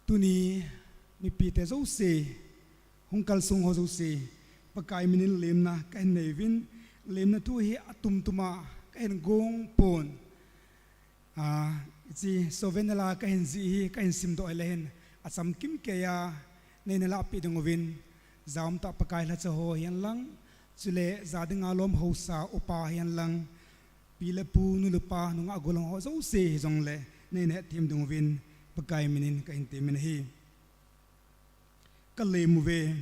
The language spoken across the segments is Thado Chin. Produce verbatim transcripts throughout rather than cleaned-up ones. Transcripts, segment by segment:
Tuni mipite jouse, hung kalsong ho jouse, Pakai minin lemna kahin nei uvin, lemna thu hi atum tuma kahin gong pon. Ah, hiche souvenir la kahin jih hi, kahin simdoh le hin, achamkim keiya, neina lahpeh ding uvin, jaum tah Pakai lhacha ho hihen lang, chule ja dinga lom haosa upa hihen lang, pi le pu, nu le pa, nungah gollhang ho jouse hijongle, neina hetthem ding uvin, Pakai minin kahin temin ahi. Kalem uve,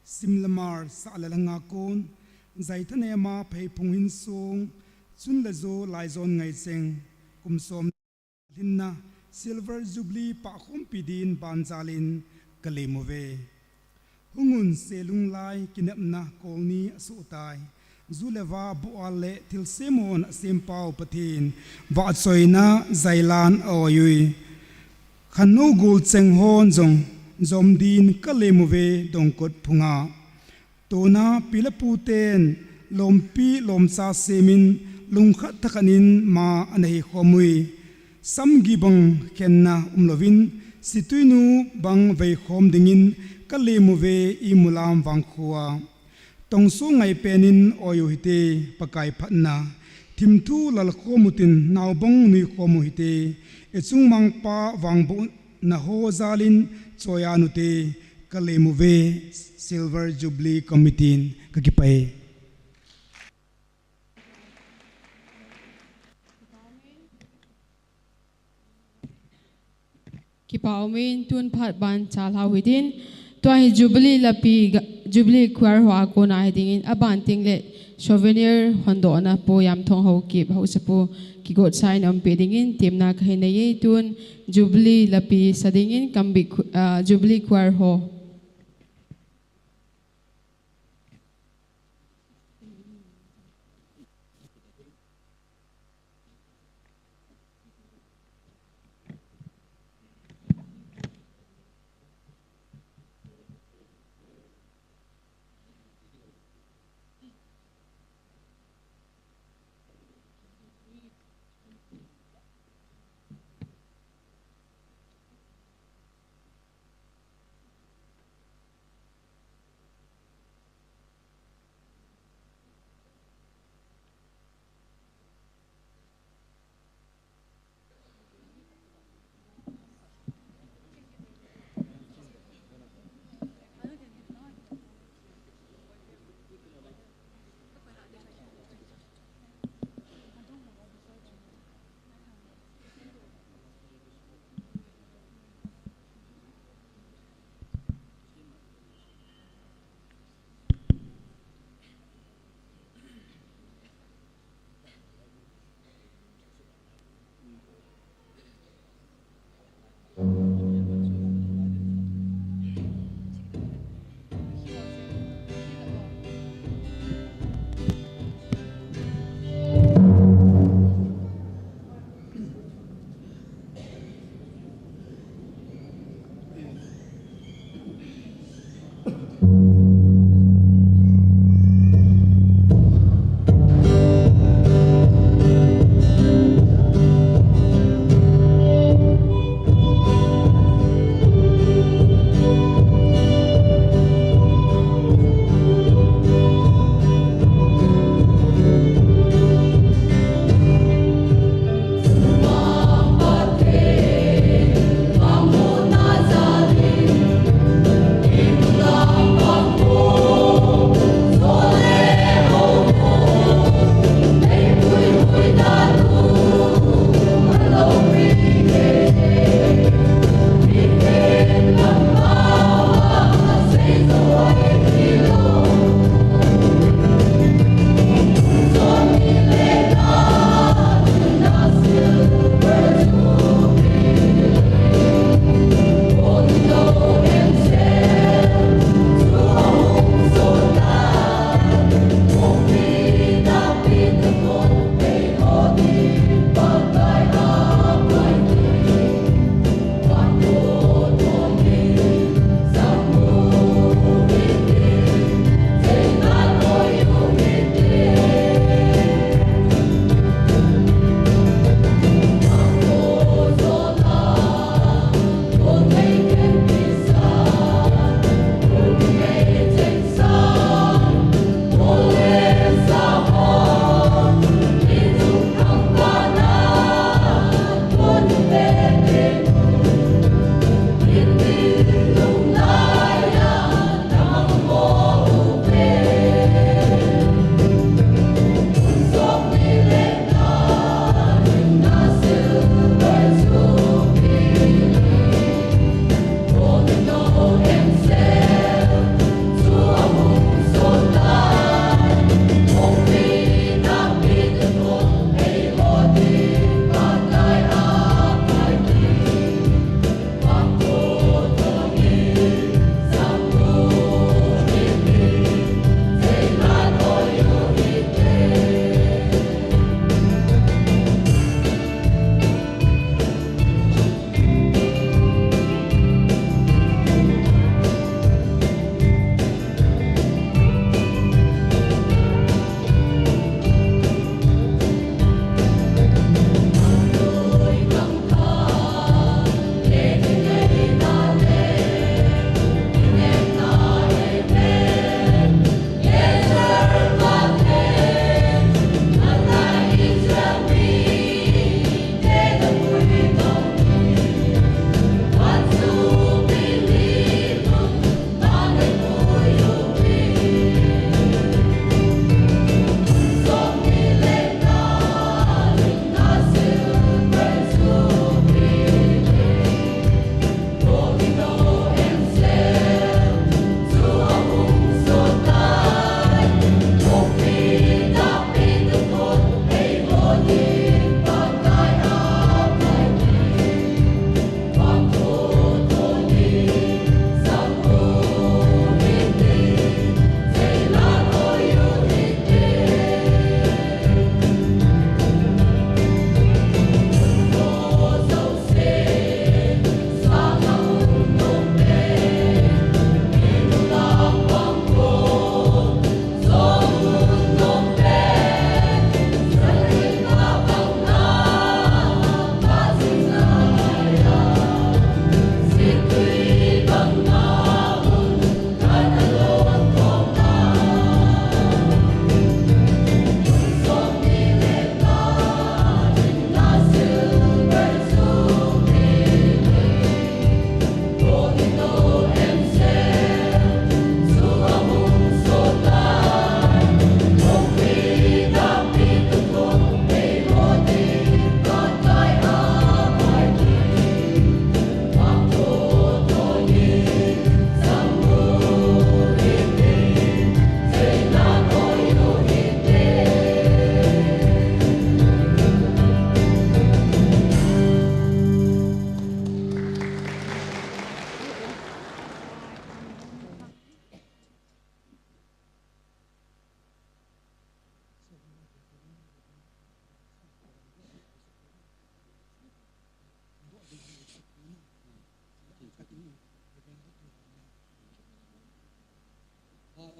sim le mar, sah le lhanga kon, jaithanema pheiphung hinsong, chun le jo laijon ngaicheng, kum som lhinna, Silver Jubilee pahkhompi din banjalin kalem uve. Hungun selunglai kinepna kolni asohtai. Ju le va, bual le thilsem hon asempau Pathen vahchoina jailan a-oi ui. Khannou golcheng hon jong jom din kalem uve dongkot phunga. Tuna pi le puten lompi lomcha semin lungkhat thakhatnin ma anahei khom ui. Samgi bang khenna umlouvin, situinu bang veikhom dingin kalem uve, imulam vangkhoa. Tongso ngaipenin oi u hite, Pakai phatna. Thimthu lalkhom utin naobang nuikhom u hite. Ichung mangpa vangbohna ho jalin choiya nute, kalem uve, Silver Jubilee Committee in kakipah e. Kipah umin, tun phat ban chalhau hitin, tua hi Jubilee lapi ga-, Jubilee Choir ho a kona hidingin, aban tengle souvenir hondohna Pu Yamthong Haokip, Haosapu Kigotsa in aumpi dingin, temna kahin nei e. Tun Jubilee lapi sa dingin, Kambih Chu-, ah, Jubilee Choir ho.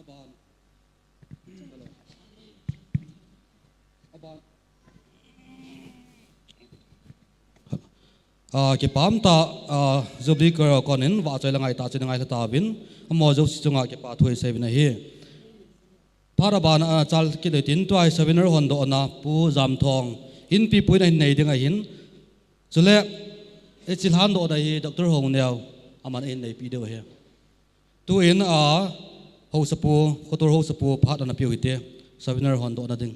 Aban. Aban. Ah, kipah tah, ah, Jubilee Choir konin vahchoi le ngaitah chun ngailha tauvin, amaho jouse chunga kipah thu isei uvin ahi. Phat aban a, ah, chal kit uhitin tua hi souvenir hondohna Pu Jamthong, Inpipu in ahin nei ding ahin. Chule, hiche lhandohna hi Doctor Hongneo, aman ahin neipi diu ahi. Tuin, ah, haosapu, khotur haosapu phat ana peh u hite, souvenir hondohna ding.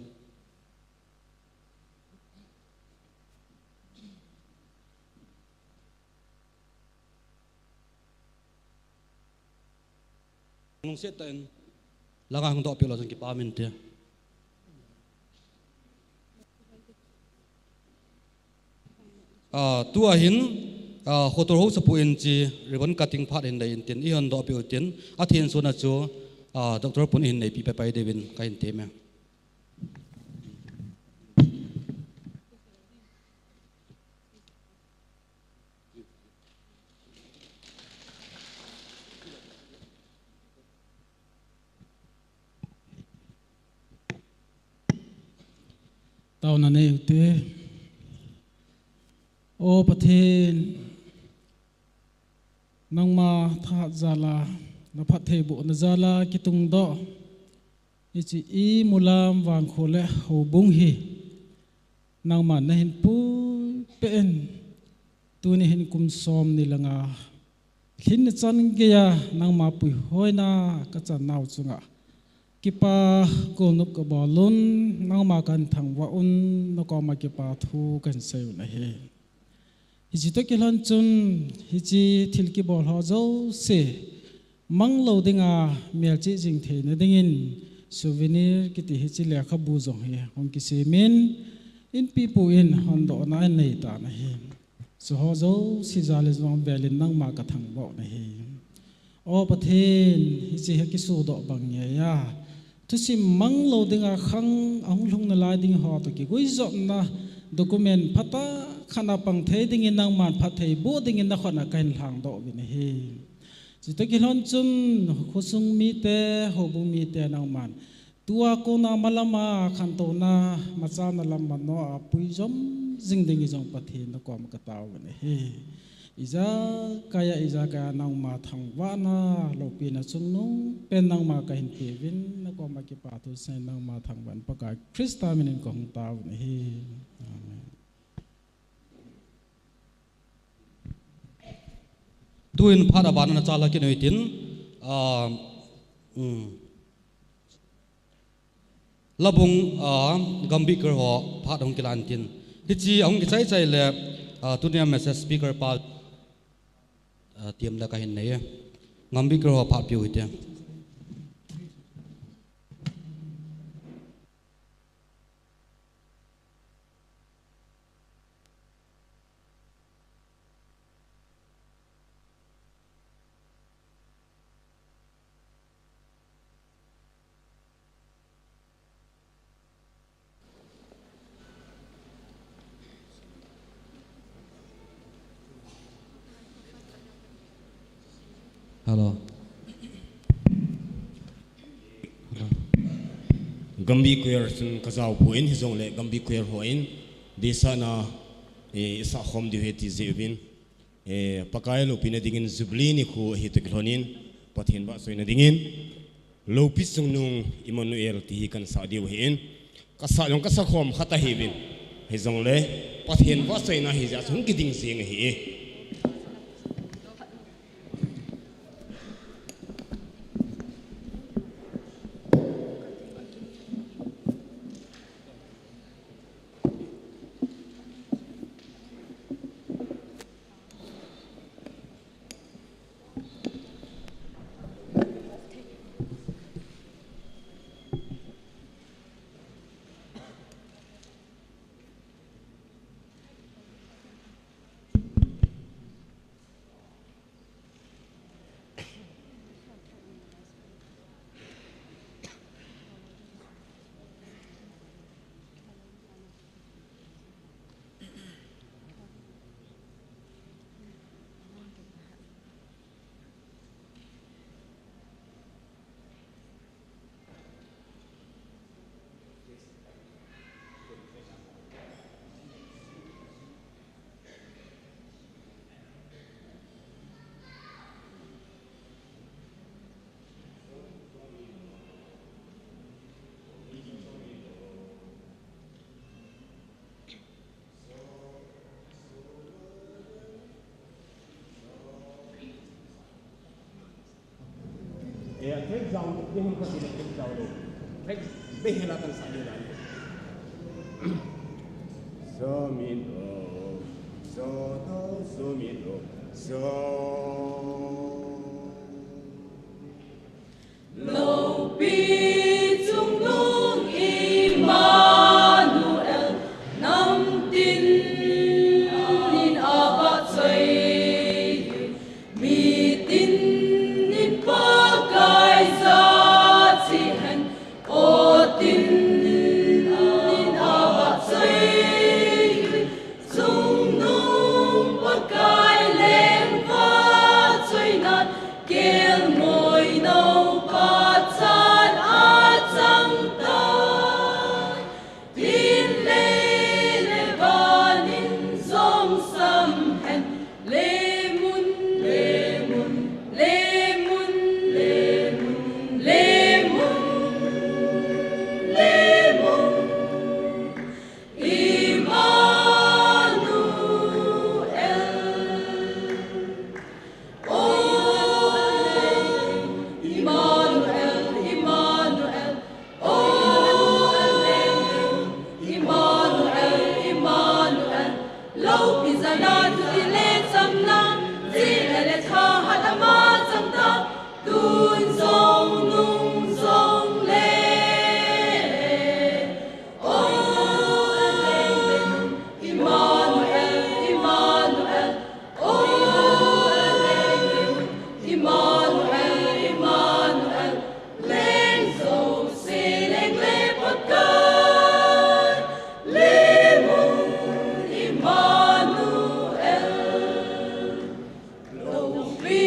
Lungset tah in, langa hung doh peh lou chun kipah inte. Ah, tua hin, ah, khotur haosapu in hiche ribbon cutting phat hin nei intin, ihondoh peh utin, athensun a chu, ah, Doctor Pun in ahin neipi pai pai diuvin kahin temme. Taona nei ute. O Pathen, nangma thahat jal a, naphattheibohna jal a kitungdoh hiche imulam vangkho le houbung hi nangman nahin puipeh in, tuni hin kum som ni le nga lhinna chan geiya nangma puihoina kachan nau chunga kipah golnop kabol un, nangma kahin thangvah un, nakoma kipah thu kahin sei un ahi. Hiche toh kilhon chun, hiche thil kibol ho jouse, manglou dinga melchih jing theina dingin, souvenir kiti hiche lekhabu jong hi hung kisem in, Inpipu in hondohna anei tan ahi. Chuho jouse jal a jong velin nangma kathangvah u ahi. O Pathen, hiche hi kisodoh bang ngeiya thusim manglou dinga khang ahung lhung nalai ding ho toh kiguijopna document phatah khat a pang thei dingin nangman phattheiboh dingin nakhut a kahin lhangdoh uvin ahi. Chutoh kilhon chun khosung mite, houbung mite nangman tua kona malama khantouna machana lam manoa puijom jing dingin jong Pathen nakoma kataovin ahi. Ijakaiya, ijakaiya nangma thangvahna, loupina chungnung pen nangma kahin peuvin, nakoma kipah thu sei nangma thangvahna Pakai Christa minin kahung taovin ahi. Amen. Tuin phat abana nachal kit uhitin, ah, um, Labung, ah, Gambih Choir ho phat ahung kilan tin. Hiche ahung kichai chai le, ah, tunia message speaker pa, ah, tiam le kahin nei e. Gambih Choir ho phat peh u hite. Hello. Hello. Gambih Choir chun kajao poi, hijongle Gambih Choir hon deisahna, eh, isah khom diu ahi ti jeh uvin. Eh, Pakai loupina dingin Jubilee nikho ahi toh kilhonin, Pathen vahchoina dingin, Loupi Chungnung Emmanuel ti hi kahin sah diu ahin, kasah jong kasah khom khat ahiuvin. Hijongle, Pathen vahchoina ahi jeh chun kiding jeng ahi e. Hek jao, ni hum kha ti le hek jao lo. Hek be hela kan sa le dan. Zomi no, zo no, zomi no, zo. Loupi chungnung Immanuel, namtin in avahchoi, mitin in Pakai jahcha hen, aw tin in avahchoi, chungnung Pakai lengpa choinan, kelngoi nou pachat achang tai. Tin lei le van in jong sam hen, le mun, le mun, le mun, le mun, le mun, le mun. Immanuel. Oh, Immanuel, Immanuel. Oh, Immanuel, Immanuel. Loupi jana thupi le chamna, chihna le thahat ama chang tai. Tun jong nung jong le. Oh, Immanuel, Immanuel. Oh, Immanuel, Immanuel. Leng jouse leng le Pakai, le mun Immanuel. Loupi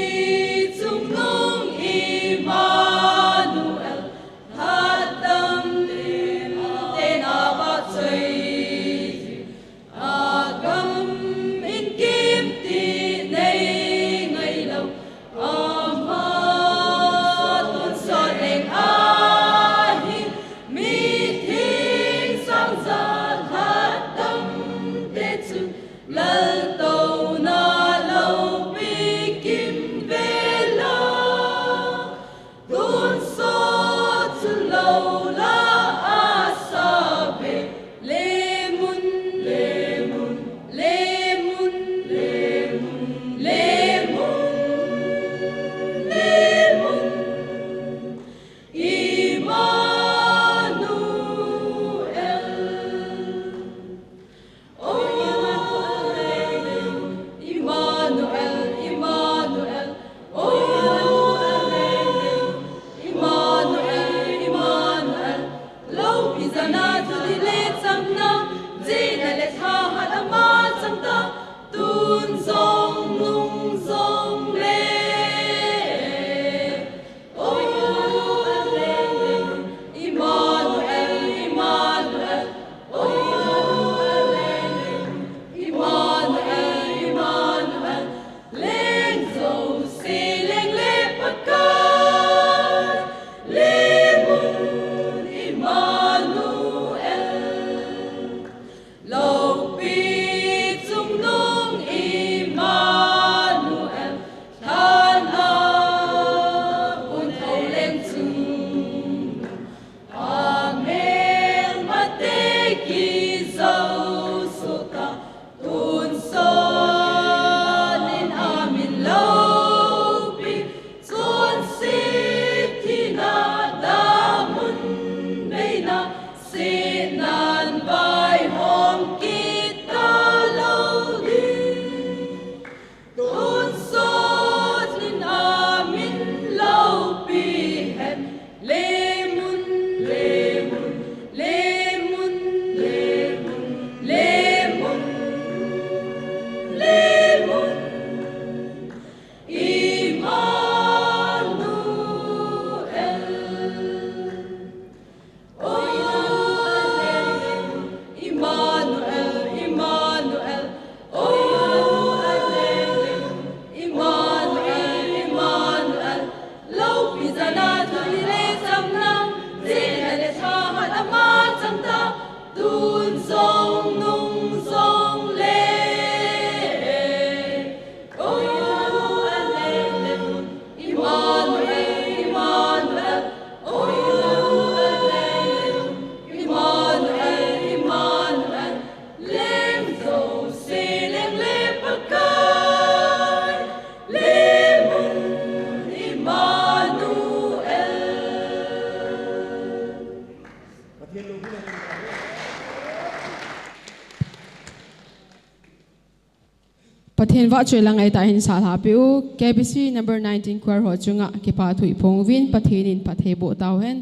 Pathen vahchoi lang ahi tah hin salha peh u, K B C number nineteen choir ho chunga kipa thu i phong uvin Pathen in phatthei boh tauhen.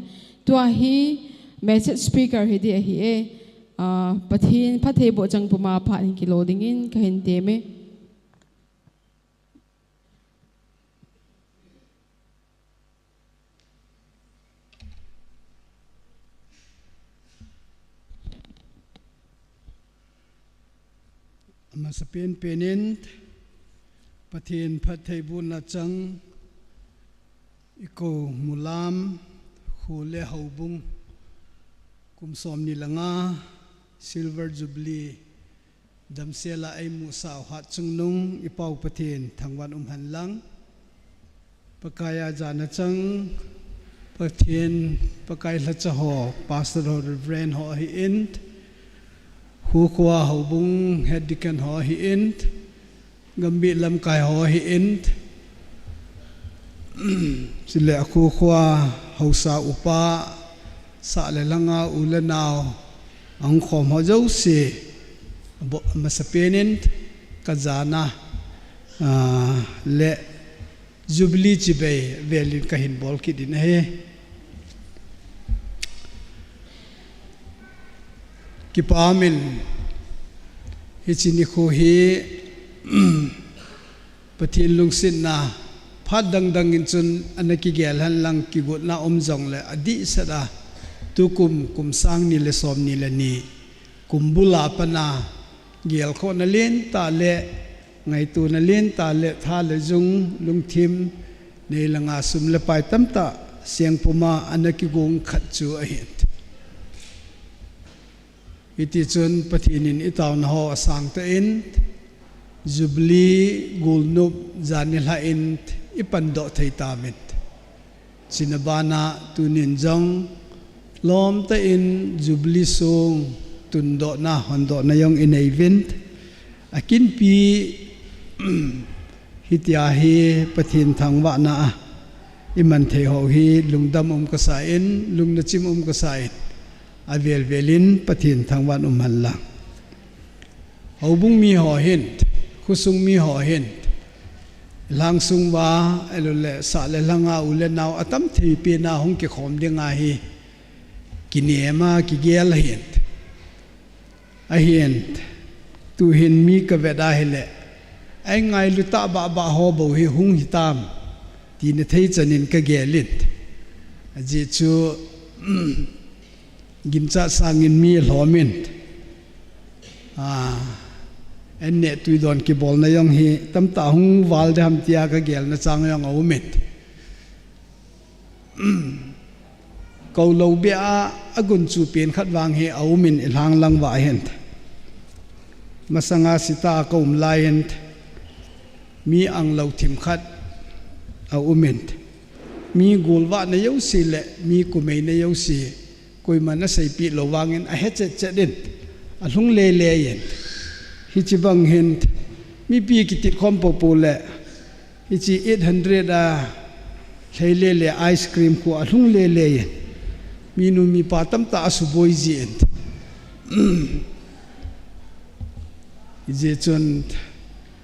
Tua hi message speaker hi ding ahi e. Ah, Pathen phatthei boh chang puma phat hin kilo dingin kahin tem e. Amasa penpen in Pathen phattheibohna chang i kou mulam, kho le houbung, kum somni le nga, Silver Jubilee, damsel a eimusah u Hatchungnung i Pau Pathen thangvah in umhen lang. Pakai a jana chang, Pathen, Pakai lhacha ho, Pastor ho, Reverend ho ahin, khokho a houbung, Head Deacon ho ahin, gambih lamkai ho ahin, chule a khokho a haosa upa, sah le lhanga u le nao, ahung khom ho jouse, bo-, amasa pen in ka jana, ah, le Jubilee chibai velin kahin bol kit in ahi. Kipa um in, hiche nikho hi, Pathen lungsetna, phat dang dang in chun ana kigel hen lang kigotna um jongle adehset a, tukum, kum sang ni le somni le ni, kum bul a pat a, gelkhohna lentah le, ngaitona lentah le, tha le jung, lungthim, nei langa sum le pai tamtah, seng puma ana kigong khat chu ahin. Hiti chun Pathen in i taona ho asang tah in, Jubilee golnop jan nilhah in i pandoh thei tauvin. Chuna bana tunin jong lom tah in Jubilee song tundohna, hondohna jong i nei uvin. Akinpi, hitia hi Pathen thangvahna a i man thei ho hi lungdam um kasa in, lungna chim um kasa in, avel vel in Pathen thangvah in umhen lang. Houbung mi ho hin, khosung mi ho hin, lhangsung uva, ahilou le, sah le lhanga u le nao atam thei pen a hung kikhom ding ahi, kinem a, kigel ahin. Ahin, tuhin mi ka vet ahile, eingailu tah bah bah ho bou hi hung hitam, tina thei chan in ka gel in. Ajeh chu, ginchat sangin mi alhom in. Ah, an neh tui don kibolna jong hi, tamtah hung val ding ham tia ka gelna chang jong aum in. Kou lou beh a, agunchu pen khat vang hi aum in i lhang lang uva hin. Masanga sita ka um lai in, mi anglou thim khat aum in. Mi golvahna jouse le, mi kumeina jouse, koiman aseipeh lou vangin ahe chet chet in, alhung lele in. Hiche bang hin, mipi kitit khom popo le, hiche eight hundred a lhei lele ice cream khu alhung lele in, minu mipa tamtah asuboi ji in. Hijeh chun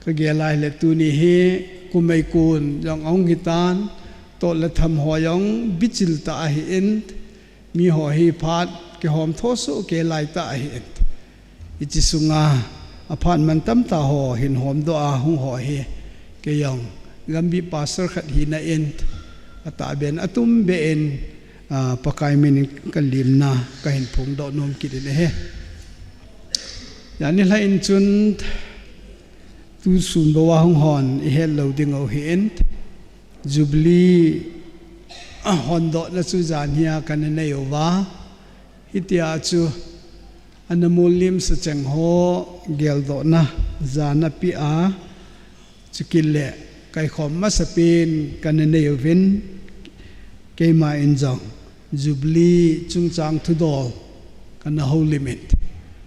ka gel ahile tuni hi kumei kun jong ahung hitan, tol le tham ho jong bichil tah ahin, mi ho hi phat kihom tho soh kei lai tah ahin. Hiche sunga aphat man tamtah ho hin homdoh a hung ho hi, kei jong gambih pastor khat hina in, atahbeh in, atumbeh in, ah, Pakai min in ka limna kahin phongdoh nom kit in ahi. Jani lhah in chun tusun bou a hung hon i het lou ding u ahin, Jubilee ahondohna chu jan hia kana nei uva, hitia chu ana mollimsa cheng ho geldohna jan apeh a, chukit le kaikhom masapen kana nei uvin, keima in jong Jubilee chungchang thudol kana houlim in.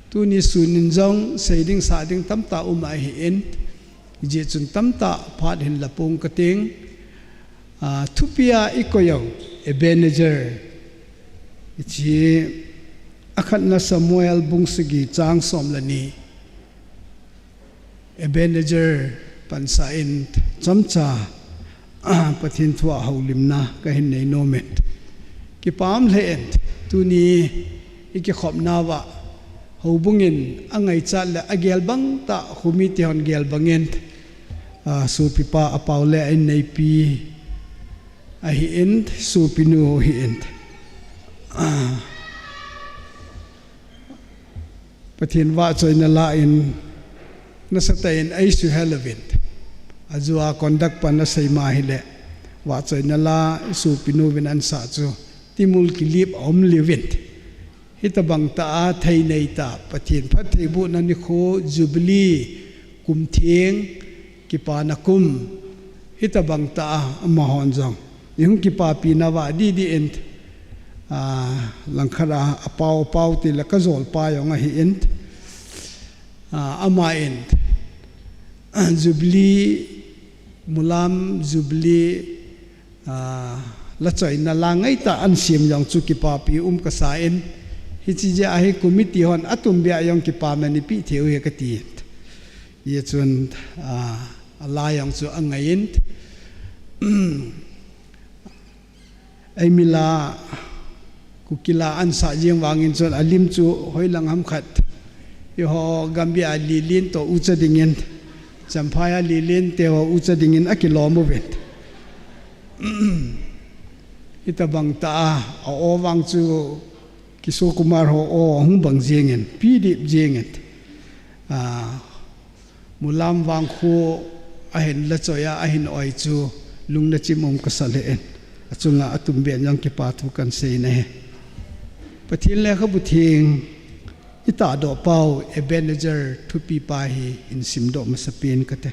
Tuni sun in jong sei ding sah ding tamtah um ahin, hijeh chun tamtah phat hin la pong kating. Ah, thupi a i koi u Ebenezer, hiche akhatna Samuel bung sagi chang som le ni. Ebenezer pansa in chomcha Pathen thua houlimna kahin nei nom in. Kipah lheh in tuni ikikhopna uva houbung in angaichat le agel bang tah, khomi te hon gel bang in, ah, sopipa Apau le a inneipi ahi in, sopinu ahi in. Ah, Pathen vahchoina la in nasatah in eisuhel uvin. Ajeh a conduct pan asei ma hile, vahchoina la sopinu vin ansah chu timul kilip aum liu vin. Hitabang tah a thei nei tah, Pathen phattheibohna nikho, Jubilee, kum theng, kipana kum, hitabang tah a amahon jong ihung kipapina uva didi in, ah, langkhat a Apau, Apau ti le kajolpa jong ahi in, ah, ama in, ah, Jubilee, Mulam Jubilee, ah, lachoina la ngaitah a ansem jong chu kipapi um kasa in, hiche jeh a hi committee hon atumbeh a jong kipana neipeh thei u ahi kati in. Hijeh chun, ah, ala jong chu angai in. Eimi la, Kuki la ansah jeng vang in chun alim chu hoilang ham khat. Eiho Gambih a Lilin toh ucha ding in, Champhai a Lilin te ho ucha ding in akilom uvin. Hitabang tah a, a-o vang chu Kishore Kumar ho o ahung bang jeng in, pidip jeng in. Ah, Mulam vang khu ahin lachoi a, ahin oi chu lungna chim um kasa lheh in. Achunga atumbeh a jong kipathu kahin sei in ahi. Pathen lekhabu theng itahdoh pau Ebenezer thupipa hi hin simdoh masapen kate.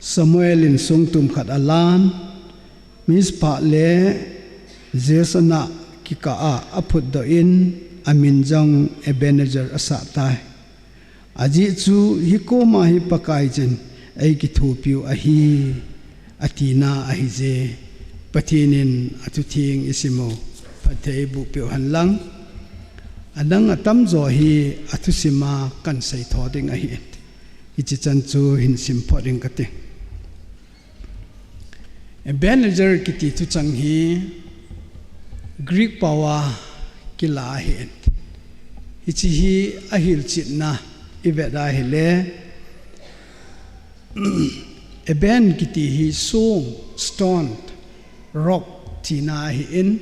Samuel in songtum khat alan, Mizpah le Jeshana kikah a aphutdoh in, amin jong Ebenezer asah tai. Ajeh chu, hikoma hi Pakaiyin eikithopiu ahi, atina ahije. Pathen in athutheng isim u phatthei eiboh peh u hen lang. Adang atamjo hi athusim a kahin seitho ding ahi. Hiche chan chu hin simphot ding kate. Ebenezer kiti thuchang hi Greek pao a kila ahi. Hiche hi ahilchetna ivet a ahile, Eben kiti hi song, stone, rock tina ahi in,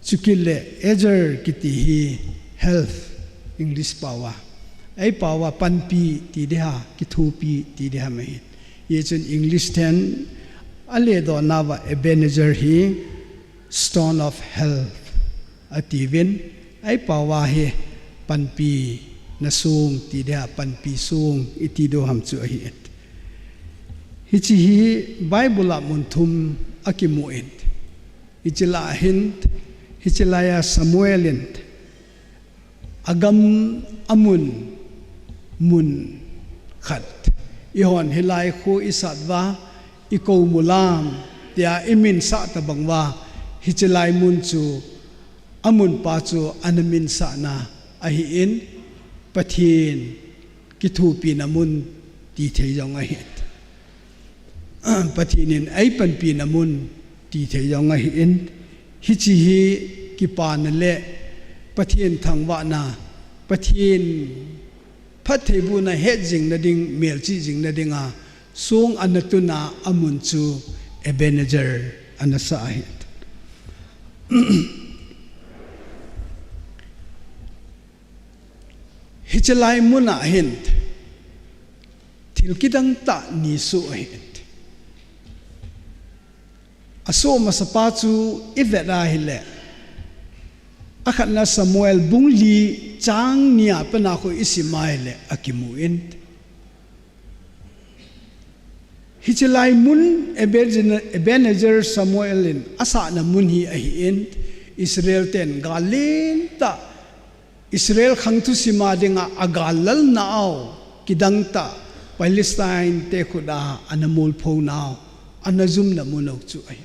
chukit le ezer kiti hi health, English pao a. Eipao a panpi ti ding ham, kithopi ti ding ham ahi. Hichun English ten aledohna uva Ebenezer hi stone of health atiuvin, eipao a hi panpina song ti ding ham, panpi song iti diu ham chu ahi. Hiche hi Bible a mun thum akimun. Hiche lai hin, hiche lai a Samuel in agam amun, mun khat. Eihon hilai khu isat uva, ikou Mulam tia iminsah tabang uva, hiche lai mun chu amunpa chu ana minsahna ahi in, Pathen kithopina mun ti thei jong ahi. Pathen in eipanpina mun ti thei jong ahi in, hiche hi kipana le Pathen thangvahna, Pathen phattheibohna hetjingna ding, melchihjingna dinga song ana tuna amun chu Ebenezer ana sah ahi. Hiche lai mun a hin thil kidang tah ni asoh ahi. Asoh masapa chu ivet a ahile, akhatna Samuel bung li chang ni a pat a khu isim a ahile akimun. Hiche lai mun Ebenezer, Ebenezer Samuel in asahna mun hi ahi in, Israel ten gal lentah, Israel khang thusim a dinga agal lalna u, kidang tah, Palestine te khut a ana molphonau, ana jumna mun u chu ahi.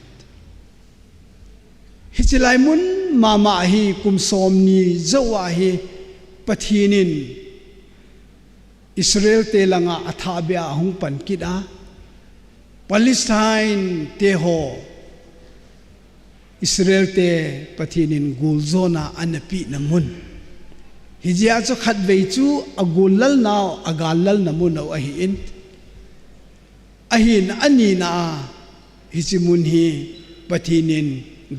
Hiche lai mun mama hi kum som ni jou a hi Pathen in Israel te langa athahbeh a ahung pan kit a, Palestine te ho Israel te Pathen in guljona ana pehna mun. Hijeh a chu khatvei chu agullalnau, agallalna mun u ahin, ahin anina a hiche mun hi Pathen in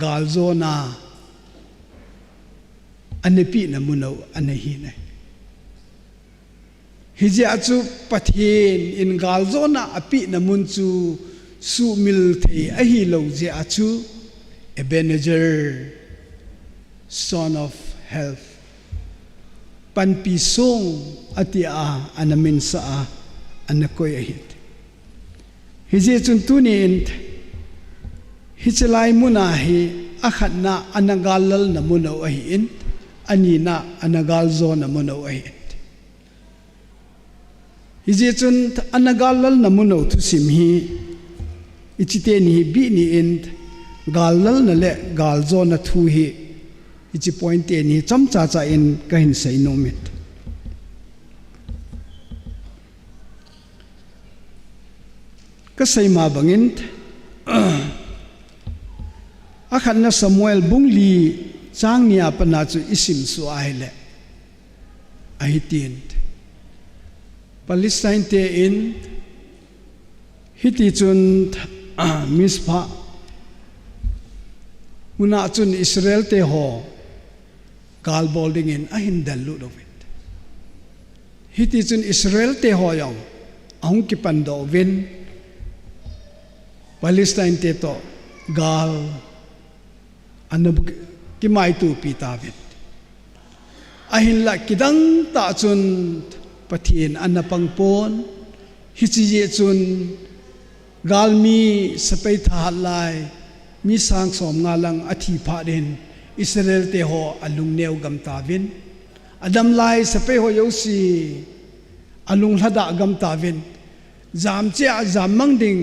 galjona ana pehna mun u ana hi nai. Hijeh a chu Pathen in galjona apehna mun chu sumil thei ahilou jeh a chu Ebenezer, Stone of Help, panpi song atia ana minsah a, ana koi ahi. Hijeh chun tunin hiche lai muna hi akhatna ana gallalna mun u ahin, anina ana galjona mun u ahin. Hijeh chun ana gallalna mun u thusim hi, hiche teni hi bihni in gallalna le galjona thu hi, hiche point teni hi chomcha cha in kahin seinom in. Kasei ma bangin, akhatna Samuel bung li chang ni a pat a chu isim suh ahile, ahitin, Palestine te in hiti chun, Mizpah muna chun Israel te ho gal bol dingin ahin dellut uvin. Hiti chun Israel te ho jong ahung kipandoh uvin, Palestine te toh gal ana kimaitopi tauvin. Ahinlah kidang tah chun Pathen ana pang pon, hiche jeh chun galmi sepai thahat lai mi sang som nga lang athi phat in Israel te ho alungneo gam tauvin. Adam lai sepai ho jouse alung lhadah gam tauvin. Jam cheh a jam mang ding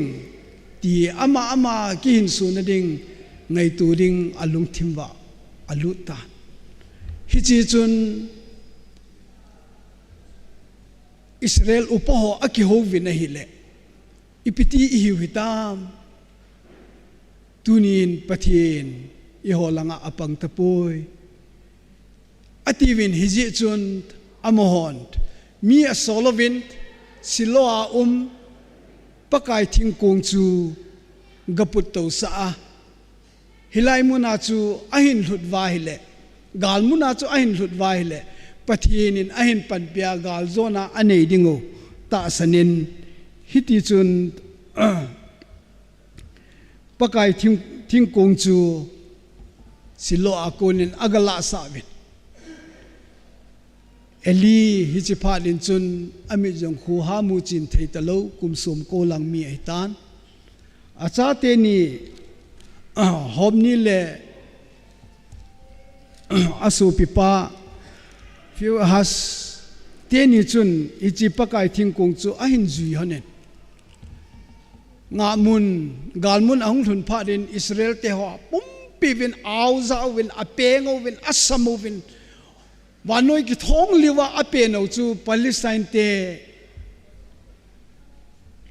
ti ama ama kihinso na ding, ngaito ding alungthim uva alut tan. Hiche chun Israel upa ho akihouvin ahile, ipi ti ihiu hitam? Tunin Pathen eiho langa apang tapoi, atiuvin, hijeh chun amahon mi asol uvin, Shiloh a um Pakai thingkong chu gaput tousah a, hilai muna chu ahin lhut uva ahile, gal muna chu ahin lhut uva ahile, Pathen in ahin panpia galjona anei ding u tahsan in, hiti chun Pakai thing, thingkong chu Shiloh a konin agalahsah uvin. Eli hiche phat in chun amit jong khuha muchen thei talou, kum som ko lang mi ahitan. Achate ni, Hophni le asopipa Phinehas teni chun hiche Pakai thingkong chu ahin jui lhonin, ngahmun, galmun ahung lhun phat in Israel te ho pumpi uvin, aoja uvin, apeng uvin, asam uvin, vannoi kithong liuva apen u chu Palestine te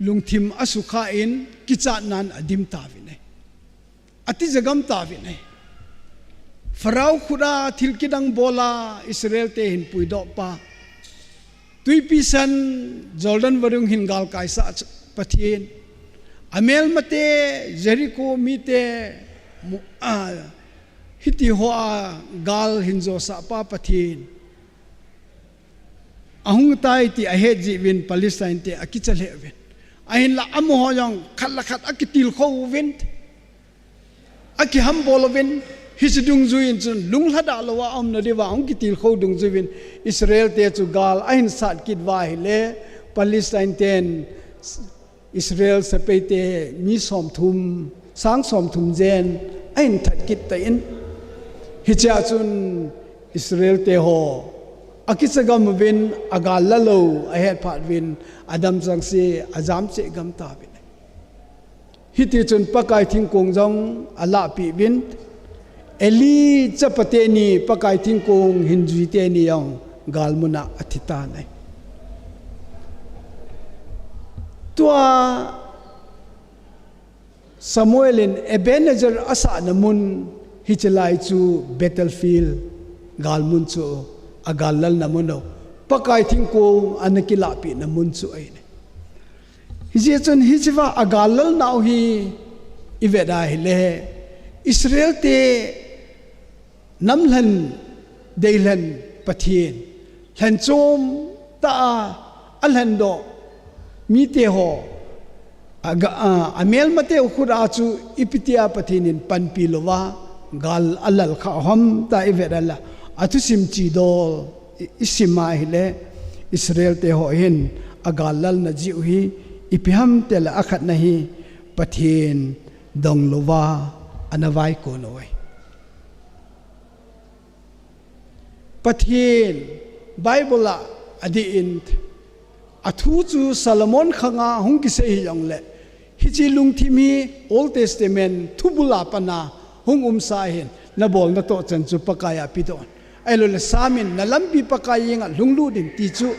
lungthim asukha in kichatnan adim tauvin ahi. Atija gam tauvin ahi. Pharaoh khut a thil kidang bol a Israel te ahin puidoh pa, twipi san Jordan vadung hin galkaisah Pathen, amelmate, Jericho mite, hiti hoa gal hin josah pa Pathen, ahung tai ti ahet jeh uvin Palestine te akicha lheh uvin. Ahinla amaho jong khat le khat akitilkhou uvin, akihambol uvin, hiche dungjui in chun lunglhadah louva aumna diuva ahung kitilkhou dungjui uvin Israel te chu gal ahin sat kit uva ahile, Palestine ten Israel sepai te mi somthum, sang somthum jen ahin that kit tan. Hichea chun Israel te ho akicha gam uvin, agal la lou ahet phat uvin, adam chengse ajam cheh gam tauvin. Hiti chun Pakai thingkong jong alahpeh uvin, Eli chapa teni Pakai thingkong hin jui teni jong galmun a athi tan ahi. Tua Samuel in Ebenezer asahna mun, hiche lai chu battlefield, gal mun chu, agal lalna mun u, Pakai thingkong ana kilahpehna mun chu ahi. Hijeh chun hichea agal lalnau hi ivet a ahile, Israel te namlhen, deilhen Pathen, lhenchom tah a, alhendoh mite ho, aga, a, amelmateu khut a chu ipi tia Pathen in panpi louva gal alal kha ham tia ivet a le, athusim chidol i, isim a ahile, Israel te ho hin agal lalna jeh u hi ipi ham itile, akhatna hi Pathen dong louva ana vaikon u ahi. Pathen Bible a adih in, athu chu Solomon khanga hung kisei hijongle, hiche lungthim hi Old Testament thubul a pat a hung umsa ahin, nabolna toh chan chu Pakai a pedoh in. Ahilouleh Psalm in, nalampi Pakai henga lhunglut in ti chu,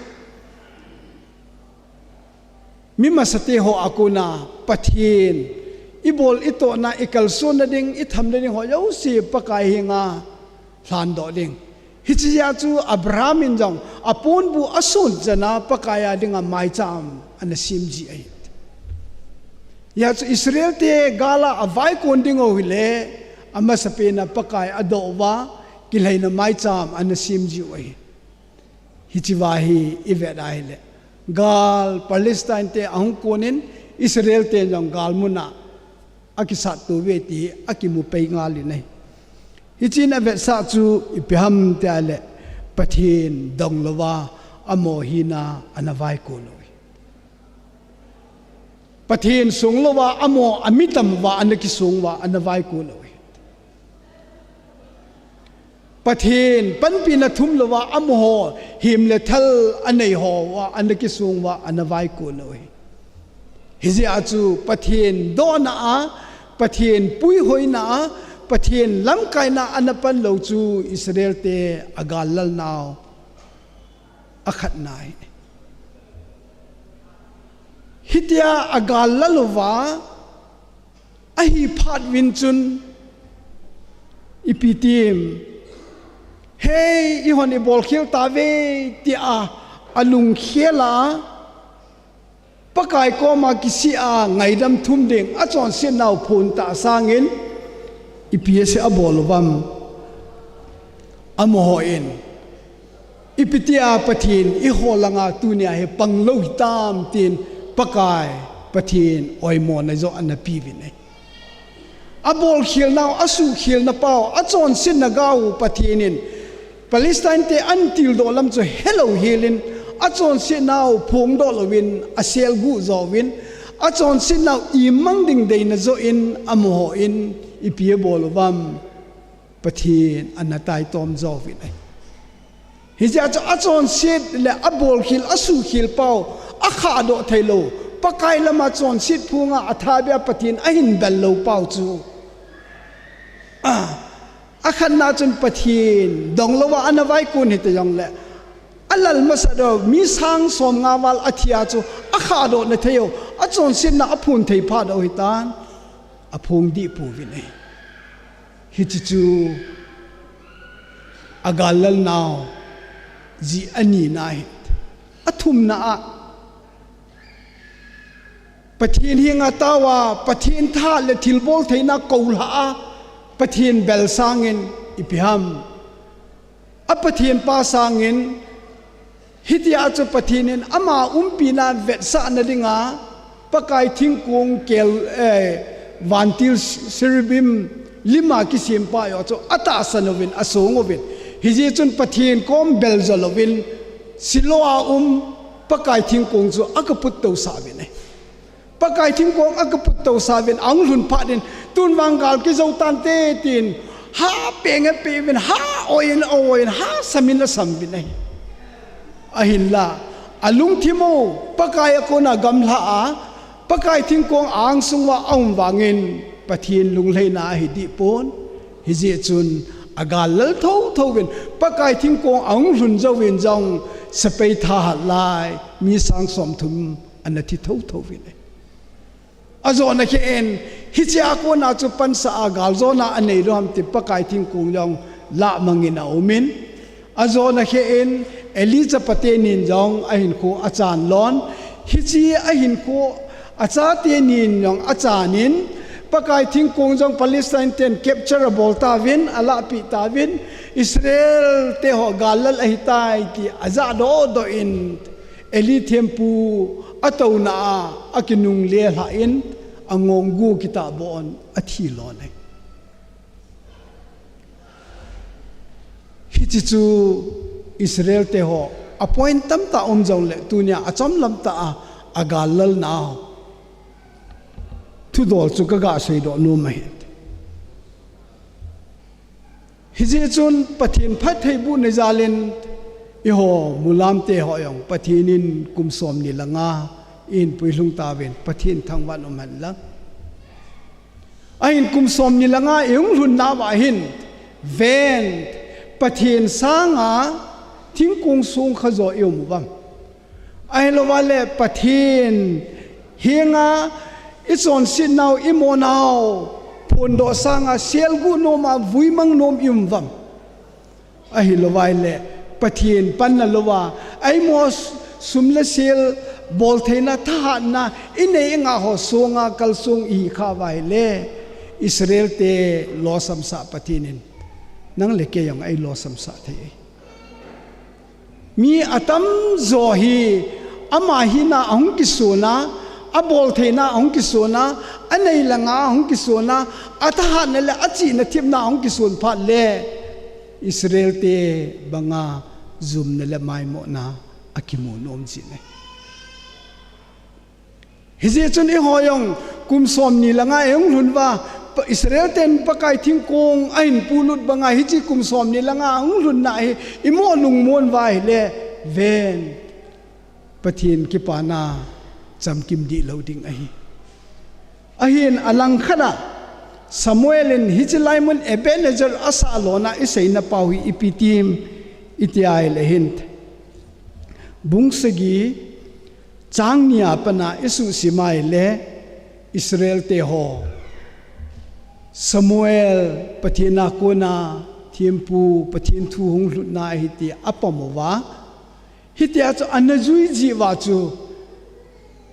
mi masate ho a kona Pathen, ibol itohna, ikalsonna ding, ithamna ding ho jouse Pakai henga lhandoh ding. Hichea chu Abraham in jong aponbuh ason chan a Pakai a dinga maicham ana sem ji ahi. Hijeh chun Israel te gal a avaikon ding u hile, amasapen a Pakai adoh uva, kilhaina maicham ana sem ji u ahi. Hichea hi ivet a ahile, gal Palestine te ahung kon in, Israel ten jong gal mun a akisatto uve ti hi akimu pei ngal in ahi. Hichea avetsah chu ipi ham itile, Pathen dong louva amaho hina ana vaikon u ahi. Pathen song louva amaho ami tam uva ana kisong uva ana vaikon u ahi. Pathen panpina thum louva amaho hem le thal anei ho uva ana kisong uva ana vaikon u ahi. Hijeh a chu Pathen dohna a, Pathen puihoina a, Pathen lamkaina a ana pan lou chu Israel te agal lalnau akhatna ahi. Hitia agal lal uva ahi phat uvin chun, ipi tim, hei, eihon ibolkhel tauve tia alungkhel a, Pakai koma kisih a ngaidam thum ding achonsetnau phon tah sangin, ipi asei abol uvam? Amaho in, ipi tia Pathen eiho langa tunia hi panglou hitam tin Pakai Pathen oimona joh ana peuvin ahi. Abolkhelnau, asuhkhelna pau, achonsetna gau Pathen in Palestine te ahin tildoh lam chu helou helin, achonsetnau phongdoh louvin, aselguh jouvin, achonsetnau imang ding deina joh in, amaho in ipi abol uvam? Pathen ana taitom jouvin ahi. Hijeh chun achonset le abolkhel, asuhkhel pau, akhahdoh theilou, Pakai lama chonset phunga athabeiya Pathen ahin bel lou pau chu, a, akhatna chun Pathen donglouva ana vaikon hita jongle, alal masat u mi sang somnga val athia chu akhahdoh nathei u, achonsetna aphon thei phat u hitan, aphong deh pouvin ahi. Hiche chu agallalnau jeh anina ahi. Athumna a, Pathen henga taova, Pathen tha le thilbol theina koulha a, Pathen bel sangin ipi ham? A Pathen pa sangin, hitia chu Pathen in ama umpina vetsahna dinga, Pakai thingkong kel, eh, vantil cherubim lima kisem pa u chu atahsan uvin, asong uvin. Hijeh chun Pathen kom bel jo louvin, Shiloh a um Pakai thingkong chu akaputtou sah uvin ahi. Pakai thingkong akaputtou sah uvin, ahung lhun phat in, tun vang gal kijou tante tin, ha peng apeh uvin, ha oi in aoi in, ha sam in asam uvin ahi. Ahinla, alungthim u Pakai a kona gamlha a, Pakai thingkong angsung uva aum vangin, Pathen lunglhaina ahi deh pon. Hijeh chun agallal thotho uvin, Pakai thingkong ahung lhun jouvin jong, sepai thahat lai mi sang somthum ana thi thotho uvin ahi. Ajona khen, hichea kona chu pansa a galjona anei lou ham ti Pakai thingkong jong lahmangin aumin. Ajona khen, Eli chapate nin jong ahinkho achan lon. Hiche ahinkho achate nin jong achanin, Pakai thingkong jong Palestine ten capture abol tauvin, alahpeh tauvin, Israel teho gal lal ahitai ti ajah doh doh in, Eli thempu atouna a, akinungle lhah in, angong gu kitahbon, athi lon ahi. Hiche chu Israel teho, apoint tamtah um jongle, tunia achomlam tah a, agal lalna thudol chu kaga seidoh nom ahi. Hijeh chun Pathen phattheibohna jalin eiho mulam teho jong Pathen in kum somni le nga eihin puilhung tauvin Pathen thangvah in umhen lang. Ahin kum somni le nga eihung lhun nauva hin ven Pathen sanga thingkong songkha jo ium uvam. Ahilouva le Pathen henga ichonsetnau, imonau phondoh sanga selguh nom a vuimang nom ium uvam. Ahilouva le Pathen panna louva eimo sum le sel boltheina, thahatna inei ingah ho songa kalsong ihi khah uva ahile Israel te losamsah Pathen in nang le kei jong eilosamsah thei ahi. Mi atamjo hi ama hina ahung kisona, aboltheina ahung kisona, anei le ngah ahung kisona, athahatna le achihna thipna ahung kison phat le Israel te banga jumna le maimohna akimu nom jin ahi. Hijeh chun eiho jong kum somni le nga eihung lhun uva, Israel ten Pakai thingkong ahin pulut banga hiche kum somni le nga ahung lhunna hi imo lungmon uva ahile ven Pathen kipana chamkim dih lou ding ahi. Ahin alangkhat a Samuel in hiche laimun Ebenezer asah lona iseina pau hi ipi tim iti ahile hin, bung sagi chang ni a pat a isuhsim ahile Israel teho Samuel Pathen a kona thempu, Pathen thu hung lhutna ahi ti apom uva. Hitia chu ana jui jeh uva chu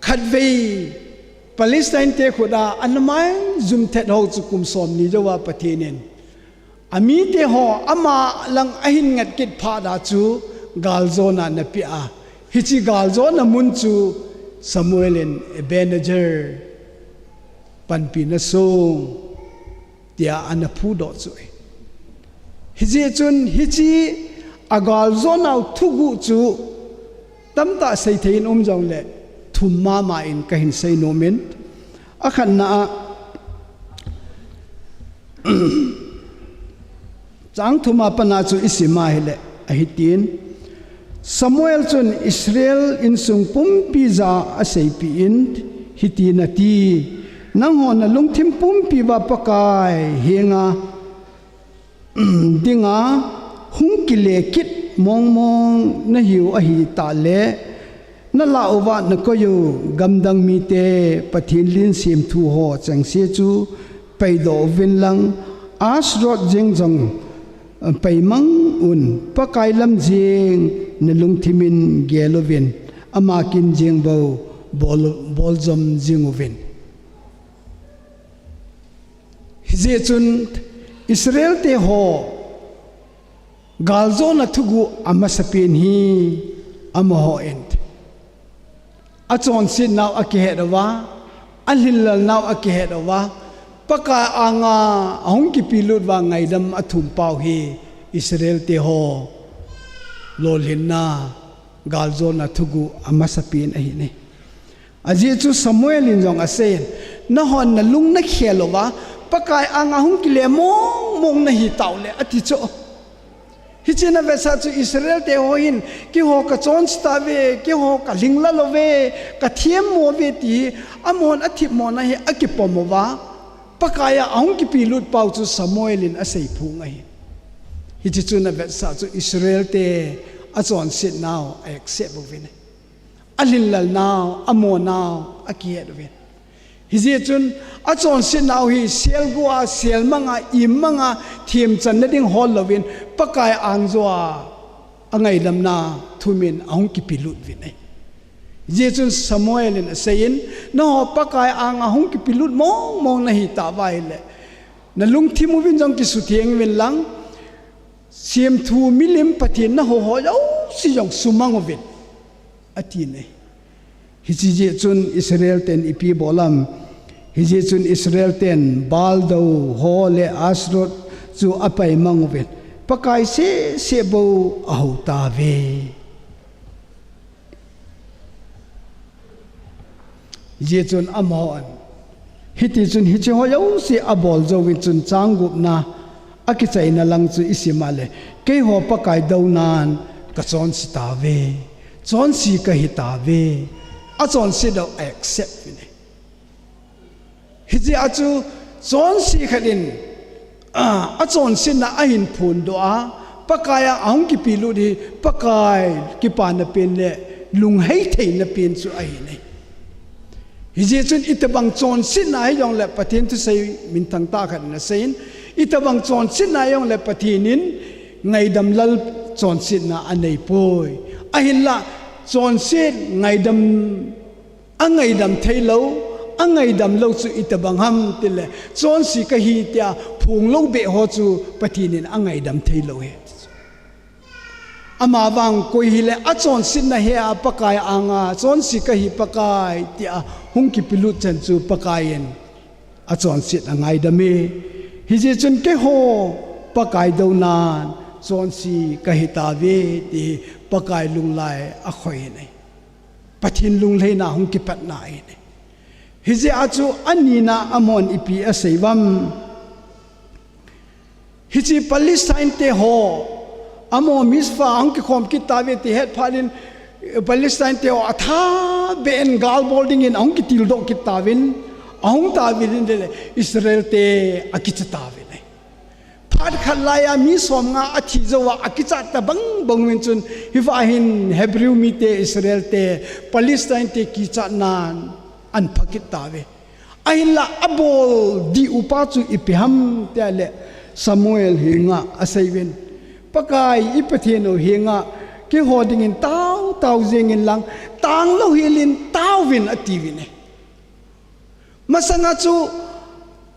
khatvei Palestine te khut a ana maijum thet ho chu kum somni jouva Pathen in amite ho ama lang ahin ngat kit phat a chu galjona ana peh a, hiche galjona mun chu Samuel in Ebenezer, panpina song tia ana phudoh chu ahi. Hijeh chun hiche agaljonau thuguh chu tamtah seithei in um jongle thum mama in kahin seinom in, akhatna a chang thum a pat a chu isim ahile ahitin, Samuel chun Israel insung pumpi jah a aseipeh in hitin ati, nanghon nalungthim pumpi uva Pakai henga dinga hung kile kit mongmong nahiu ahitah le, nalah uva nakoi u gamdang mite Pathen lin semthu ho chengse chu paidoh uvin lang, Ashdod jeng jong paimang un, Pakai lam jeng nalungthim in gel uvin, ama kin jeng bou bol, boljom jing uvin. Hijeh chun Israel teho galjona thuguh amasapen hi amaho in achonsetnau akihet uva, alhinlalnau akihet uva, Pakai anga ahung kipelut uva ngaidam athum pau hi Israel teho lolhinna galjona thuguh amasapen ahi ne. Ajeh chu Samuel in jong aseiyin, nanghon nalung nakhel uva, Pakai anga hung kile mongmong nahitah ule ati chu. Hiche navetsah chu Israel teho hin, keiho kachonse tauve, keiho kalhinglel uve, kathemmo uve ti hi, amahon athemmona hi akipom uva, Pakai a ahung kipelut pau chu Samuel in aseiphong ahi. Hiche chu navetsah chu Israel te achonsetnau a accept uvin ahi. alhinlel nau, amo nau akihet uvin. Hijeh chun achonset nau hi selgu a, selmang a, immang a, themchanna ding hol louvin, Pakai angjo a angaidamna thumin ahung kipelut uvin ahi. Hijeh chun Samuel in aseiyin, nangho Pakai anga hung kipelut mongmong nahi tauva ahile, nalungthim uvin jong kisutheng uvin lang, semthu milim Pathen naho ho jouse jong sumang uvin, atin ahi. Hiche jeh chun Israel ten ipi abol am? Hijeh chun Israel ten Baal dou ho le Ashtoreth chu apaimang uvin, Pakai seh seh bou ahou tauve. Hijeh chun amahon, hitichun hiche ho jouse abol jouvin chun chang gupna akichaina lang chu isim a le, keiho Pakai dounan kachonse tauve, chonse kahi tauve, achonset u a-accept uvin ahi. Hijeh a chu chonse khat in, a, achonsetna ahin phondoh a, Pakai a ahung kipelut hi, Pakai kipana pen le lungheitheina pen chu ahi nai. Hijeh chun itobang chonsetna hijongle Pathen thusei minthang tah khat in aseiyin, itobang chonsetna hijongle Pathen in ngaidam lal chonsetna aneipoi. Ahinla chonset ngaidam, angaidam theilou, angaidam lou chu itobang ham tile, chonse kahi tia phonglou beh ho chu Pathen in angaidam theilou ahi. Amavang koi hile achonsetna he a Pakai anga, chonse kahi Pakai tia hung kipelut chan chu Pakai in achonset angaidam e. Hijeh chun keiho Pakai dounan chonse kahi tauve ti Pakai lunglai akhoi nai. Pathen lunglhaina hung kipatna ahi nai. Hijeh a chu anina amahon ipi asei uvam? Hiche Palestine te ho, amaho Mizpah a hung kikhom kit tauve ti het phat in, Palestine te ho athabeh in gal bol dingin ahung kitildoh kit tauvin, ahung tauvin ahile Israel te akicha tauvin ahi. Phat khat laiya mi somnga athi jouva akichat tobang bang uvin chun, hiva hin Hebrew mite, Israel te, Palestine te kichatnan aphakit tauve. Ahinla abol dih upa chu ipi ham tile Samuel henga aseiuvin, Pakai i Pathen u henga keiho dingin tao tao jengin lang, tanglou helin taovin atiuvin ahi. Masanga chu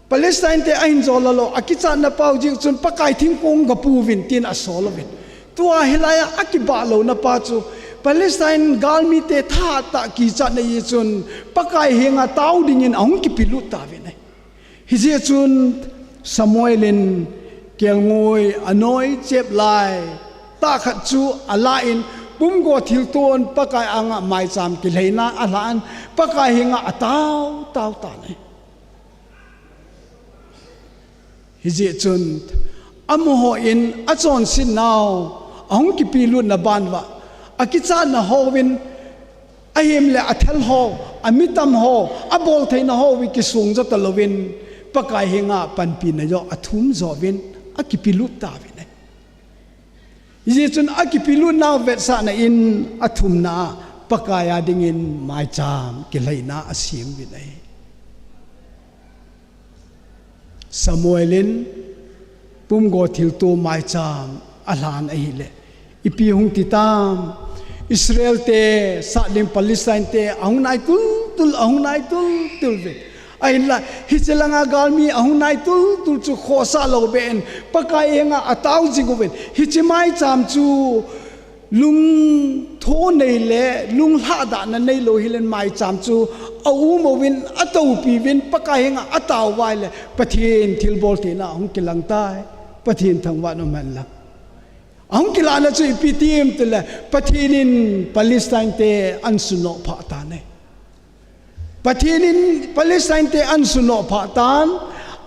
Palestine te ahin jolha lou, akichatna pao jeh chun Pakai thingkong gapouvin tin asol uvin. Tua hilaiya akibah louna pa chu Palestine galmite thahat tah kichatna jeh chun Pakai henga tao dingin ahung kipelut tauvin ahi. Hijeh chun Samuel in kelngoi anoi chep lai tah khat chu alan, pumgo thilton Pakai anga maicham kilheina alhan, Pakai henga atao tao tan ahi. Hijeh chun amaho in achonset nau ahung kipelutna ban uva, akichatna hon ahem le athal ho, amitam ho, aboltheina ho hi kisong jo talouvin, Pakai henga panpina joh athum jouvin, akipelut tauvin ahi. Hijeh chun akipelut nau vetsahna in athumna a Pakai a dingin maicham kilheina asem uvin ahi. Samuel in pumgo thilto maicham alhan ahile, ipi hung ti tam? Israel te sat ding Palestine te ahung nai tultul, ahung nai tultul uvin. Ahinla, hiche langa galmi ahung nai tultul chu khohsah lou beh in, Pakai henga atao jing uvin. Hiche maicham chu lungtho nei le lunglhadahna neilou hilen maicham chu aum uvin, atoupi uvin, Pakai henga atao uva ahile, Pathen thilbol theina ahung kilang tai. Pathen thangvah in umhen lang. Ahung kilahna chu ipi ti em tile, Pathen in Palestine te ahin sunoh phah tan ahi. Pathen in Palestine te ahin sunoh phah tan,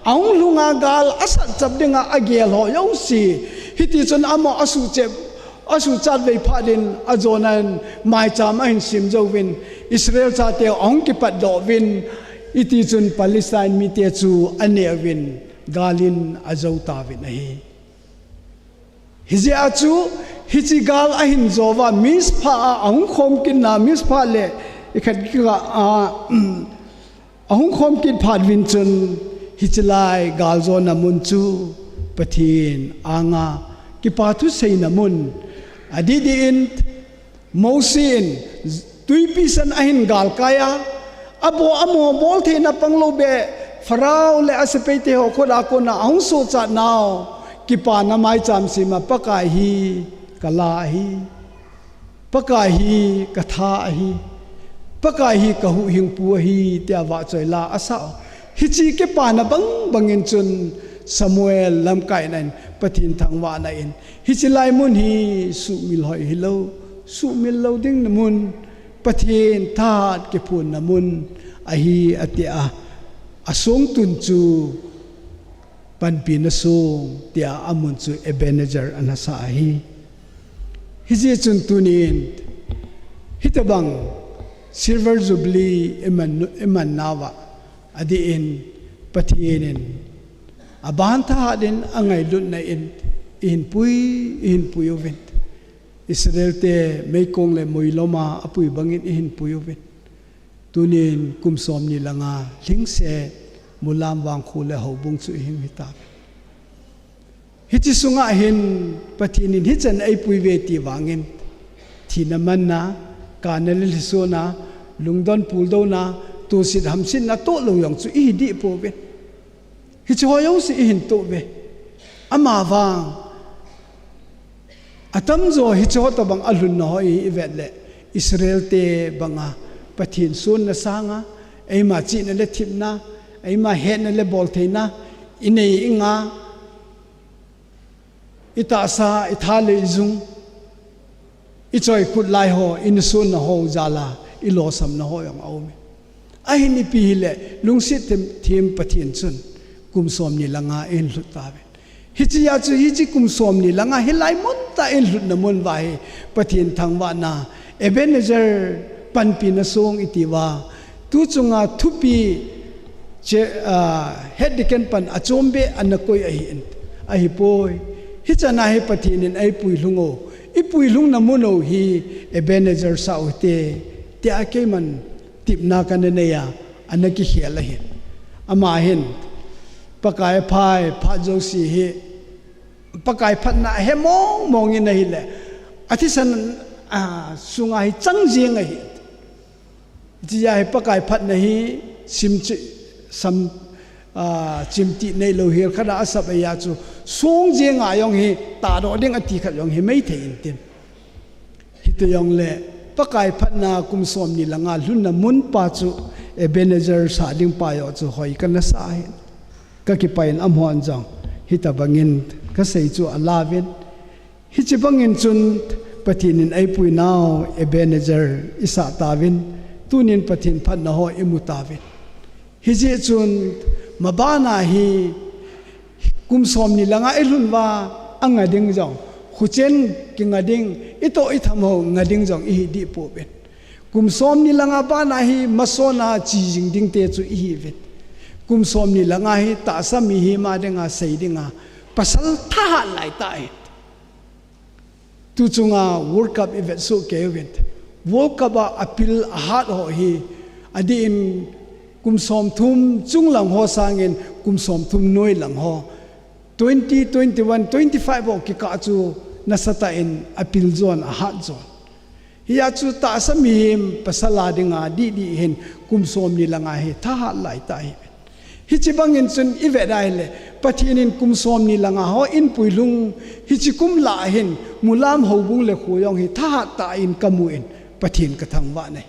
ahung lhunga gal asat chap dinga agel ho jouse, hitichun amaho asuhchat, asuhchat vei phat in ajonan maicham ahin sem jouvin, Israel chate ahung kipatdoh uvin, hitichun Palestine mite chu aneh uvin, gal in ajou tauvin ahi. Hijeh a chu, Hiche gal ahin jouva Mizpah a ahung khom kitna, Mizpah le ikhat kikah a ahung khom kit phat uvin chun, hiche lai galjona mun chu Pathen anga kipa thu seina mun, adih dih in Mosi in twipi san ahin galkai a, abo amo bol theina panglou beh, Pharaoh le asepaite ho khut a kona ahung suhchat nau, kipana maicham sema Pakai hi kala ahi. Pakai hi katha ahi. Pakai hi kahuhhingpu ahi, tia vahchoi la asah u. Hiche kipana bang bangin chun Samuel lamkaina in, Pathen thangvahna in, hiche lai mun hi suhmil hoi hilou, suhmil lou ding na mun, Pathen thahat kiphonna mun ahi, ati a. Asong tun chu panpina song, tia amun chu Ebenezer ana sa ahi. Hijeh chun tunin, hitobang Silver Jubilee iman, iman nauva, adih in Pathen in aban thahat in angailutna in ihin pui, ihin pui uvin. Israel te meikong le moilom a apui bangin ihin pui uvin. Tunin kum somni le nga lhingset, mulam vangkho le houbung chu ihing hita. Hiche sunga hin Pathen in hichan eipui uve ti vangin, thina manna, kana le lhisona, lungdon puldouna, tohset hamsetna toh lou jong chu ihi dih pouve. Hiche ho jouse ihin toh uve. Amavang, atamjo hiche ho tobang alhunna ho ivet le, Israel te banga Pathen sonna sanga, eima chihna le thepna, eima hetna le boltheina, inei inga, itahsa, itha le ijung, ichoi kut lai ho, insunna ho jal a, ilosamna ho jong aume. Ahin ipi hile, lungset them, them Pathen chun, kum somni le nga ihin lhut tauve. Hiche a chu, hiche kum somni le nga hilai mun tah ihin lhutna mun uva hi, Pathen thangvahna, Ebenezer panpina song iti uva, tu chunga thupi che, ah, head deacon pan achom beh ana koi ahi in, ahipoi. Hichan a hi Pathen in eipui lhung u, ipui lhungna mun u hi Ebenezer sah u hite, tia keiman tepna kana nei a, ana kikhel ahi. Ama hin, Pakai phai, phat jouse hi, Pakai phatna ahe mong mong in ahile, athisan, ah, sunga hi chang jeng ahi. Hiche a hi Pakai phatna hi sim chi, sam, ah, chimtih neilou hel khat a asap ahi a chu, song jeng a jong hi tahdoh ding ati khat jong hi mei thei intin. Hiti jongle, Pakai phatna kum somni le nga lhunna mun pa chu Ebenezer sah ding pa joh chu hoi kana sa ahi. Ka kipah in amahon jong hitobangin ka sei chu alauvin. Hiche bangin chun Pathen in eipui nau Ebenezer isah tauvin, tunin Pathen phatna ho imu tauvin. Hijeh chun, mabana hi kum somni le nga ilhun uva, anga ding jong, khuchen kinga ding, itoh itham ho nga ding jong ihi dih pouvin. Kum somni le nga bana hi masanga chi jing ding te chu ihiuvin. Kum somni le nga hi tahsa mihem a dinga sei dinga, pasal thahat lai tah ahi. Tu chunga World Cup ivet soh kei uvin. World Cup a apil ahat ho hi, adih in kum somthum chunglang ho sangin kum somthum noilang ho. Twenty, twenty-one, twenty-five ho kikah chu nasatah in apil jon, ahat jon. Hia chu tahsa mihem pasal a dinga dih dih hin kum somni le nga hi thahat lai tah ahi. Hiche bangin chun ivet ahile, Pathen in kum somni le nga ho eipui lhung, hiche kum lah hin, mulam houbung le kho jong hi thahat tah in kamu in, Pathen kathangvah e.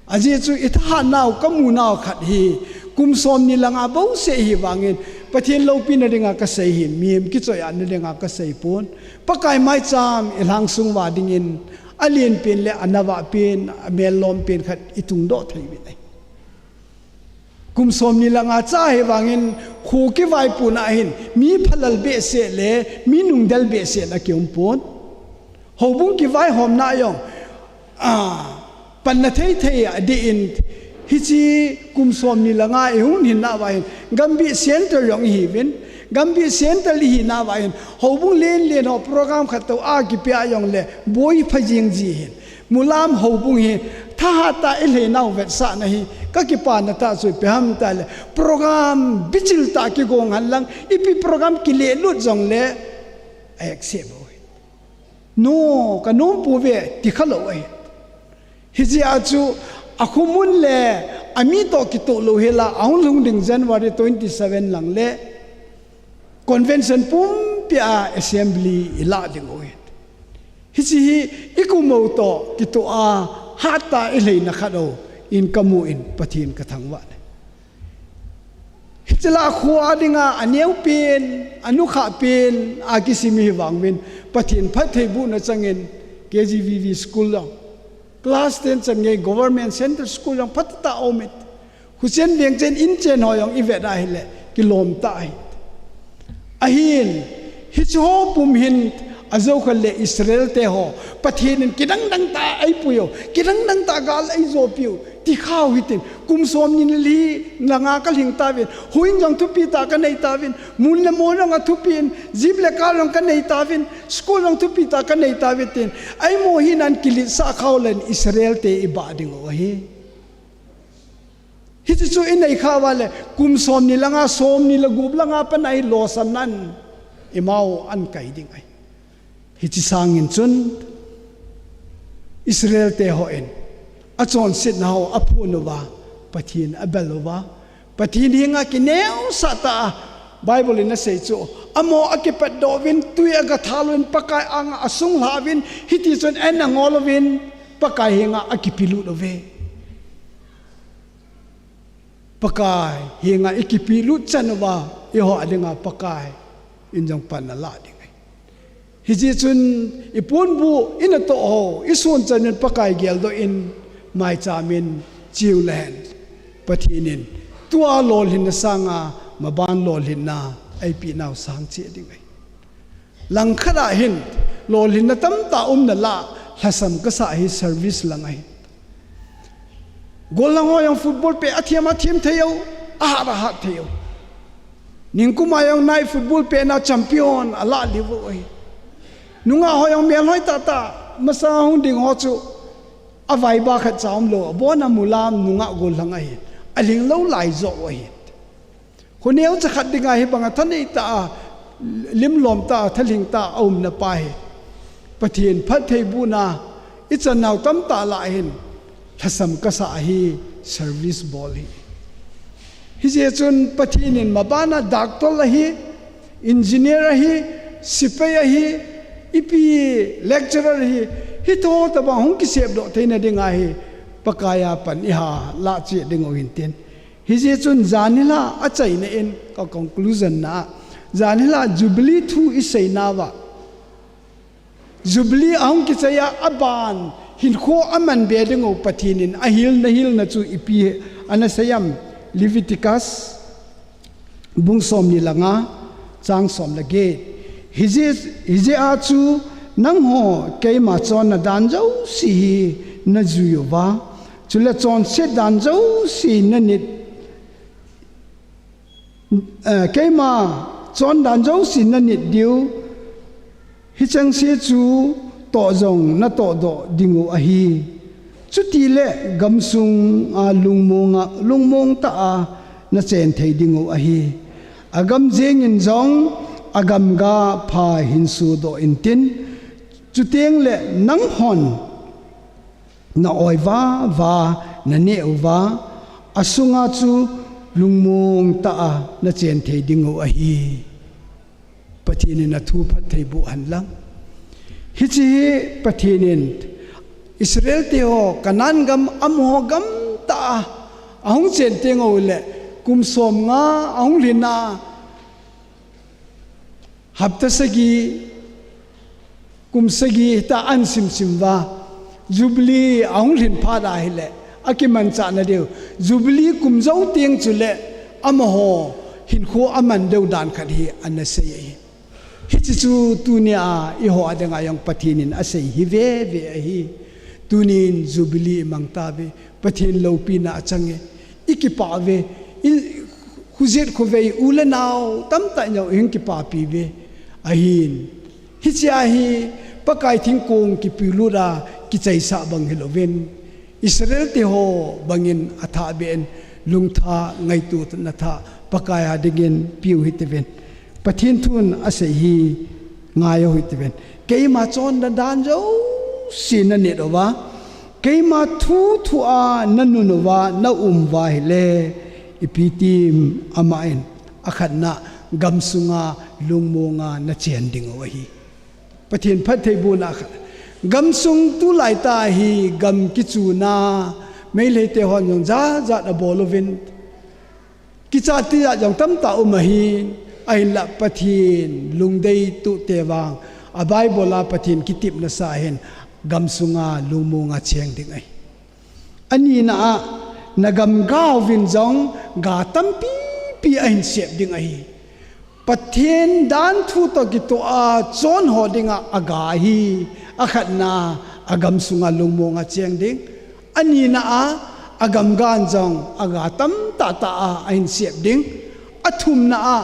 Ajeh chu ithahat nau, kamu nau khat hi, kum somni le nga bouseh ahi vangin, Pathen loupina dinga kasei hi, mihem kichoiya na dinga kasei pon. Pakai maicham ilhangsung uva dingin, alen pen le anavah pen, amellom pen khat itungdoh thei uvin ahi. Kum somni le nga cha ahi vangin, kho kivaipuna hin, mi phalal behseh le, mi nungdel behseh na kium pon. Houbung kivaihomna jong, ah, panna thei thei adih in, hiche kum somni le nga ihung hinna uva hin, Gambih center jong ihiuvin, Gambih centre ihi nauva hin, houbung lenlen ho program khat tou a kipe a jongle, boi pha jing ji hin. Mulam houbung hi, thahat a ilhei nau vetsahna hi, ka kipana tah chu ipi ham tile, program bichil tah kigong hen lang, ipi program kilelut jongle, a accept u hi. No, ka nom pouve, ti kha lou ahi. Hijeh a chu, a khomun le, a mi toh kitoh lou hel a, ahung lhung ding January twenty seven lang le, convention pumpi a assembly ilah ding u ahi. Hiche hi, i kum u toh, kitoh a, hat a ilheina khat u, in ka mu in, Pathen ka thangvah e. Hiche lah kho a dinga, a neo pen, a nukha pen, a kisim ihi vang uvin, Pathen phattheibohna changin, K G V V school jong, class ten chan ngei government central school jong phatah a um e. Huchen veng chen in chen ho jong i vet a hile, kilom tah ahi. Ahin, hiche ho pum hin, a jou khat le Israel te ho, Pathen in kidang dang tah a eipui u, kidang dang tah a gal eijopi u, ti kha u hitin, kum som ni le li, na nga ka lhing tauvin, huin jong thupi tah ka nei tauvin, mun le mo jong a thupi in, jeep le car jong ka nei tauvin, school jong thupi tah ka nei tauve tin, eimo hinan kiletsah kha u len Israel te i bah ding u ahi. Hiche chu i nei kha uva le, kum som ni langa, som ni le gup langa pat a hi losam nan, i mau an kai ding ahi. Hiche sangin chun, Israel te hon, a chonsetna ho, a phon uva, Pathen a bel uva, Pathen henga kineosah tah a, Bible in a sei chu, amaho a kipatdoh uvin, tui a ga thal uvin, Pakai anga a sunglha uvin, hiti chun an a ngol uvin, Pakai henga a kipelut uve. Pakai henga i kipelut chan uva, eiho a dinga Pakai in jong pan a la ding ahi. Hijeh chun i ponbuh, i natoh ho, i son chan in Pakai geldoh in maicham in cheu le hen. Pathen in tua lolhinna sanga maban lolhinna eipeh nau sang cheh ding ahi. Langkhat a hin, lolhinna tamtah umna lah, lhasam kasa hi service lang ahi. Golhang ho jong football pet a them a them thei u, a hat a hat thei u. Ningkum a jong night football pet na champion a lah liu u ahi. Nungah ho jong melhoi tah tah, masang hung ding ho chu, a vaiba khat cha umlou, a bon a mulam nungah golhang ahi. A lhinglou lai joh u ahi. Kho neocha khat dinga hibanga thanei tah a, limlom tah a, thalhing tah a umna pa hi, Pathen phattheibohna i chan nau tamtah lah hin, lhasam kasa hi service bol hi. Hijeh chun Pathen in maban a doctor ahi, engineer ahi, sepai ahi, ipi lecturer ahi, hitobang hung kisepdoh theina dinga hi, Pakai a pan i ha lah cheh ding u hin tin. Hijeh chun janhi lah a chaina in ka conclusion na, janhi lah Jubilee thu i sei nauva, Jubilee a hung kichai a, aban hinkho a man be ding u Pathen in a hilna, hilna chu ipi ana sei em, Leviticus bung som ni le nga, chang som le get. Hijeh, hijeh a chu nangho keima chonna dan jouse hi na jui uva, chule chonset dan jouse na nit, eh, keima chon dan jouse na nit diu, hicheng se chu toh jong na tohdoh ding u ahi. Chutile gamsung a lungmong a, lungmong tah a na chen thei ding u ahi. A gam jeng in jong a gamga pha hin sudoh in tin, chuteng le nanghon na oi vava, na neh uva, a sunga chu lungmong tah a na chen thei ding u ahi. Pathen in a thu phattheiboh hen lang. Hiche hi Pathen in Israel te ho, Canaan gam, amaho gam tah a, a hung chen teng u le, kum som nga a hung lhin a, hapta sagi, kum sagi hita an simsim uva, Jubilee a hung lhin phat a hile, a kimanchahna diu. Jubilee kum jou teng chule, amaho hinkho a man diu dan khat hi ana sei ahi. Hiche chu tunia eiho a dinga jong Pathen in a sei hi veve ahi. Tunin Jubilee i mang tauve, Pathen loupina a chang e. I kipah uve, i Khujet khuvei u le nao tamtah in jong ihung kipapi uve. Ahin, hiche ahi, Pakai thingkong kipelut a kichaisah bang hilouvin, Israel te ho bangin athah beh in, lungthah, ngaito natna thah Pakai a dingin piu hite uvin. Pathen thun asei hi ngai u hite uvin. Keima chonna dan jouse nanit uva, keima thu thua nanun uva, naum uva ahile, ipi tim, amahin, akhatna, gamsunga lungmonga nachen diu ahi. Pathen phattheibohna khat. Gamsung tulai tah hi gam kichuna, Meitei te hon jong jat jat abol uvin, kichat tijat jong tamtah um ahin, ahinlah Pathen lungdei toh te vang, a Bible a Pathen kitepna sah hin, gamsunga lungmonga cheng ding ahi. Anina a, nagam gauvin jong ga tampipi ahin sep ding ahi. Pathen dan thu toh kitoh a chon ho dinga aga hi, akhatna, agamsunga lungmonga cheng ding. Anina a, agam gan jong aga tamtah tah a ahin sep ding. Athumna a,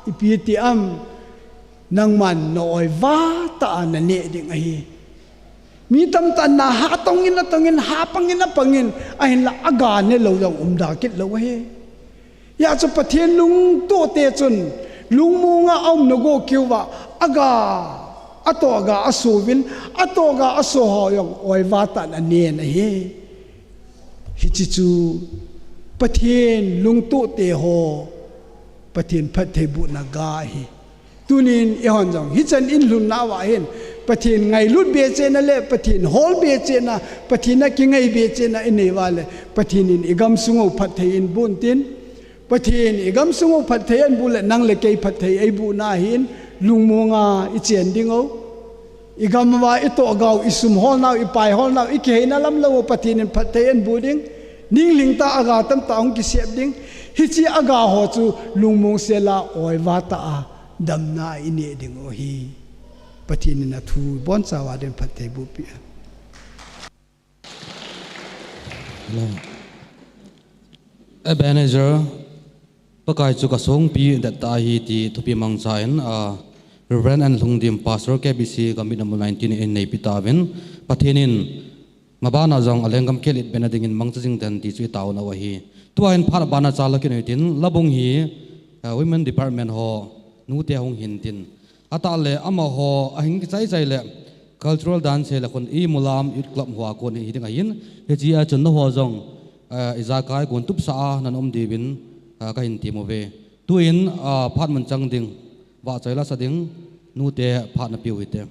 ipi ti am, nangman na-oi vatah a naneh ding ahi. Mi tamtah in na hatongin atongin, hapangin apangin, ahinlah aga nelou jong umda kit lou ahi. Hijeh chun Pathen lungtoh te chun, lungmonga aumna go keuva, aga, atoh aga asouvin, atoh aga aso ho jong oi vatah in anen ahi. Hiche chu Pathen lungtoh te ho, Pathen phattheibohna ga ahi. Tunin eihon jong, hichan in lhun nauva hin, Pathen ngailut bechehna le Pathen hol bechehna, Pathen a kingai bechehna inei uva le, Pathen in igamsung u phatthei eiboh in tin, Pathen igamsung u phatthei eiboh le, nang le kei phatthei eibohna hin, lungmonga ichen diu. Igam uva itoh gau, isum holnau, ipai holnau, ikiheina lam lou Pathen in phatthei eiboh ding. Ninglhing tah a aga tamtah hung kisep ding. Hiche aga ho chu lungmong sela oi vatah a damna ineh diu ahi. Pathen in athu ibonchauva din phatthei boh peh hen. Hello. Ebenezer, Pakai chu kasongpi dettah ahi ti thupi mangchan, ah, Reverend N Lhungdim, Pastor K B C Gamit number nineteen in neipi tauvin, Pathen in mabana jong alenggam kehlet bena dingin mangcha jing hen ti chu itaona u ahi. Tua hin phat abana chal a kinei tin, labung hi, ah, Women Department ho, nute hung hin tin. Atah le amaho ahing kichai chai le cultural dance le khun i Mulam Youth Club hoa kon hi ding ahin, hiche a chun nangho jong, eh, ijakai kon tupsa a naum diuvin, eh, kahin tem uve. Tuin, ah, phat mun chang ding, vahchoi la sa ding, nute phat napeh u hite.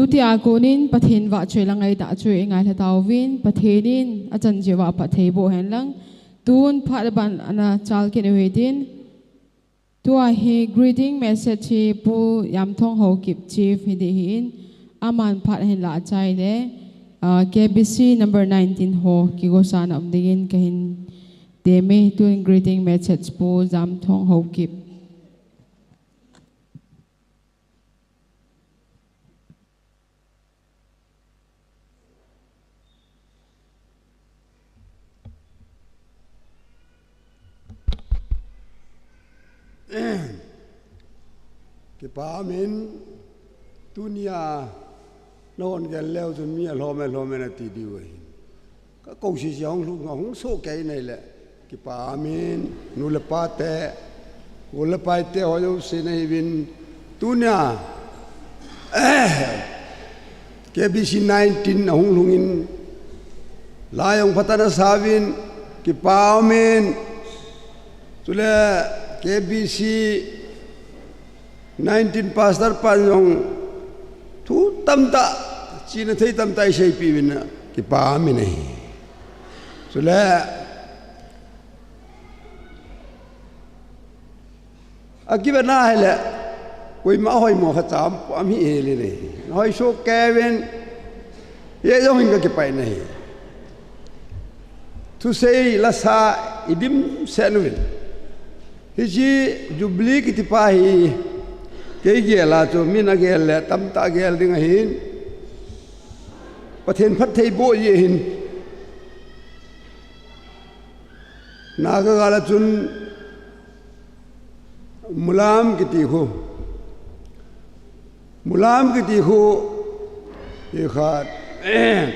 Tutia konin Pathen vahchoi la ngaitah chu ingailha tauvin, Pathen in achan cheh uva phattheiboh hen lang. Tun phat aban ana chal kit u hitin. Tua hi greeting message hi Pu Yamthong Haokip Chief hiding ahin, aman phat ahin lah achai le, ah, K B C number nineteen ho kigosana um dingin kahin teme. Tun greeting message Pu Yamthong Haokip. Kipa umin, tunia nahon gel leu chun mi alhom e, alhom e nati diu ahi. Ka kousisi hung lhung, hung sohkei nahile, kipa umin, nu le pa te, u le pai te, ho jouse nahiuvin, tunia, K B C nineteen ahung lhungin, lai jong phatah in asauvin, kipa umin, chule K B C nineteen pastor pan jong thu tamtah, chihna thei tamtah eiseipeh uvin, kipa umin ahi. Chule, akivetna hile, koima hoimo khat cha um, um hih hel in ahi. Nahoi sohkei uvin, hijong hin kakipah in ahi. Thusei lasa idimset uvin. Hiche Jubilee kiti pa hi, kei gel a chu min agel le tamtah gel ding ahin. Pathen phattheiboh jeh hin. Naga gal a chun Mulam kiti khu. Mulam kiti khu. Hikhat,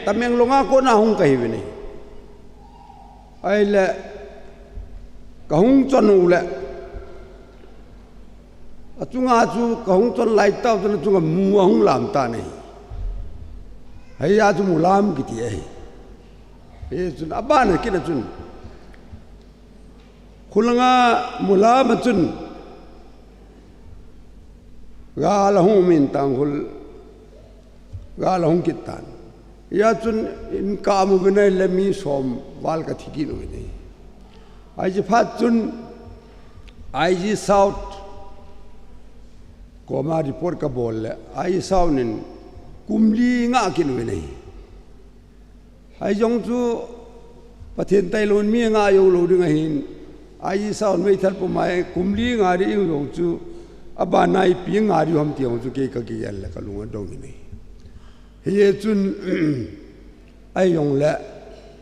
Tamenglong a kona hung kahiuvin ahi. Ahile, kahung chon u le. Achunga chu kahung chon lai tah chun achunga mu ahung lam tan ahi. Hijeh a chu Mulam kiti ahi. Hichun aban a kit a chun, khulanga Mulam a chun gal ahung um in, Tangkhul gal ahung kit tan. Hijeh chun in kamu uvin ahile mi som val kathi kit uvin ahi. Hiche phat chun I G South koma report kabol le, I G South in kum li ngah kit uvin ahi. Hijong chu Pathen tailou in mi ngah jou lou ding ahin, I G South meithal pum a kum li ngah ding jong chu, abana ipi ngah diu ham ti jong chu kei kakigel le kalung adong in ahi. Hijeh chun, ahijongle,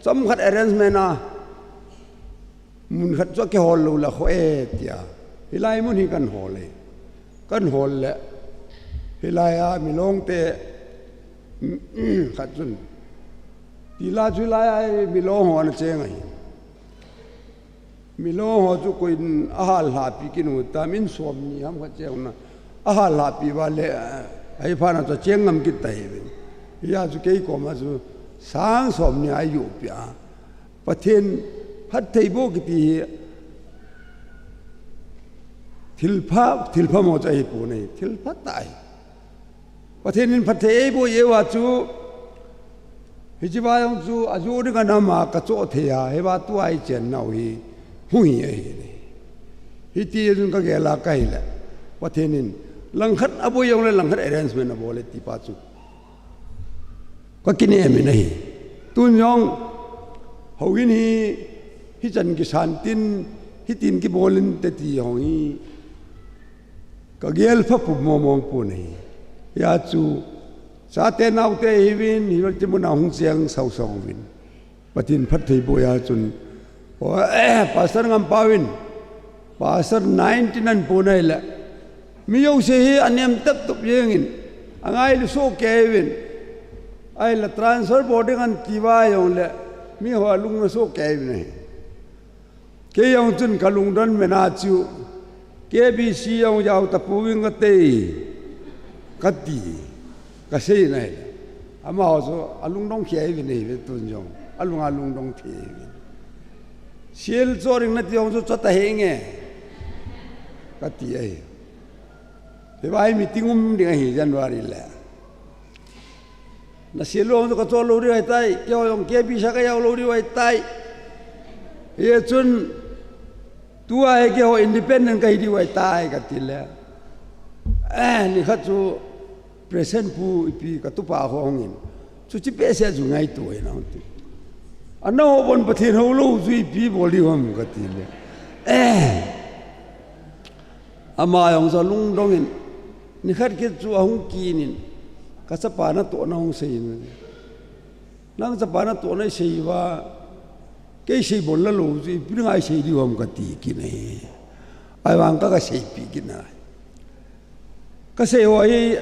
chomkhat arrangement a, mun khat chu akihol lou le kho e tia. Hilai mun hi kahin hol e. Kahin hol le. Hilai a Milong te khat chun. Tila chu hilai a Milong ho ana cheng ahi. Milong ho chu koiin ahal lhahpi kit u tam, in somni ham khat cheng na. Ahal lhahpi uva le, ahiphat na chu acheng ngam kit ta ahi. Hijeh a chu kei koma chu sang somni a eijoh peh a. Pathen phattheiboh kiti hi thilpha, thilphamo chu ahipon ahi, thilpha tah ahi. Pathen in phatthei eiboh jeh uva chu, hiche va jong chu ajoh ding anam a kachoh thei a, hiva tua ichen nau hi hung hi ahi. Hiti jong kagel a kahile, Pathen in langkhat aboi jongle langkhat arrangement abol e ti pa chu kakinem in ahi. Tun jong, houin hi, hichan kisan tin, hitin kibol inte ti jong hi, kagel pha pup mong mong pon ahi. Hijeh a chu, chate naote hiuvin, hiche mun a hung cheng sausau uvin. Pathen phattheiboh a chun, o, eh, Pastor Ngampao in, Pastor nineteen ahin pon ahile, mi jouse hi anem tep tep jeng in, angailu sohkei uvin, ahile transfer boarding ahin ti uva jongle, mi ho alung ana sohkei uvin ahi. Kei jong chun kalungdon mena chu, K B C jong jao tapouvinge kati, kati, kasei in ahile. Amaho chu alungdong khel uvin ahi ve tun jong, alunga lungdong thei uvin. Silchar ding nati jong chu chota henge, kati ahi. Hiva hi meeting um ding ahi January le. Nasel lou chu kachol lou diu ahitai, keiho jong K B C ka jao lou diu ahitai. Hichun, tua hi keiho independent kahi diu ahitai kati le. Eh, nikhat chu President pu ipi katupa ho hungin. Chuche behseh chu ngaito hih in ti. Ana ho bon Pathen hou lou chu ipi bol diu ham kati le. Eh. Ama jong chu alungdong in, nikhat kit chu ahung kin in, kachapa natohna hung sei in. Nang chapa natohna isei uva, kei sei bol la lou chu, ipi dinga isei diu ham kati kit in ahi. Ahivang ka, kaseipeh kit in ahi. Kasei ho hi,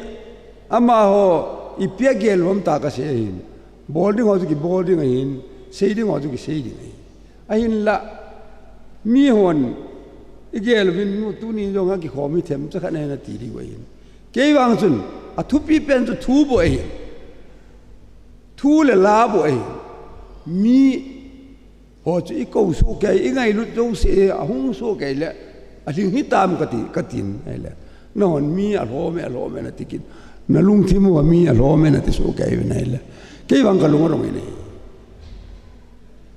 amaho, ipi agel u ham tia kasei ahin. Bol ding ho chu kibol ding ahin, sei ding ho chu kisei ding ahin. Ahinla, mihon, igel uvin, tuni jong akikhom hi themcha khat ahi nati diu ahin. Kei vang chun, athupi pen chu thu bou ahin. Thu le la bou ahin. Miho chu ikou soh kei, ingailut jouse, ahung soh kei le, alhing hitam kati, katin, ahile. Nahon mi alhom e, alhom e nati kit. Nalungthim uva mi alhom e nati soh kei uvin ahile. Kei vang kalung adong in ahi.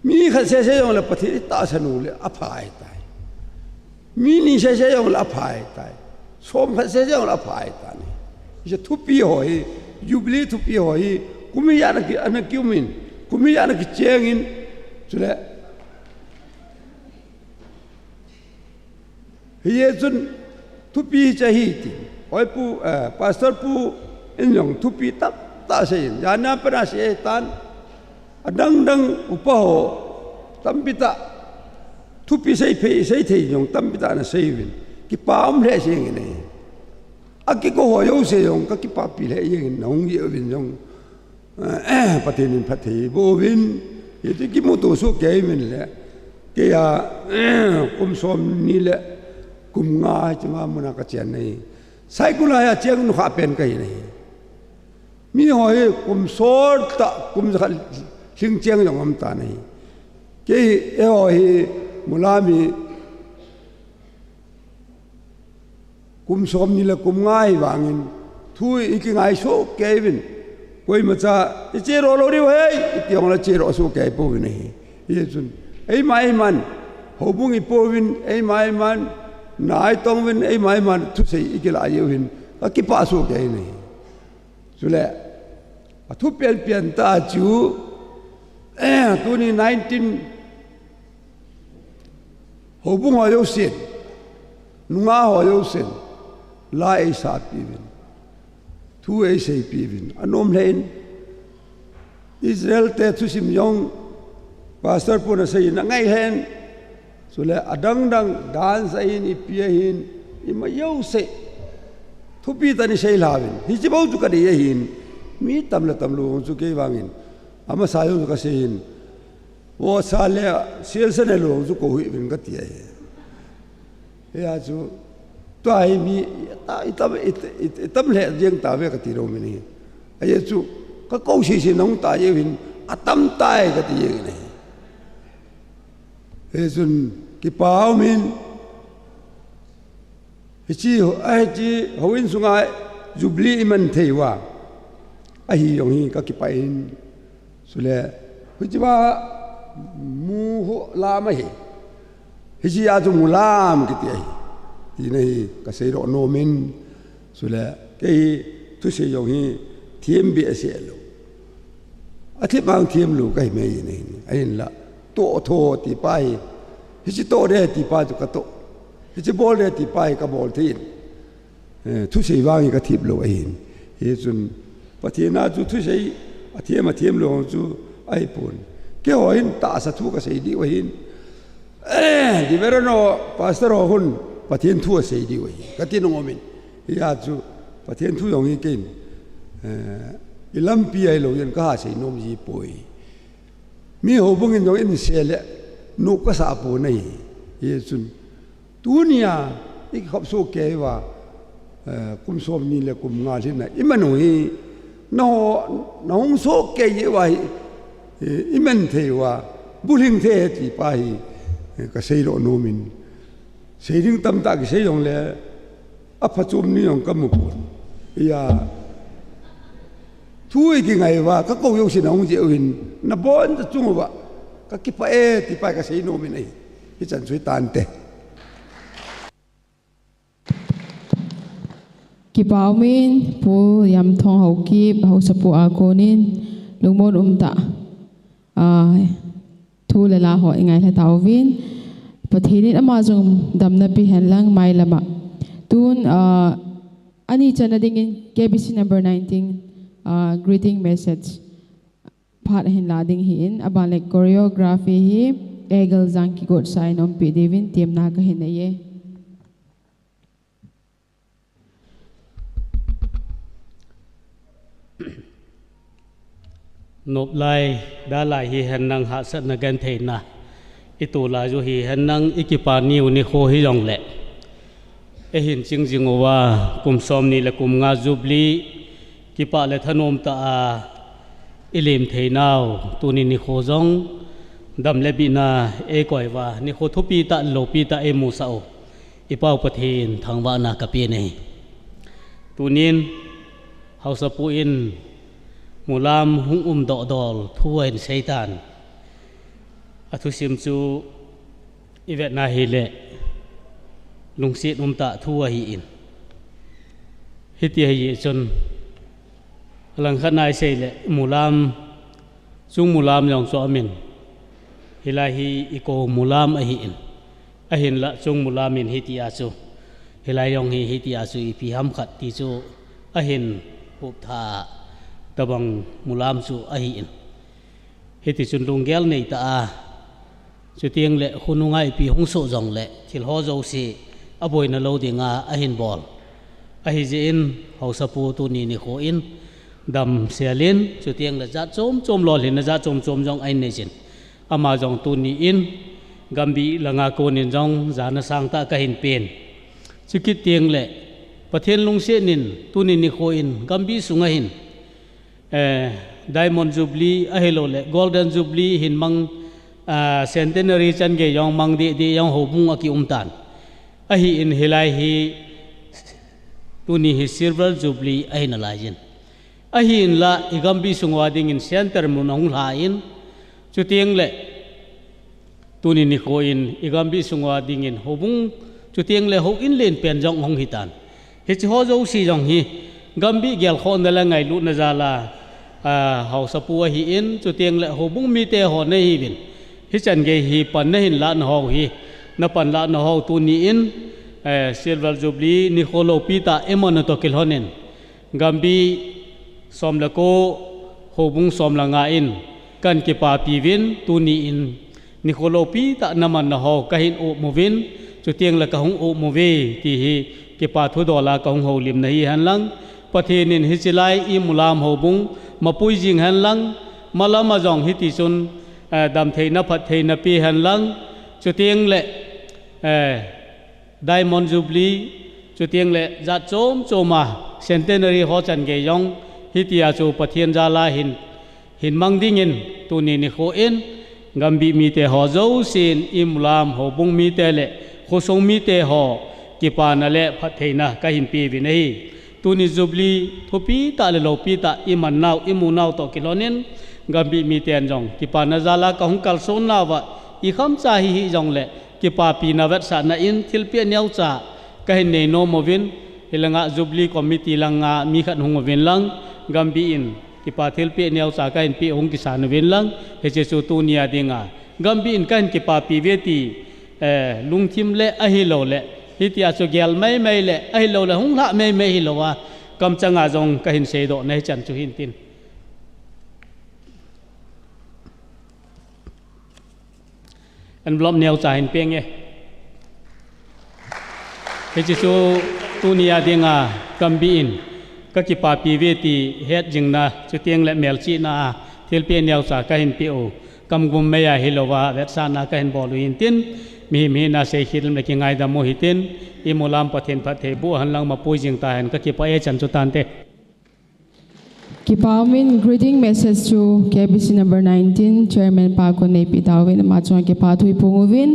Mi khat sese jong le Pathen itahsan u le apha ahitai. Mi ni sese jong le apha ahitai. Som khat sese jong le apha ahitai. Hiche thupi ho hi, Jubilee thupi ho hi, kum ijat ana ki, ana kium in, kum ijat ana kicheng in, chule, hichun thupi hiche ahi ti. Oi pu, eh, Pastor pu in jong thupi tamtah asei in. Jana pana asei tan. Adang dang upa ho tampi tah thupi sei phei, sei thei jong tampi tah ana sei uvin. Kipa um lheh jeng in ahi. Akikou ho jouse jong kakipapi lheh jeng in nahung jeh uvin jong. Eh, Pathen in phatthei boh uvin, hichu kimuto soh kei uvin le, kei a, eh, kum somni le kum nga hiche ma muna kachen ahi. Saikul a hi acheng nukhah pen kahi in ahi. Miho hi kum sot tah, kum jakhat lhing cheng jong um tan ahi. Kei hi, eiho hi, mulam hi, kum somni le kum nga ahi vangin, thu ikingai soh kei uvin. Koimacha, ichedoh lou diu ahi, iti jongle chedoh soh kei pouvin ahi. Hichun, eima eiman, houbung ipouvin, eima eiman, na itong uvin, eima eiman, thusei ikilah jeh uvin, kakipah soh kei in ahi. Chule, athu penpen tah chu, eh, tuni nineteen, houbung ho jousen, nungah ho jousen, la eisapi uvin, thu eiseipeh uvin, anom lheh in, Israel te thusim jong, Pastor pun asei in, angai lheh in, chule adang dang, dance ahin, ipi ahin, ima jouse, thupi tah in isei lha uvin, hiche bou chu kadei ahin, mi tam le tam lou chu kei vangin, amasa jong chu kasei in, Vohsa le sielsa ne lou chu kou hih uvin kati ahi. Hia chu, tua hi mi, ita, itam, it, it, itam lheh jeng tauve kati lou min ahi. Ajeh chu, kakou sese nahung ta jeh uvin, atam tai kati jeng in ahi. Hichun, kipa umin, Hiche, a hiche, houin sunga Jubilee iman thei uva. Ahi jong hi kakipah in. Chule, hiche va mu ho lam ahi. Hiche a chu mu lam kiti ahi. Tina hi kasei doh nom in. Chule, kei hi thusei jong hi them behseh lou. Athip mang them lou kahi mai in ahi. Ahinla, toh tho ti pa hi. Hiche toh de ti pa chu katoh. Hiche bol de ti pa hi kabol thei in. Eh, thusei vang hi kathip lou ahin. Hichun Pathen a chu thusei athem athem lou chu ahipon. Keiho hin tahsa thu kasei diu ahin. Eh, Reverend ho, Pastor ho hin Pathen thu asei diu ahi. Kati nom in. Hia chu Pathen thu jong hi keiin. Eh, ilampi ahilou jeh in kaha sei nom ji poi. Mi houbung in jong in sei le, nop kasah pon ahi. Hichun, tunia, ikikhop soh kei uva, eh, kum somni le kum nga lhin a, iman u hi, nangho, nahung soh kei uva hi, eh, iman thei uva, bulhing thei e ti pa hi, eh, kasei doh nom in. Sei ding tamtah kisei jong le, aphachom ni jong kamu pon. Hia, Thu i kingai uva, ka kou jouse na hung jeh uvin, na boncha chung uva ka kipah e, ti pa ka sei nom in ahi. Hichan chu hitante. Kipa umin, Pu Yamthong Haokip, Haosapu a konin, lungmon umtah, ah, thu le la ho i ngailha tauvin. Pathen in ama jong damna pe hen lang mai lama. Tun, ah, ani channa dingin K B C number nineteen, ah, greeting message phat ahin la ding ahin, aban le choreography hi Eagle Jang Kigotsa in umpi diuvin temna kahin nei e. Nop lai, da lai hihen lang hahsatna gentheina i to lai u hihen lang i kipa niu nikho hijongle, i hin ching jing uva kum somni le kum nga Jubilee kipah le thanom tah a i lem theinau tuni nikho jong dam le bihna ei koi uva, nikho thupi tah, loupi tah ei musah u i Pau Pathen thangvahna ka pe e. Tunin Haosapu in mulam hung um doh dol thu ahin sei tan. A thusim chu i vetna hile lungset umtah thu ahin. Hiti ahi chun, alangkhat na i sei le mulam, chung mulam jong chu amin. Hilai hi i kou mulam ahin. Ahinlah chung mulam in hitia chu, hilai jong hi hitia chu ipi ham khat ti chu ahin huptha tabang mulam chu ahin. Hiti chun lunggel nei tah a, chuteng le khonunga ipi hung soh jongle thil ho jouse aboina lou dinga ahin bol. Ahijeh in Haosapu tuni nikho in damsel in, chuteng le jat chom chom, lolhinna jat chom chom jong ahin nei jin. Ama jong tuni in Gambih langa konin jong jana sangtah kahin pen. Chukit teng le Pathen lungset in tuni nikho in Gambih sunga hin, eh, Diamond Jubilee ahilou le Golden Jubilee hin mang, ah, Centenary chan gei jong mang deh deh jong houbung a kium tan. Ahin hilai hi tuni hi Silver Jubilee ahi nalai jin. Ahinlah i Gambih sung uva dingin center mun ahung lha in, chuteng le tuni nikho in i Gambih sung uva dingin houbung, chuteng le houin lenpen jong ahung hitan. Hiche ho jouse jong hi Gambih gelkhohna le ngailutna jal a, ah, Haosapu ahin, chuteng le houbung mite ho nahiuvin. Hichan gei hi pan nahin lahna ho hi, na pan lahna ho tuni in, eh, Silver Jubilee nikho loupi tah i manna toh kilhon in, Gambih som le ko, houbung som le nga in kahin kipapi uvin, tuni in nikho loupi tah na manna ho kahin um uvin, chuteng le kahung um uve ti hi kipa thudol a kahung houlimna hihen lang, Pathen in hiche lai i mulam houbung mapui jing hen lang, malam a jong hiti chun, eh, damtheina phattheina pe hen lang, chuteng le, eh, Diamond Jubilee, chuteng le jat chom chom a Centenary ho chan gei jong hitia chu Pathen jal a hin, hin mang dingin tuni nikho in Gambih mite ho jousen i mulam houbung mite le khosung mite ho kipana le phattheina kahin pe uvin ahi. Tuni Jubilee thupi tah le loupi tah i man nau, i mu nau toh kilhon in, Gambih miten jong kipana jal a kahung kalson nauva, i khamcha hi hih jongle, kipapina vetsahna in thilpeh neocha kahin nei nom uvin, hilanga Jubilee Committee langa mi khat hung uvin lang, Gambih in kipa thilpeh neocha kahin peh hung kisan uvin lang, hiche chu tuni a dinga Gambih in kahin kipapi uve ti, eh, lungthim le ahilou le, hitia chu gel maimai le, ahilou le hung lhah maimai hilou a, kamchang a jong kahin seidoh na hichan chu hintin. Envelope neocha hin peng e. Hiche chu tuni a dinga Gambih in ka kipapi uve ti het jingna, chuteng le melchihna a thilpeh neocha kahin peh u, kamgum mei a hilou a vetsahna kahin bol u hintin, mihem hina seikhel le kingaidam u hitin, i mulam Pathen phatthei boh hen lang mapui jing tahen, ka kipah e, chan chu tante. Kipa umin, greeting message chu K B C number nineteen, Chairman pa kon neipeh tauvin, ama chunga kipa thu iphong uvin.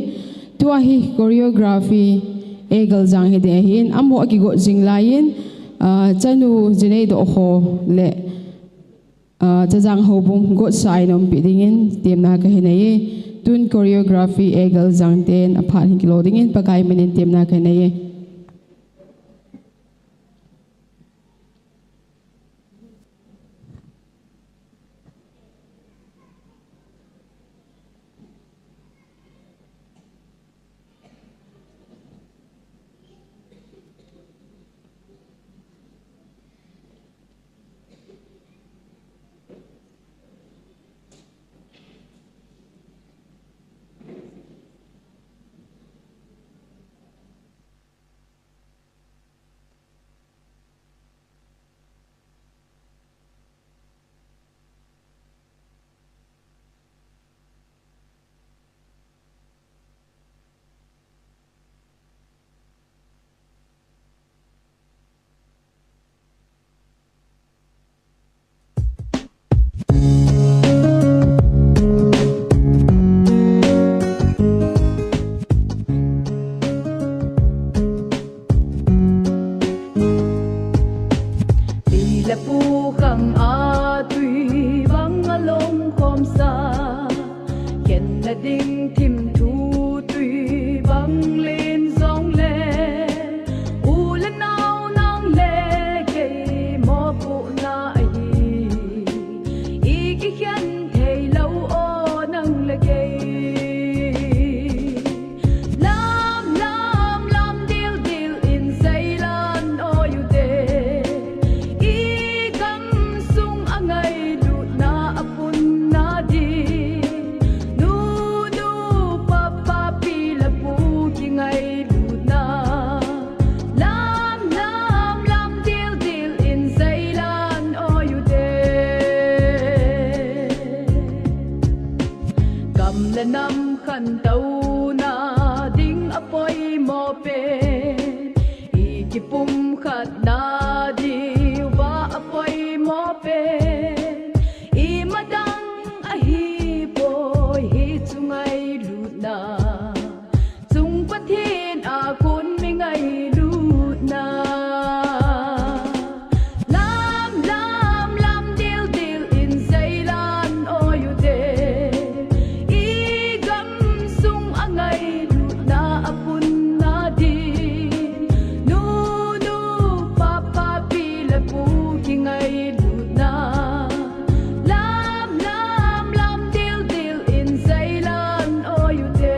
Tua hi choreography Eagle Jang hiding ahin, amaho akigot jing laiyin, ah, chanu jinei doh ho le Ah, Chazang Houbung gotsa a eina umpi dingin temna kahin nei e. Tun choreography Eagle Jangten aphat hin kilo dingin Pakai minin temna kahin nei e. Pi le pu khang a tui bang a lom khom sa, khen na ding thim thu tui bang len jong le, u le nao nang le kei mopohna ahi. I kikhen thei lou o nang le kei. Lam, lam, lam dil dil in seilan o u te. I gamsung a ngailutna a punna din. Nu, nu, pa, pa, pi le pu kingailutna. Lam, lam, lam dil dil in seilan o u te. Gam le nam khantouna ding a poimo pen, i kipumkhatna diuva a poimo pen, i madang ahi poi hichu ngailutna. Chung Pathen a kon mi ngailutna. Lam, lam, lam dil dil in seilan o u te. I gamsung a ngailutna a punna din. Nu, nu, pa, pa, pi le pu kingailutna. Lam, lam, lam dil dil in seilan o u te.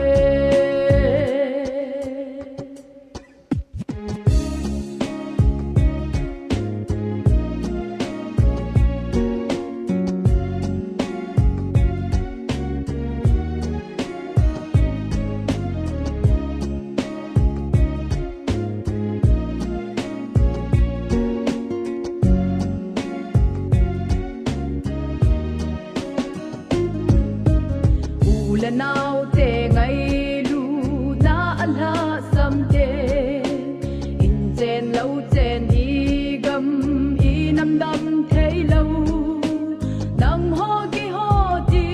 U le nao te ngailutna a lhasam te, in chen lou chen i gam i nam dam thei lou. Nangho keiho ti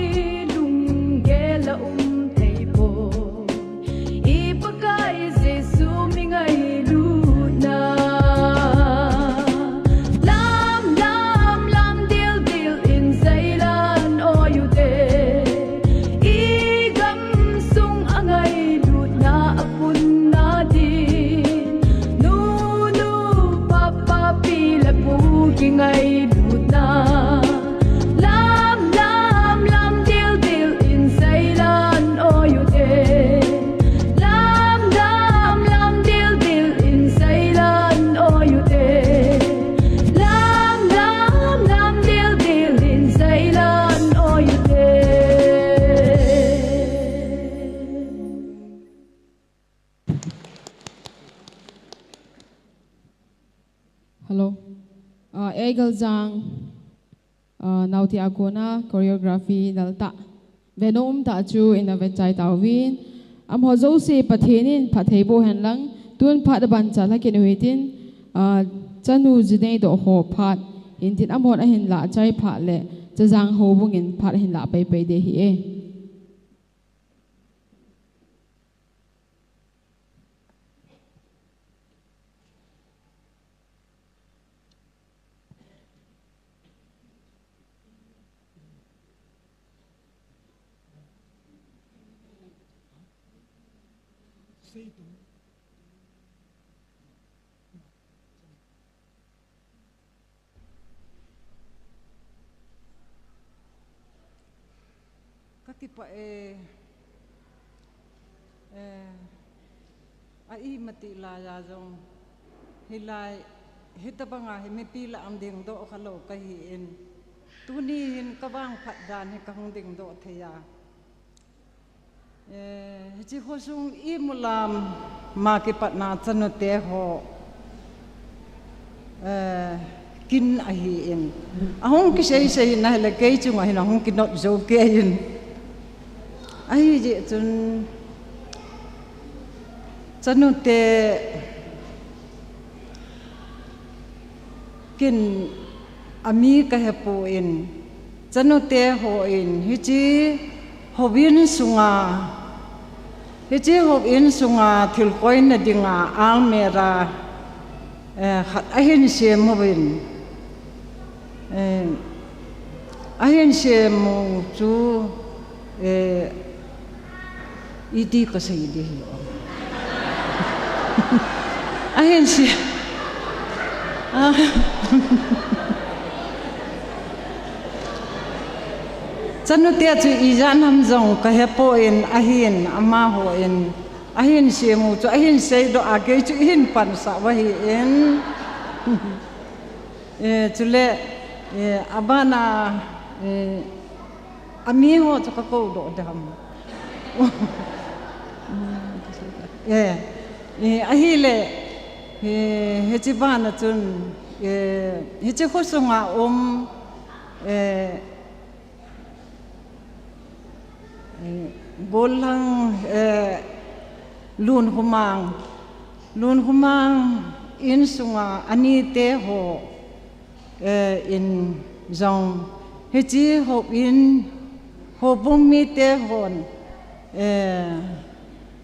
lunggel a um thei poi. I Pakai Jesu mi ngailutna. Lam, lam, lam dil dil in seilan o u te. I gamsung a ngailutna a punna din. Nu, nu, pa, pa, pi le pu kingailutna. Lam, lam, lam dil dil in seilan o u te. Lam, lam, lam dil dil in seilan o u te. Lam, lam, lam dil dil in seilan o u te. Hello. Ah, Eagle Jang. Ah, naote a kona choreography nal tah. Ve nom tah chu ina vechai tauvin. Amaho jouse Pathen in phatthei boh hen lang. Tun phat aban cha lhakin u hitin, ah, chanu jinei doh ho phat. Hintin amahon ahin lah chai phat le Chazang Houbung in phat ahin lah paipai ding ahi e. Ka kipah e, eh, a imatih laiya jong hilai, hitabanga hi mipi lah a dingdoh khalou kahin, tuni hin ka vangphat dan hi kahung dingdoh thei a. Eh, hiche khosung imu lam a kipatna chanute ho, eh, kin ahin. Ahung kisei sei na hile kei chunga hin ahung kinop jou kei in. Ahijeh chun chanute kin ami kahepon, chanute hon hiche houin sunga, hiche houin sunga thil koina dinga almirah, eh, khat ahin sem uvin. Eh, ahin sem u chu, eh, iti kasei ding ham. Ahin sem. Ah. Chanute chu ijat ham jong kahepon ahin, amahon ahin sem u chu ahin seidoh a kei chu eihin pansah u ahin. Eh, chule, eh, abana, eh, ami ho chu ka koudoh ding ham. Eh, eh, ahile, eh, hiche bana chun, eh, hiche khosunga um, eh, eh, Gollhang, eh, Lunkhomang, Lunkhomang insunga anite ho, eh, in jong, hiche houin, houbung mite hon, eh,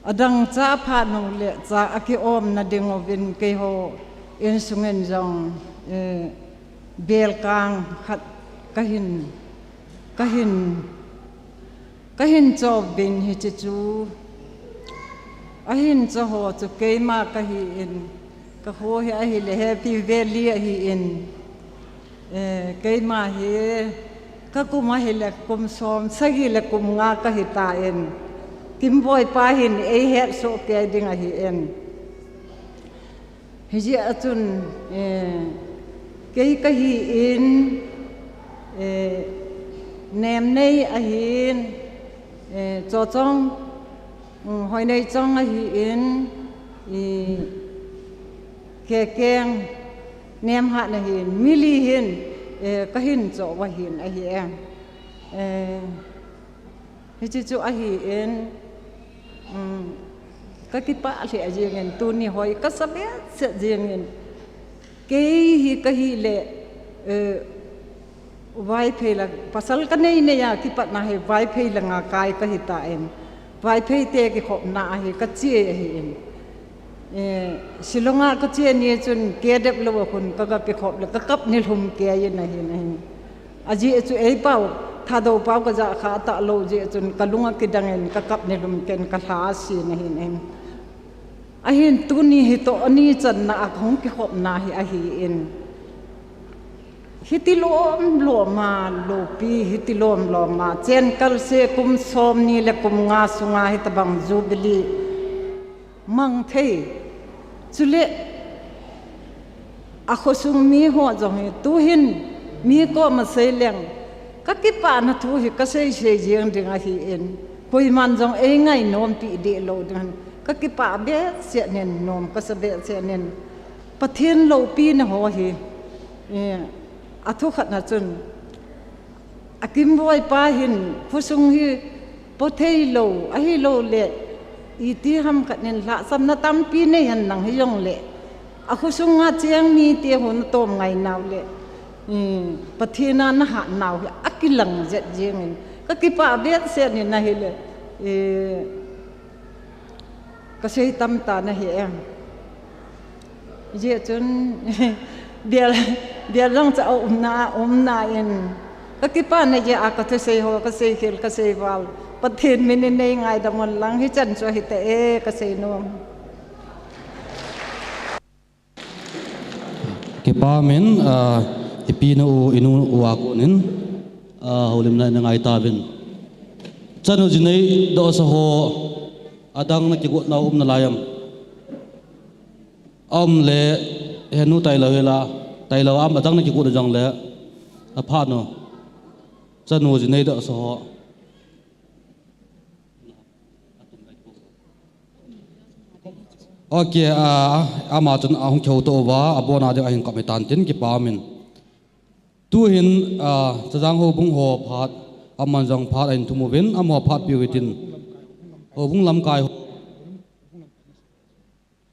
adang cha aphat nung le cha akiom na ding uvin keiho insungin jong, eh, belkang khat kahin, kahin, kahin choh uvin hiche chu ahin choh ho chu keima kahin, ka kho hi ahile Happy Valley ahin. Eh, keima hi, ka kum ahile kum som sagi le kum nga kahitan. Kimboi pa hin eihet soh kei ding ahin. Hijeh a chun, eh, kei kahin, eh, Nemnei ahin, eh, Chochong, um, Hoineichong ahin, i, Kekeng, Nemhat ahin, mi li hin, eh, kahin choh uva hin ahi e. Eh, hiche chu ahin, um, ka kipah lheh jingin, tuni hoi kasa behseh jingin, kei hi kahile, eh, Vaiphei lang, pasal kanei nei a kipatna hi Vaiphei langa kai kahitan. Vaiphei te kikhopna a hi kache ahin. Eh, Shillong a kache ni chun kei dep lou a khun kaga kikhop le kakap nilhum kei in ahin ahin. Ajeh chu eipau, Thadou pau kajah kha talou jeh chun kalung akidang in kakap nilhum kei in kalha asin ahin ahin. Ahin tuni hi toh ani channa a kahung kikhopna hi ahin. Hiti lom lom a loupi, hiti lom lom a chenkal se kum som ni le kum nga sunga hitabang Jubilee mang thei. Chule, a khosung mi ho jong hi, tuhin mi koma sei leng, ka kipana thu hi ka sei sei jeng ding ahin, koiman jong ei ngainom pi deh lou ding ahin, ka kipah behseh in, nom kasa behseh in, Pathen loupina ho hi, eh, a thu khatna chun, a Kimboi pa hin, khosung hi, po thei lou, ahilou le, iti ham khat in lhahsamna tampi nei hen nang hijong le, a khosung a cheng mite ho natom ngai nau le, um, Pathen a nahat nau hi, akilang jet jeng in, ka kipah behseh in ahile, eh, Ka sei tam tan ahi e. Hijeh chun, bial, bial lang cha a umna, umna in. Ka kipana jeh a ka thusei ho, ka sei khel, ka sei val. Pathen min in nei ngaidam un lang, hichan chu ahi tah e, kasei nom. Kipa min, ah, ipi na u, inu u a konin, ah, houlimna in ngai tauvin. Chanu ji nei doh sa ho, adang na kigot nau um nalai am? Aum le, henu tailou hela, tailou am, adang na kigot na jong le, apha no. Chanu ji nei doh sa ho. Ok, ah, ama chun ahung kihou to uva, abona ding ahin kap hitan tin kipa min. Tuhin, ah, Chajang houbung ho phat, aman jong phat ahin thum uvin, amaho phat piu hitin. Houbung lamkai ho.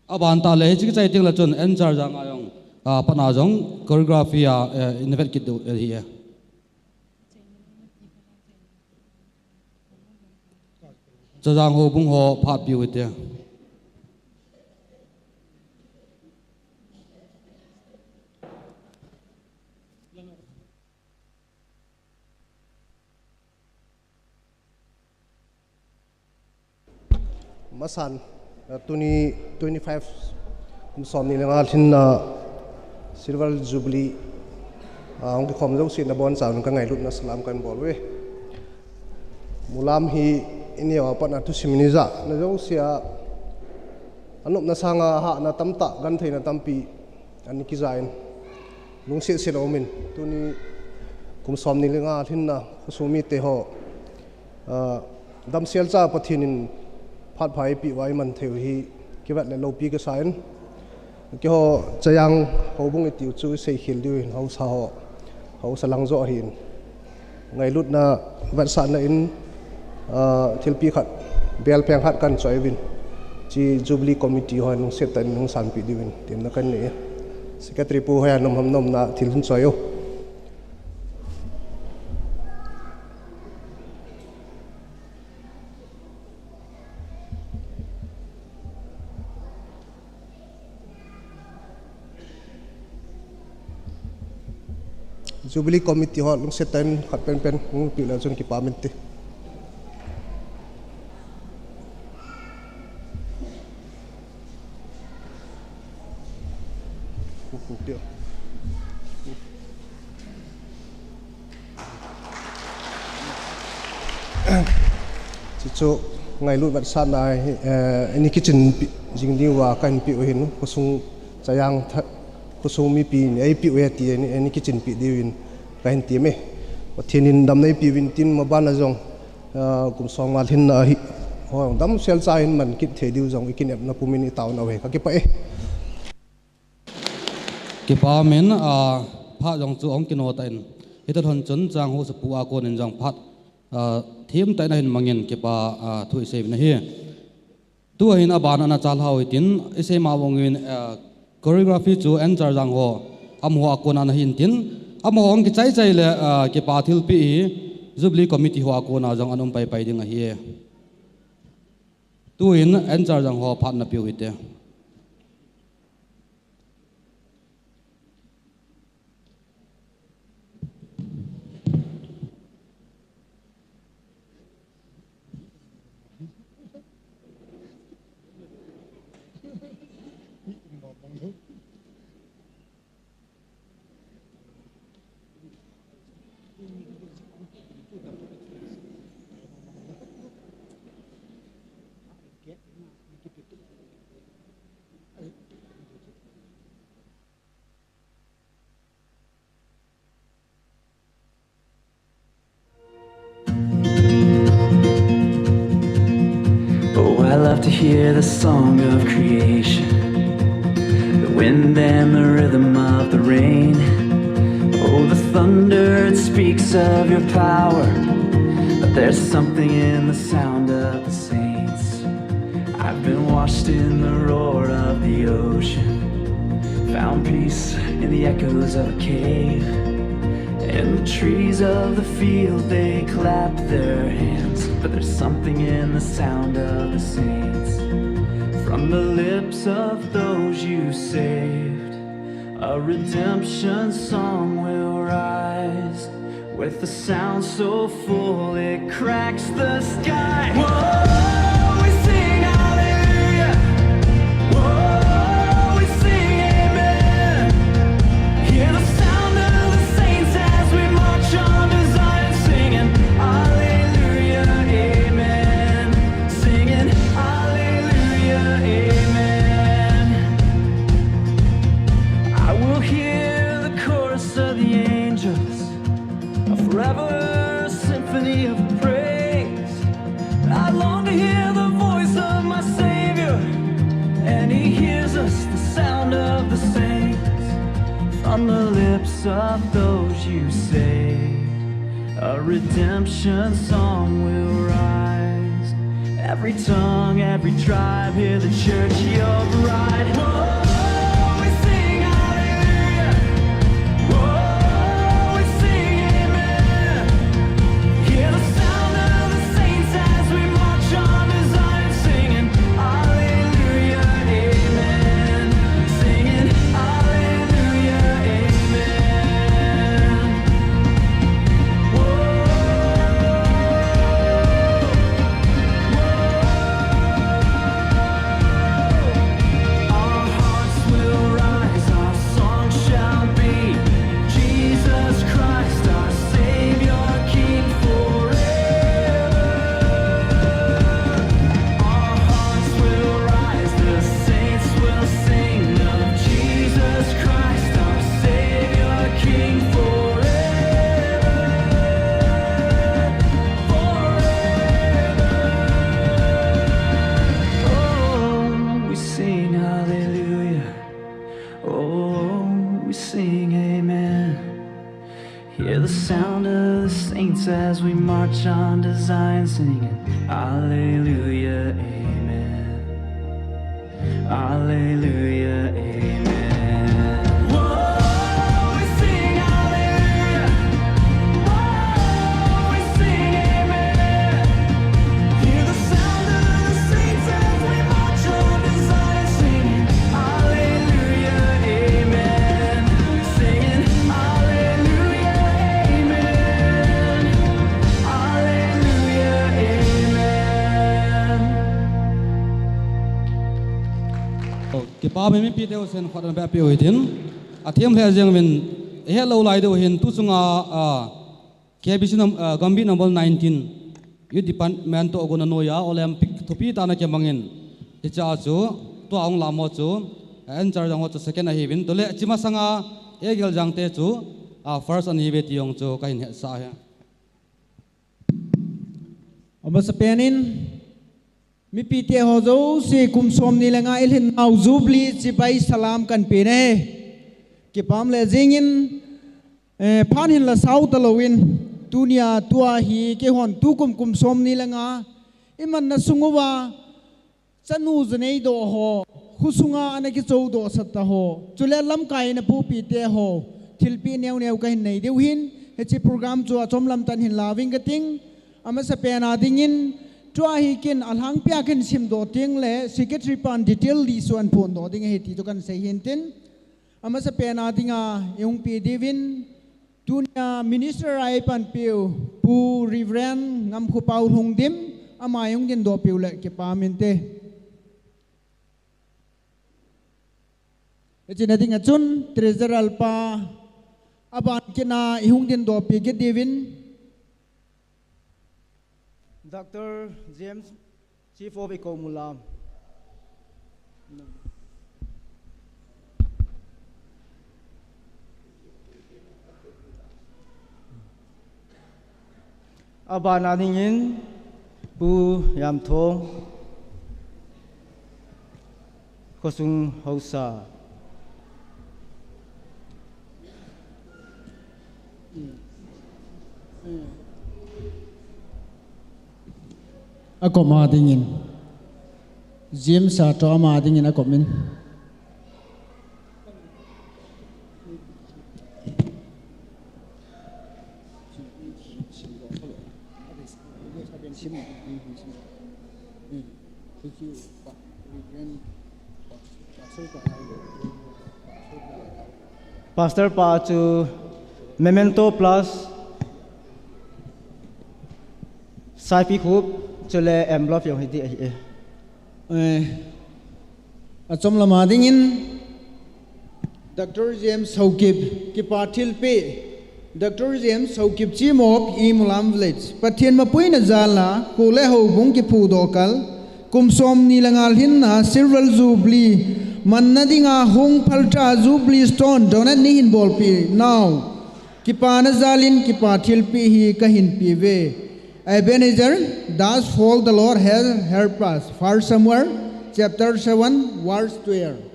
Aban tah le, hiche kichai teng le chun, N Chajang a jong, ah, patna jong, choreography a, eh, in vet kit diu, eh, hi e. Chajang houbung ho phat piu hite. Masan, eh, tuni twenty-five, kum somni le nga lhinna Silver Jubilee, ah, hung kikhom jouse nabonchauvin ka ngailutna salam kahin bol uve. Mulam hi ineo a patna thusim in ijah na jouse a, anopna sanga hahna tamtah, gentheina tampi ana kija in, lungset set a um in, tuni kum somni le nga lhinna khosung mite ho, ah, damsel cha Pathen in phat pha eipeh uva iman thei u hi kivet le loupi kasa in, keiho Chajang houbung itiu chu isei khel diu hin haosa ho, haosa lang joh ahin. Ngailutna vetsahna in, ah, thilpi khat, bell peng khat kahin choi uvin. Hiche Jubilee Committee hon lungset tah in hung sanpeh diuvin temna kahin nei e. Secretary pu hoi a nom ham, nomna thil hin choi o. Jubilee Committee ho lungset tah in khat penpen hung peh le chun kipa min te. Chuchu ngailut vetsahna hi, eh, ini kichin pi-, jing diuva kahin peh u hin, khosung Chajang tha-, khosung mipi in eipeh u e ti, ini, ini kichin peh diuvin kahin ti me. Pathen in damna eipeh uvin tin, maban a jong, eh, kum som nga lhinna hi, ho, damsel cha hin man kit thei diu jong ikinepna pumin itaona u hi kakipah e. Kipa min, ah, phat jong chu ahung kino tan. Hita lhon chun Chajang haosapu a konin jong phat, ah, thim tah in ahin mangin kipa, ah, thu isei uvin ahi. Tuhin aban a ana chalhau hitin isei ma bang uvin, ah, choreography chu N Chajang ho, amaho a kona ana hin tin, amaho hung kichai chai le, ah, kipa thilpeh hi Jubilee Committee ho a kona jong ana um pai pai ding ahi. Tuhin N Chajang ho phat na peh u hite. Oh, I love to hear the song of creation, the wind and the rhythm of the rain. Oh, the thunder, it speaks of your power, but there's something in the sound of the saints. I've been washed in the roar of the ocean, found peace in the echoes of a cave. And the trees of the field, they clap their hands, but there's something in the sound of the saints. From the lips of those you saved, a redemption song will rise. With a sound so full it cracks the sky. Whoa, we sing hallelujah. Whoa, we sing amen. Hear the sound of the saints as we march on to Zion, singing hallelujah, amen. Singing hallelujah, amen. I will hear the chorus of the angels, a forever symphony of praise. I long to hear the voice of my Savior, and He hears us, the sound of the saints, from the lips of those you saved. A redemption song will rise. Every tongue, every tribe, hear the church, your bride. Whoa, we sing hallelujah. Whoa, we sing amen. Hear the sound of the saints as we march on to Zion, singing hallelujah, amen. Singing hallelujah, amen. Whoa, whoa, our hearts will rise, our song shall be, Jesus Christ, our Savior, King forever. Our hearts will rise, the saints will sing of Jesus Christ, our Savior, King forever, forever. Oh, we sing hallelujah. Oh, we sing amen. Hear the sound of the saints as we march on to Zion, singing hallelujah, amen. Hallelujah, amen. Whoa, we sing hallelujah. Whoa, we sing amen. Hear the sound of the saints as we march on to Zion, singing hallelujah, amen. Singing hallelujah, amen. Hallelujah, amen. Oh, kipa me mipi teu sen khat an pe pe u hitin. Athem le jeng vin, he lo lai deu hin tu chunga, a, K B C num-, a, Gambih number nineteen. Youth Department toh gona noya Olympic thupi tana kemangin. Hicha chu, tua ong lamo chu, a, en char jang ho chu second ahiuvin. Tule, chima sanga, e gel jang te chu, a, first an hiuve ti ong chu, kahin hetsah e. Amasapen in, mipi te ho jouse kum som ni le nga ilhin nau Jubilee chibai salam kan pe ne. Kipam le jingin, eh, phan hin la sau ta loin, tunia tua hi keihon tukum kum som ni le nga, iman na sunguva, chanu janei doh ho, khusunga ana kichou doh sat ta ho, chule lamkai na pupi te ho, thilpi neo neo kahin nei diu hin, hiche program chu achom lam tan hin laving kating, amasapen a dingin, tua hi kin alhangpia kahin sim doh ting le, secretary pan detail di suan phon doh ding ahi ti chu kan sei hin tin, amasapen a dinga, i hung pi diuvin, Tunia minister a eipanpiu, Pu Reverend Ngamkhopao Lhungdim, ama i hung dindoh piu le kipah inte. Hiche na dinga chun, treasurer pa, aban kit a i hung dindoh pi kit diuvin. Doctor James Chief of Ikomula. Abana dingin Pu Yamthong, Khosung Haosa. Akom a dingin. James a toh ama dingin akom in. Pastor pa chu memento plus Taipikhup, chule envelope jong hiti ahi e. Eh, achom lama dingin, Doctor James Haokip, kipa thilpeh. Doctor James Haokip, Chief of Imulam Village. Pathen mapuina jal a, kho le houbung kiphudoh kal, kum somni le nga lhinna Silver Jubilee manna dinga hung phaltah Jubilee Stone donate neihin bolpeh nau kipana jal in kipa thilpeh hi kahin peuve. Ebenezer, thus far the Lord has helped us. First Samuel chapter seven, verse twelve.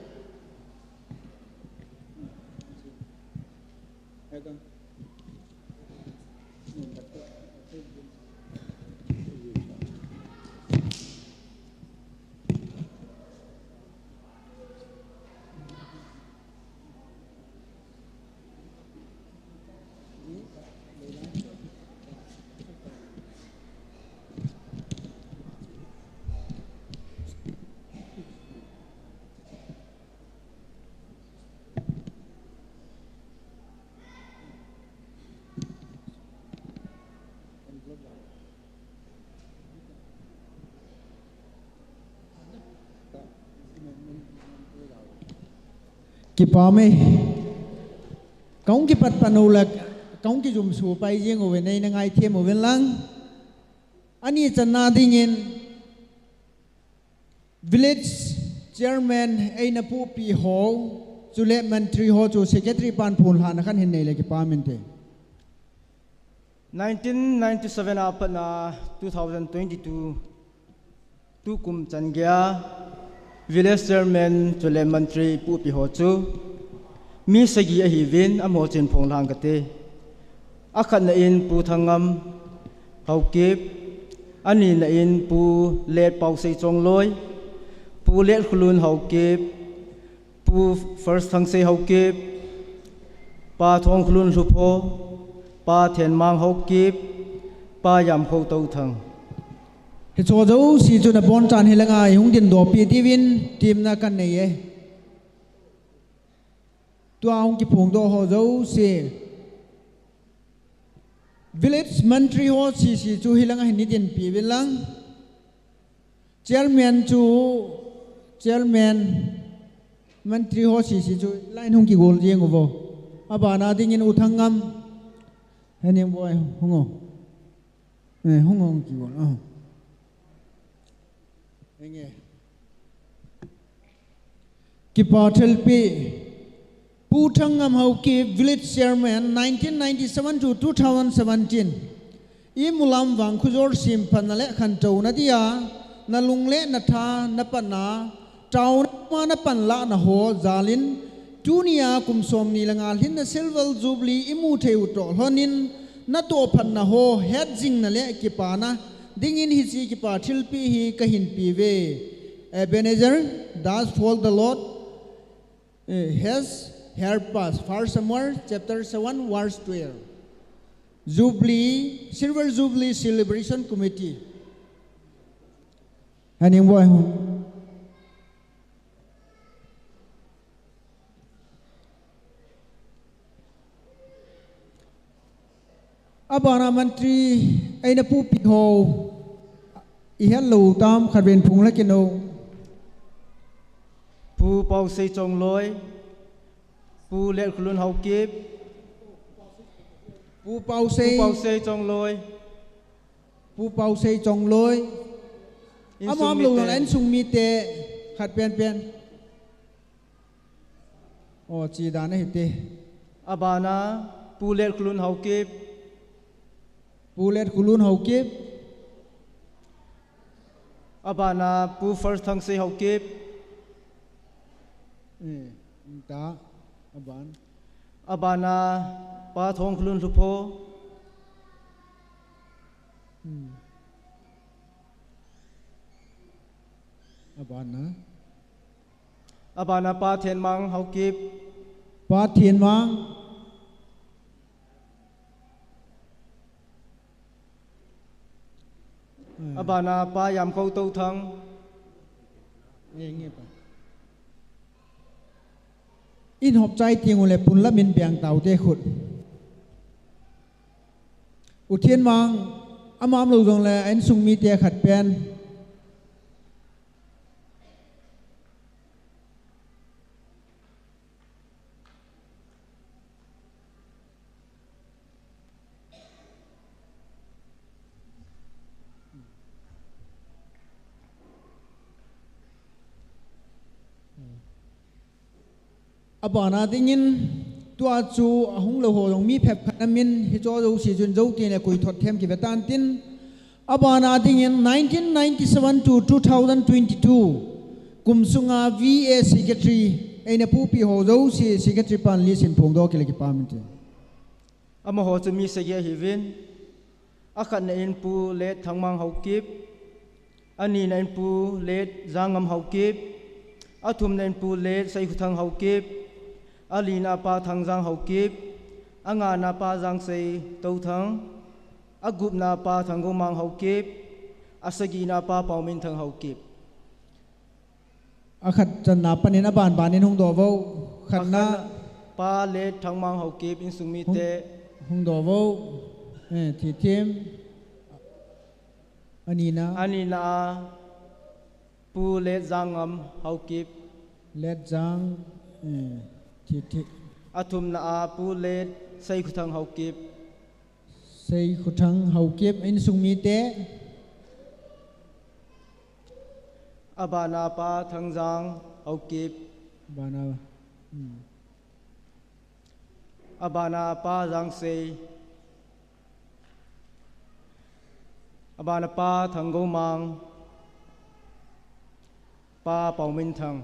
Kipah e. Kahung kipat pan uleh, kahung kijumso pai jing uve, neina ngaithem uvin lang. Ani channa dingin, Village Chairman eina puhpeh ho, chule Mantri ho chu Secretary pan phonglhahna khat hin nei le kipah inte. Nineteen ninety-seven a pat a two thousand twenty-two, tukum chan geiya Village Chairman chule Mantri puhpeh ho chu mi sagi ahiuvin, amaho chu hin phonglhah inge kati. Akhatna in Pu Thangngam Haokip, anina in Pu Let Paosei Chongloi, Pu Let Khulun Haokip, Pu First Thangsei Haokip, Pa Thongkhulun Lhupho, Pa Thenmang Haokip, Pa Yamkhou Touthang. Hicheho jouse chu nabonchan hilanga ihung dindoh peh diuvin temna kanei e. Tua hung kiphongdoh ho jouse. Village Mantri ho sese chu hilanga hin neidinpeh uvin lang. Chairman chu, Chairman, Mantri ho sese chu line hung kigol jeng uvo. Abana dingin U Thangngam. Hening boi, hung o. Eh, hung o, hung kigol. Ah. Henge. Kipa thilpeh, Pu Thangngam Haokip, Village Chairman, nineteen ninety-seven to two thousand seventeen. Imulam vangkholjor semphatna le khantouna dia, nalung le natha, napatna, taona ma napanlahna ho jal in, tunia kum somni le nga lhinna Silver Jubilee imu thei u toh lhon in, natohphatna ho hetjingna le kipana dingin hiche kipa thilpeh hi kahin peuve. Ebenezer, thus far the Lord, eh, has helped us. First Samuel chapter seven, verse twelve. Jubilee, Silver Jubilee Celebration Committee. Hening boi. Abana Mantri eina puhpeh ho, ihet lou tam, khatvei phonglhah kit o. Pu Paosei Chongloi, Pu Let Khulun Haokip, Pu Paosei, Pu Paosei Chongloi, Pu Paosei Chongloi. Insung mite. Ama umlou jong le insung mite khat penpen. O, che dan ahi te. Abana Pu Let Khulun Haokip. Pu Let Khulun Haokip. Abana Pu First Thangsei Haokip. Eh, ta, aban. Abana Pa Thongkhulun Lhupho. Hmm. Abana. Abana Pa Thenmang Haokip. Pa Thenmang. Hmm. Abana Pa Yamkhou Touthang. Nge, nge pa. Inhop chai teng uleh pon lam in beng taute khut. U Thenmang. Ama umlou jongle, a insung mite khat pen. Abana dingin, tua chu ahung lou ho jong mi phep khat amin, hicho jouse chun jou tin le koi thot them kive tan tin. Abana dingin nineteen ninety-seven to two thousand twenty-two kum sunga V A secretary eina pupi ho jouse secretary pan list in phongdoh kit le kipah inte. Amaho chu mi sagi ahiuvin, akhatna in Pu Let Thangmang Haokip, anina in Pu Let Jangam Haokip, athumna in Pu Let Seikhuthang Haokip, alina Pa Thangjang Haokip, angana Pa Jangsei Touthang, agupna Pa Thanggomang Haokip, asagina Pa Pauminthang Haokip. Akhat channa panin abanbanin hung doh vo. Khatna. Akhatna Pa Let Thangmang Haokip, insung mite. Hung, hung doh vo. Eh, thithim. Anina. Anina a Pu Let Jangam Haokip. Let Jang, eh, thithim. Athumna a Pu Let Seikhuthang Haokip. Seikhuthang Haokip, insung mite. Abana Pa Thangjang Haokip. Abana, hmm. Abana Pa Jangsei. Abana Pa Thanggomang. Pa Pauminthang.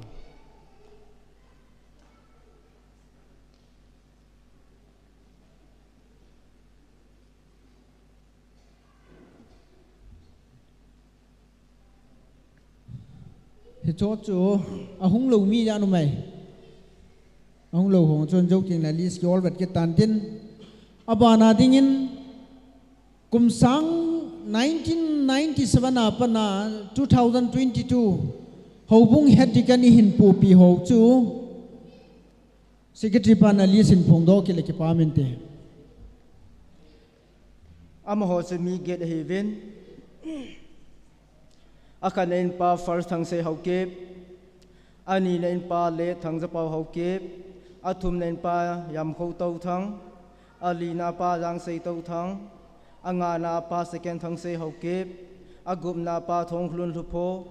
Hicho chu ahung lou mi jan umai. Ahung lou ho chun jou tin le list ki ol vet kit tan tin. Abana dingin kum sang nineteen ninety-seven a pat a two thousand twenty-two houbung head deacon ihin pupi ho chu secretary pan a list in phongdoh kit le kipah inte. Amaho chu mi get ahiuvin. Akhatna in Pa First Thangsei Haokip, anina in Pa Let Thangjapao Haokip, athumna in Pa Yamkhou Touthang, alina Pa Jangsei Touthang, angana Pa Second Thangsei Haokip, agupna Pa Thongkhlun Lhupho,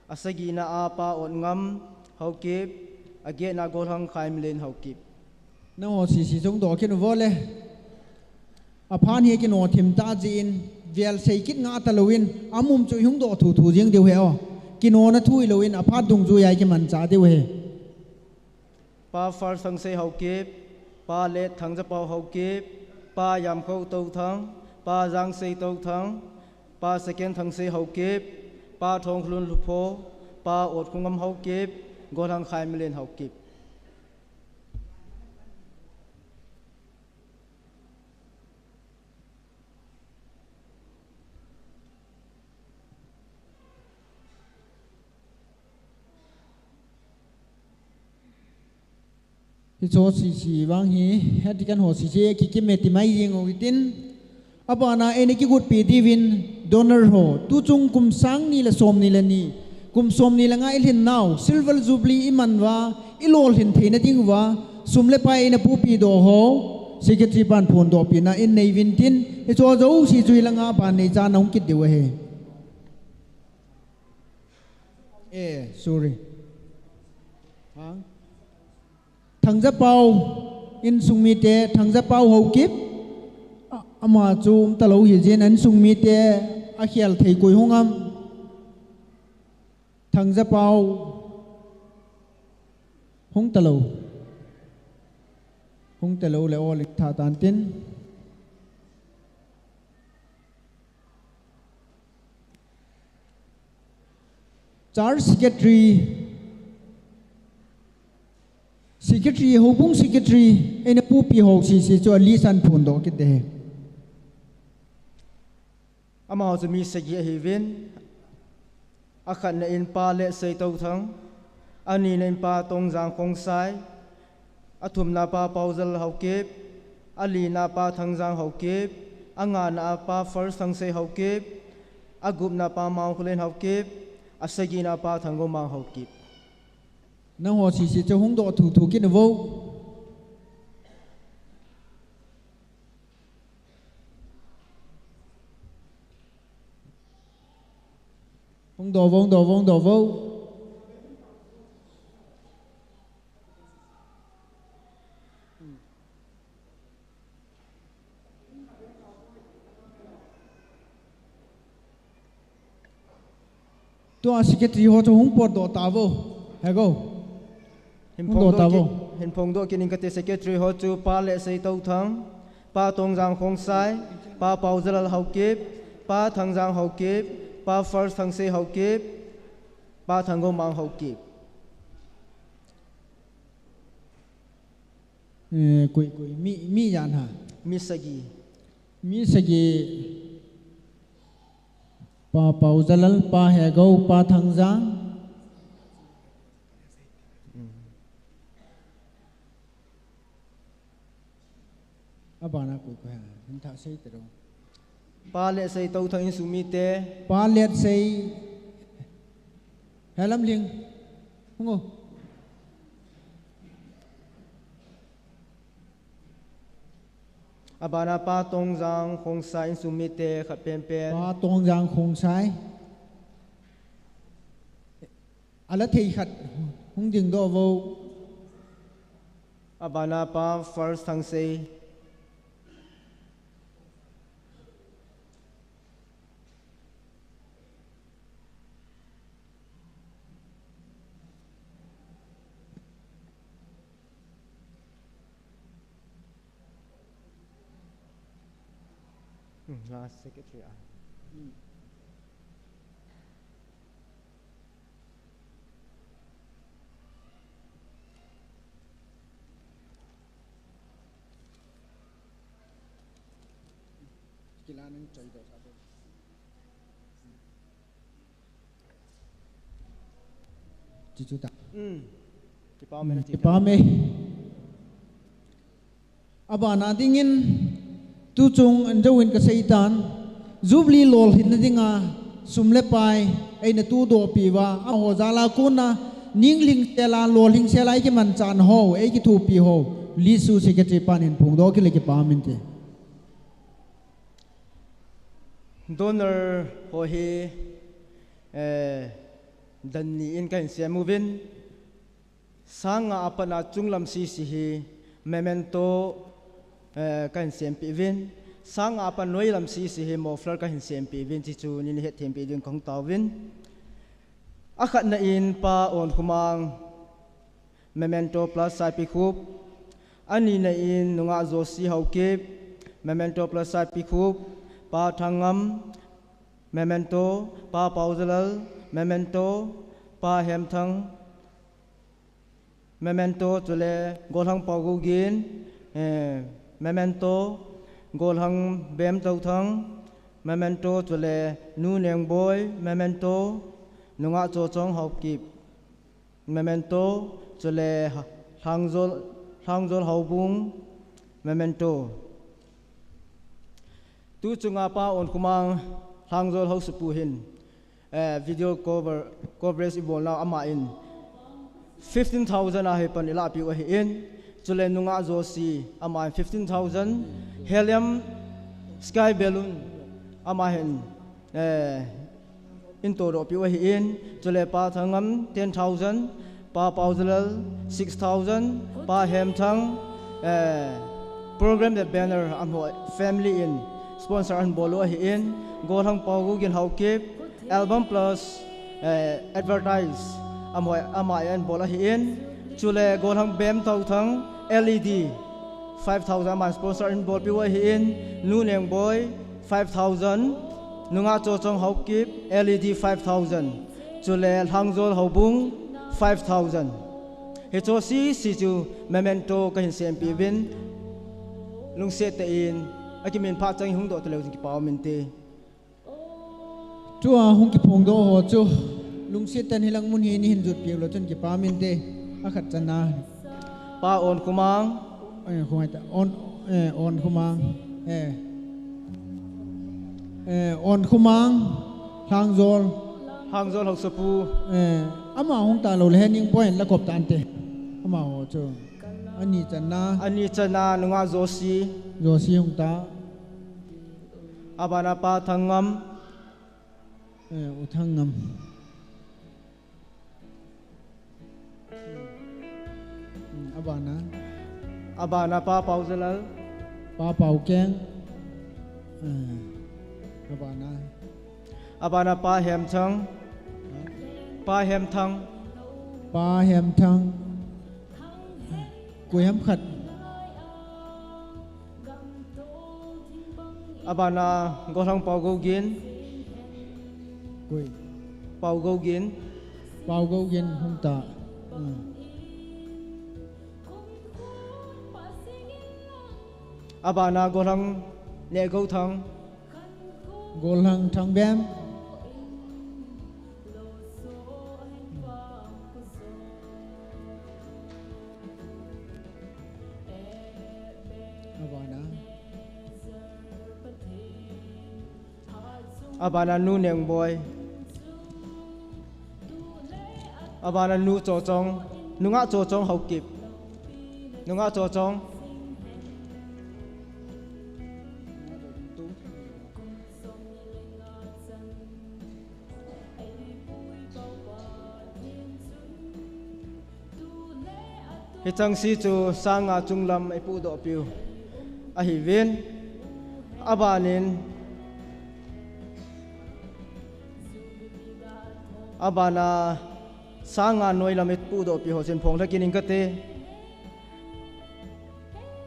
asagina a Pa Otngam Haokip, agetna Golhang Khaimilen Haokip. Nangho sese jong doh kit un vo le. Aphan hi kino thim ta jin, vel sei kit nga ta louvin, amum chu hung doh thuthu jing diu ahi o. Kino na thu hilou in, aphat dungjui a kimanchah diu ahi. Pa First Thangsei Haokip, Pa Let Thangjapao Haokip, Pa Yamkhou Touthang, Pa Jangsei Touthang, Pa Second Thangsei Haokip, Pa Thongkhlun Lhupho, Pa Otkhongam Haokip, Golhang Khaimilen Haokip. Hicho sese vang hi, head deacon ho sese kikim e ti mai jing u hitin. Abana eina kigotpi diuvin donor ho, tuchung kum sang ni le som ni le ni, kum som ni le nga ilhin nau, Silver Jubilee iman uva, ilolhin theina diuva, sum le pai eina pupi doh ho, secretary pan phondohpina in nei uvin tin, hicho jouse chu hilanga ban nei chan ahung kit diu ahi. Eh, sorry. Ha? Thangjapao, insung mite, Thangjapao Haokip. A, ama chu um ta lou hi jin, insung mite, akhel thei koi hung am. Thangjapao, hung ta lou. Hung ta lou le ol in tha tan tin. Church secretary, secretary, houbung secretary, eina pupi ho sese chu a list in phondoh kit ding ahi. Amaho chu mi sagi ahiuvin, akhatna in Pa Letsei Touthang, anina in Pa Tongjang Khongsai, athumna Pa Paojal Haokip, alina Pa Thangjang Haokip, Angana a Pa First Thangsei Haokip, agupna Pa Mangkhulen Haokip, asagina Pa Thanggomang Haokip. Nangho sese chu hung doh thuthu kit uvo. Hung doh uvo, hung doh uvo, hung doh uvo. Tua secretary ho chu hung potdoh tauvo. Hego. Hin hung doh phongdoh tauvo. Kit, hin phongdoh kit ing kate secretary ho chu Pa Letsei Touthang, Pa Tongjang Khongsai, Pa Paojalal Haokip, Pa Thangjang Haokip, Pa First Thangsei Haokip, Pa Thanggomang Haokip. Eh, koi, koi, mi, mi ijat ham? Mi sagi. Mi sagi. Pa Paojalal, Pa Hegou, Pa Thangjang. Abana koi, koi ham? Hin thah sei tero. Pa Letsei Touthang insung mite. Pa Letsei. Helam ling. Hung o. Abana Pa Tongjang Khongsai insung mite khat penpen. Pa Tongjang Khongsai. Ala thei khat hung dingdoh uvo. Abana Pa First Thangsei. Hmm, last secretary ah. Hmm. Kila nang choi doh sa to. Chuchu ta. Hmm. Kipa um e, hmm, na ti kipa um e. Abana dingin, tuchung anjouvin kasei tan, Jubilee lolhinna dinga, sum le pai, eina tudoh piuva, aho jal a kona, ning lhingsel a, lolhingsel a, eikimanchah ho, eikithopi ho, list chu secretary pan hin phongdoh kit le kipa um inte. Donor ho hi, eh, dan ni in kahin sem uvin, sang nga a pat a chunglam sese hi memento, eh, kahin sempeh uvin, sang nga a pat noilam sese hi muffler kahin sempeh uvin, chuchu nin hetthempeh ding kahung tauvin. Akhatna in Pa Onkhomang, memento plus saipikhup. Anina in Nungah Josie Haokip, memento plus saipikhup. Pa Thanggam, memento. Pa Paojalal, memento. Pa Hemthang, memento. Chule Golhang Paogougin, eh, memento. Golhang Bemtouthang, memento. Chule Nu Nengboi, memento. Nungah Chochong Haokip, memento. Chule Lhangjol, Lhangjol Houbung, memento. Tuchunga Pa Onkhomang, Lhangjol Housapu hin, eh, video cover, coverage ibolnau aman fifteen thousand a hi pan ilahpiu ahin, chule Nungah Josie aman fifteen thousand, Helium Sky Balloon aman, eh, eitodohpiu ahin, chule Pa Thanggam ten thousand, Pa Paojalal six thousand, Pa Hemthang, eh, program le banner amaho family in sponsor ahin bol u ahin, Golhang Paogougin Haokip, album plus, eh, advertise amaho, aman bol ahin, chule Golhang Bemtouthang L E D five thousand aman sponsor ahin bolpiu ahin, Nu Nengboi five thousand, Nungah Chochong Haokip L E D five thousand, chule Lhangjol Houbung five thousand. Hicho sese chu memento kahin sempeh uvin, lungset tah in akiminphah chang hung doh taleu chun kipa um inte. Tua hung kiphongdoh ho chu lungset tah in hilang mun hi neihin jutpiu lou chun kipa um inte. Akhat channa. Pa Onkhomang. Eh, Khomang ta. On, eh, Onkhomang. Eh. Eh, Onkhomang, Lhangjol. Lhangjol Haosapu. Eh, ama hung talou le, Henning Boy la kop tante. Amaho chu. Ani channa. Ani channa, nungah Josie. Josie hung ta. Abana Pa Thanngam. Eh, U Thanngam. Hmm, abana. Abana Pa Paojalal. Pa Paokeng. Eh, abana. Abana Pa Hemthang. Pa Hemthang. Pa Hemthang. Koi ham khat. Abana Gollhang Paogougin. Koi. Paogougin. Paogougin hung ta. Hmm. Abana Gollhang Nehgouthang. Gollhang Thangbem. Abana. Abana Nu Nengboi. Abana Nu Chochong. Nungah Chochong Haokip. Nungah Chochong. Hicheng se chu sang nga chunglam eipuhdoh piu ahiuvin. Abanin, abana sang nga noilam eipuhdoh piu ho chun phonglha kit ing kate.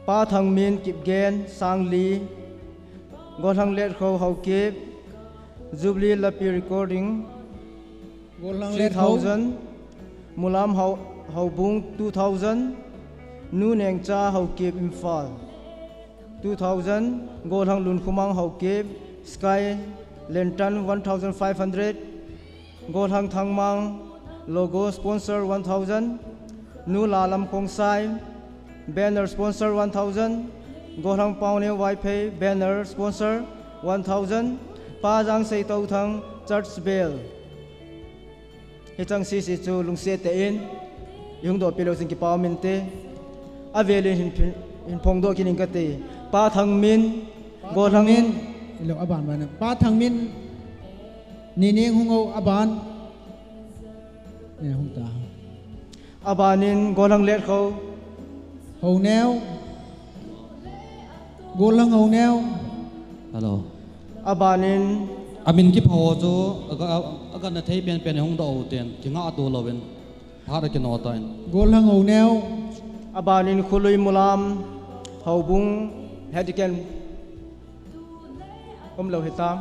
Pa Thangmin Kipgen, Sangli, Gollhang Letkhou Haokip, Jubilee Lapi Recording, Gollhang Letkhou. Three thousand, Mulam Hao-, Haobung, two thousand, Nu Nengcha Haokip, Imphal, two thousand, Gollhang Lunkhomang Haokip, Sky Lantern, one thousand five hundred, Gollhang Thangmang, logo sponsor one thousand, Nu Lalam Khongsai, banner sponsor one thousand, Gollhang Paoneo Vaiphei, banner sponsor one thousand, Pa Jangsei Touthang, church bell. Hicheng sese chu lungset tah in eihung dohpeh leu chun kipa um inte. Avelin hin phin, hin phongdoh kit ing kate. Pa Thangmin, Gollhang. Thangmin, lo aban ban. Pa Thangmin, Ni Neng Hungou aban. Eh, hung ta. Abanin Gollhang Letkhou. Houneo. Gollhang Houneo. Hello. Abanin. Amin kipha ho chu, aga, aga na thei penpen hung doh uvin tin, kingah tou louvin. Phat a kino tan. Gollhang Houneo. Abanin Khului Mulam, Haobung, Hediken. Umlou hitam.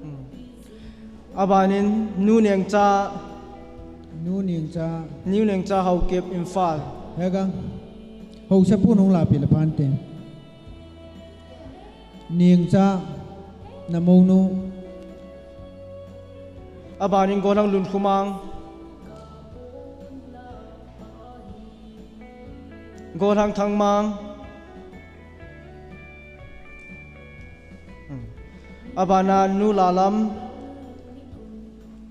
Hmm. Abanin Nu Nengcha. Nu Nengcha. Nu Nengcha Haokip, Imphal. Hega. Haosapu nung lapi le pante. Nengcha, namounu. Abanin Gollhang Lunkhomang. Gollhang Thangmang. Hmm. Abana Nu Lalam.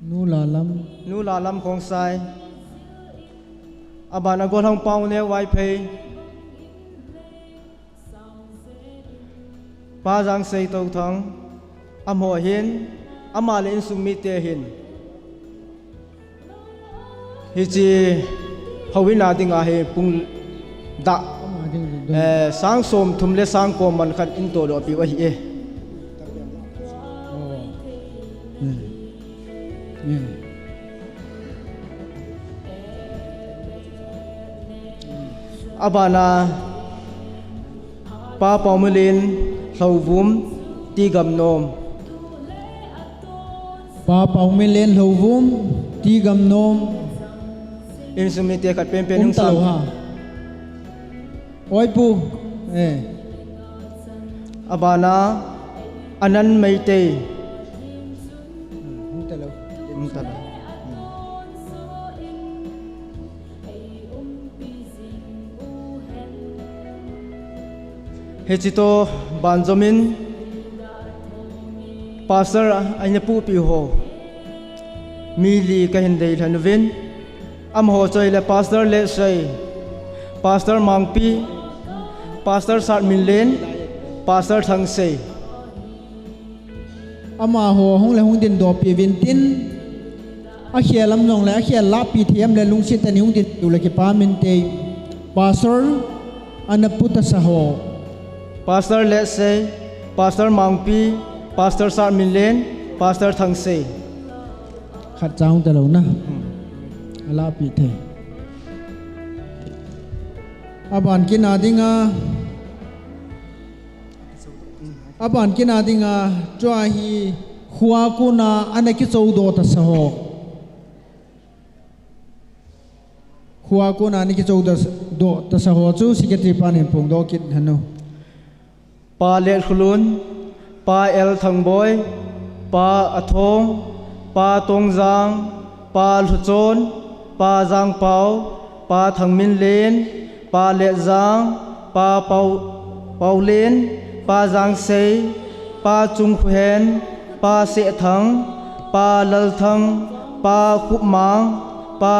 Nu Lalam. Nu Lalam Khongsai. Abana Gollhang Paoneo Vaiphei. Pa Jangsei Touthang, amaho hin, ama le insung mite hin. Hiche houin a dinga hi pung dah, eh, sang som thum le sang ko man khat in tohdoh piu ahi e. Oh. Hmm. Hmm. Abana Pa Paomilen Lhouvum, T. Gamnom. Pa Paomilen Lhouvum, T. Gamnom. Insung mite khat penpen um hung talou sang ha. Oi pu. Eh. Abana Anan Meitei. Hmm, hung talou. Hung talou. Hmm. Hiche toh banjom in Pastor a ina pupi ho mi li kahin deilhen uvin, amaho chu ahile Pastor Letsei, Pastor Mangpi, Pastor Satminlen, Pastor Thangsei. Amaho hung le hung dindoh peh uvin tin, akhel lam jong le akhel lahpi thei ham le lungset tah in hung dindoh le kipah inte. Pastor ana pu tasa ho. Pastor Letsei, Pastor Mangpi, Pastor Satminlen, Pastor Thangsei. Khat cha hung talou na. Hmm. Alahpi thei. Aban kit na dinga. Aban kit na dinga, tua hi khua kona ana kichoudoh tasa ho. Khua kona ana kichoudoh, doh tasa ho chu secretary pan hin phongdoh kit hen o. Pa Letkholun, Pa L Thangboi, Pa Athong, Pa Tongjang, Pa Lhuchon, Pa Jangpao, Pa Thangminlen, Pa Letjang, Pa Pao, Paolen, Pa Jangsei, Pa Chungkhohen, Pa Sehthang, Pa Lalthang, Pa Khupmang, Pa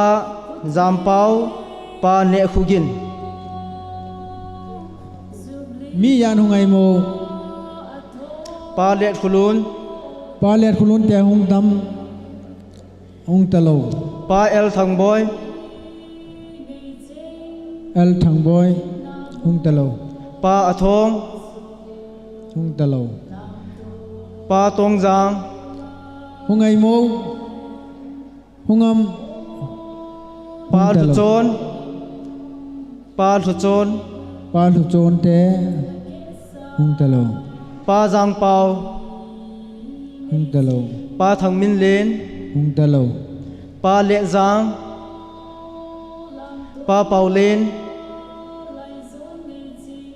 Jampao, Pa Nehkhogin. Mi ijat hung ahi mo? Pa Letkholun. Pa Letkholun te hung tam. Hung talou. Pa L Thangboi. L Thangboi. Hung talou. Pa Athong. Hung talou. Pa Tongjang. Hung ahi mo? Hung am? Pa Hung talou. Lhuchon. Pa Lhuchon. Pa Lhuchon te. Hung talou. Pa Jangpao. Hung talou. Pa Thangminlen. Hung talou. Pa Letjang. Pa Paolen.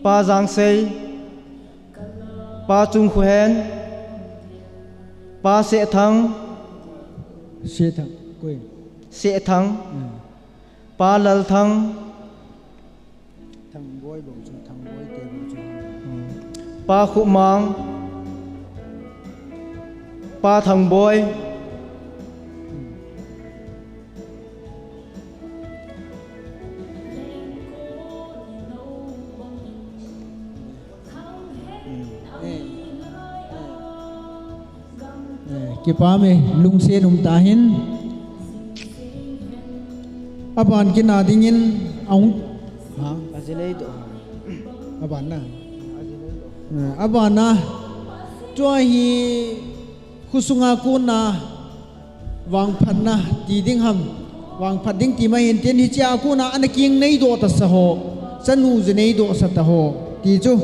Pa Jangsei. Pa Chungkhohen. Pa Sehthang. Sehthang. Koi. Sehthang. Hmm. Pa Lalthang. Thangboi bou chu, Thangboi te bou chu. Hmm. Pa Khupmang. Pa Thangboi. Hmm. Eh. Eh, kipah e, lungset um tahen. Aban kit na dingin, ahung. Ha? Ajinei to. Aban na. Eh, aban na. Tua hi khosunga kona vangphatna ti ding ham. Vangphat ding ti ma hin tin hichea kona ana kinei doh tasa ho. Chanu jinei doh sa ta ho. Ti chu.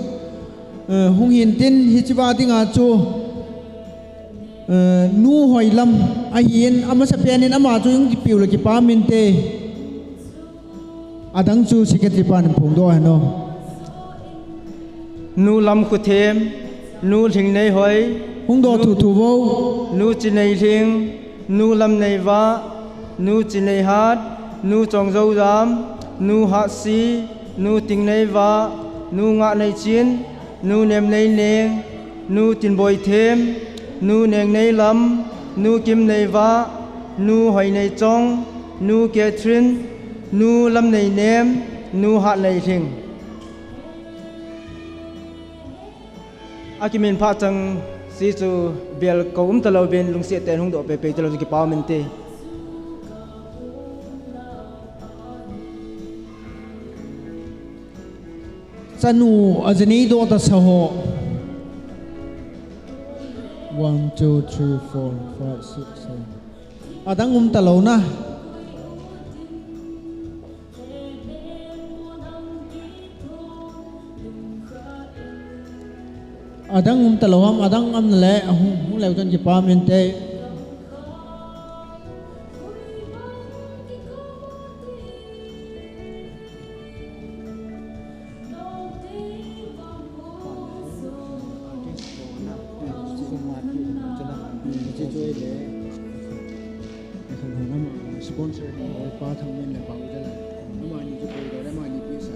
Eh, hung hin tin hichea dinga chu. Eh, nu Hoilam ahin, amasapen in ama chu hung kipe u le kipah inte. Adang chu secretary pan in phongdoh hen o. Nu Lamkhothem, Nu Lhingneihoi. Hung doh thuthu vo. Nu Chineilhing, Nu Lamneivah, Nu Chineihat, Nu Chongjojam, Nu Hatsi, Nu Tingneivah, Nu Ngahneichin, Nu Nemneineng, Nu Tinboithem, Nu Nengneilam, Nu Kimneivah, Nu Hoineichong, Nu Catherine, Nu Lamneinem, Nu Hatneilhing. Akimin phat chang si chu bel ko um talou ben lungset tah in hung doh pehpeh talou chu kipah um inte. Chanu ajinei doh tasa ho. One, two, three, four, five, six, seven. Adang um talou na. Adang um talou ham, adang um le, hung, hung leu chun kipah um inte. Sponsor ni Pa Thangmin le Pa Udalan. Amani chu koi le amani pisa.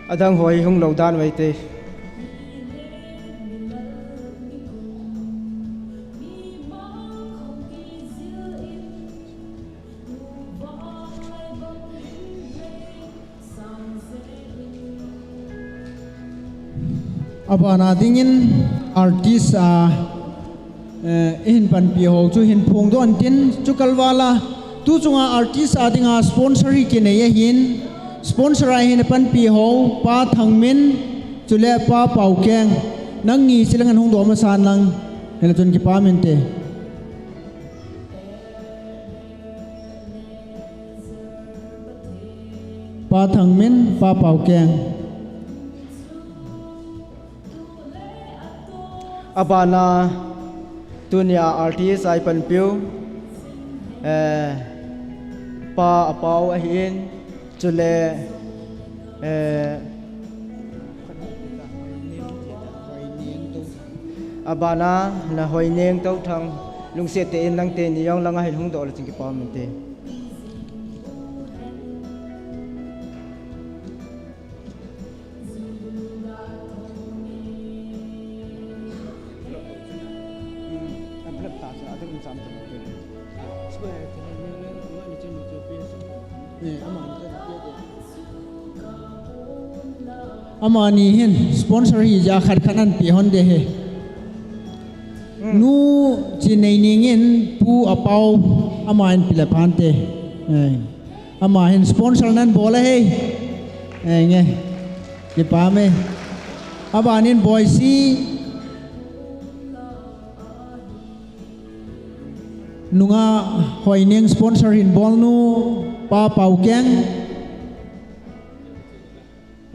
Adang ho hi hung lou dan vai te. Abana dingin artist a, eh, ihin panpi ho chu hin phongdoh intin, chu kalval a tu chunga artist a dinga sponsor hi kinei ahin, sponsor a hin panpi ho Pa Thangmin, chule Pa Paukeng, nangni chilang in hung doh masan lang, hila chun kipah inte. Pa Thangmin, Pa Paukeng. Abana tunia artist a ipanpiu, eh, Pa Apau ahin, chule, eh, abana na Hoineng Touthang, lungset tah in nangteni jong langa hin hung doh le chun kipah inte. Amani hin sponsor hi ja khat khat an pe hon de he. Nu Chinei Ning in Pu Apau ama in pile phante. Eh. Ama hin sponsor nan bol ahi. Eh, nge. Kipah me. Abanin Boise nunga Hoineng sponsor hin bol nu Pa Paukeng.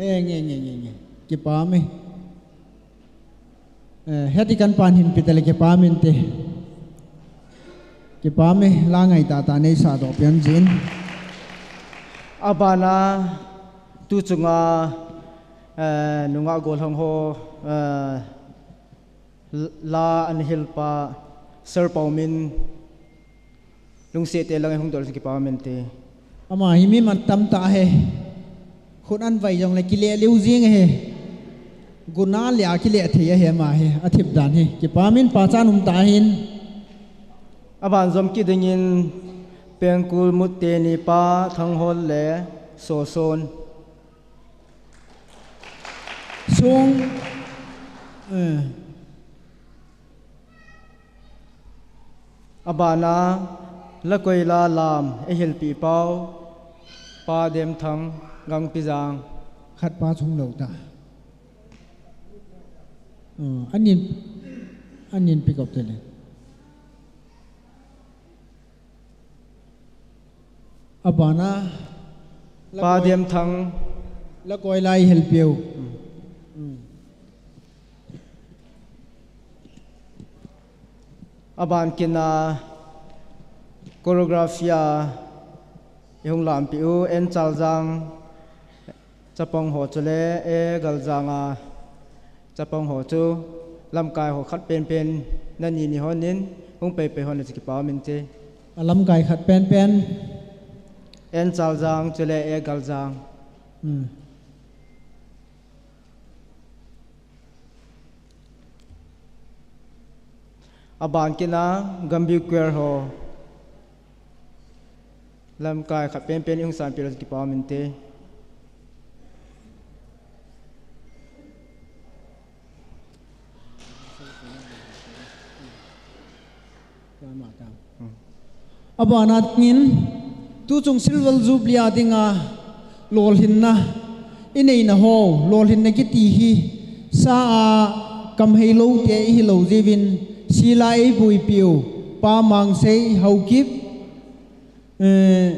Eh, nge, nge, nge, nge. Kipah me. Eh, heti kan pan hin pita le kipah inte. Kipah me, la ngai tah tah nei sah doh pian jin. Abana tu chunga, eh, nunga golhang ho, eh, la an hilpa Sir Paumin. Lungset tah in lang hung doh le chun kipah inte. Ama hi mi mantam tah ahi. Khut an vai jong le kile liu jing ahi. Guna le a kile thei ahi ama hi. Athip dan hi. Kipah in pachat um tah ahin. Aban jom kit dingin Pengkul Mut teni Pa Thanghol le Soson. Song, eh. Abana, Lakoila lam, eihilpi pau, Pa Demthang, Gangpijang. Khat pa chung lou ta. Oh, anin, anin pick up tele. Abana, Pa Demthang. Lakoila eihilpiu. Hmm. Aban kina choreography a ihung lampiu, N Chaljang chapang ho chule, A Galjang a chapang ho chu lamkai ho khat penpen nani ni hon in hung peipei hon le chu kipah um inte. A lamkai khat penpen. N Chaljang chule A Galjang. Hmm. Aban kina Gambih Choir ho. Lamkai khat penpen ihung sanpi le chu kipah um inte. Abana dingin, tuchung Silver Jubilee a dinga lolhinna, ineina ho, lolhinna kiti hi, sa a kamhei lou te ihi lou jiuvin, sila eibuipiu, Pa Mangsei Haokip, eh,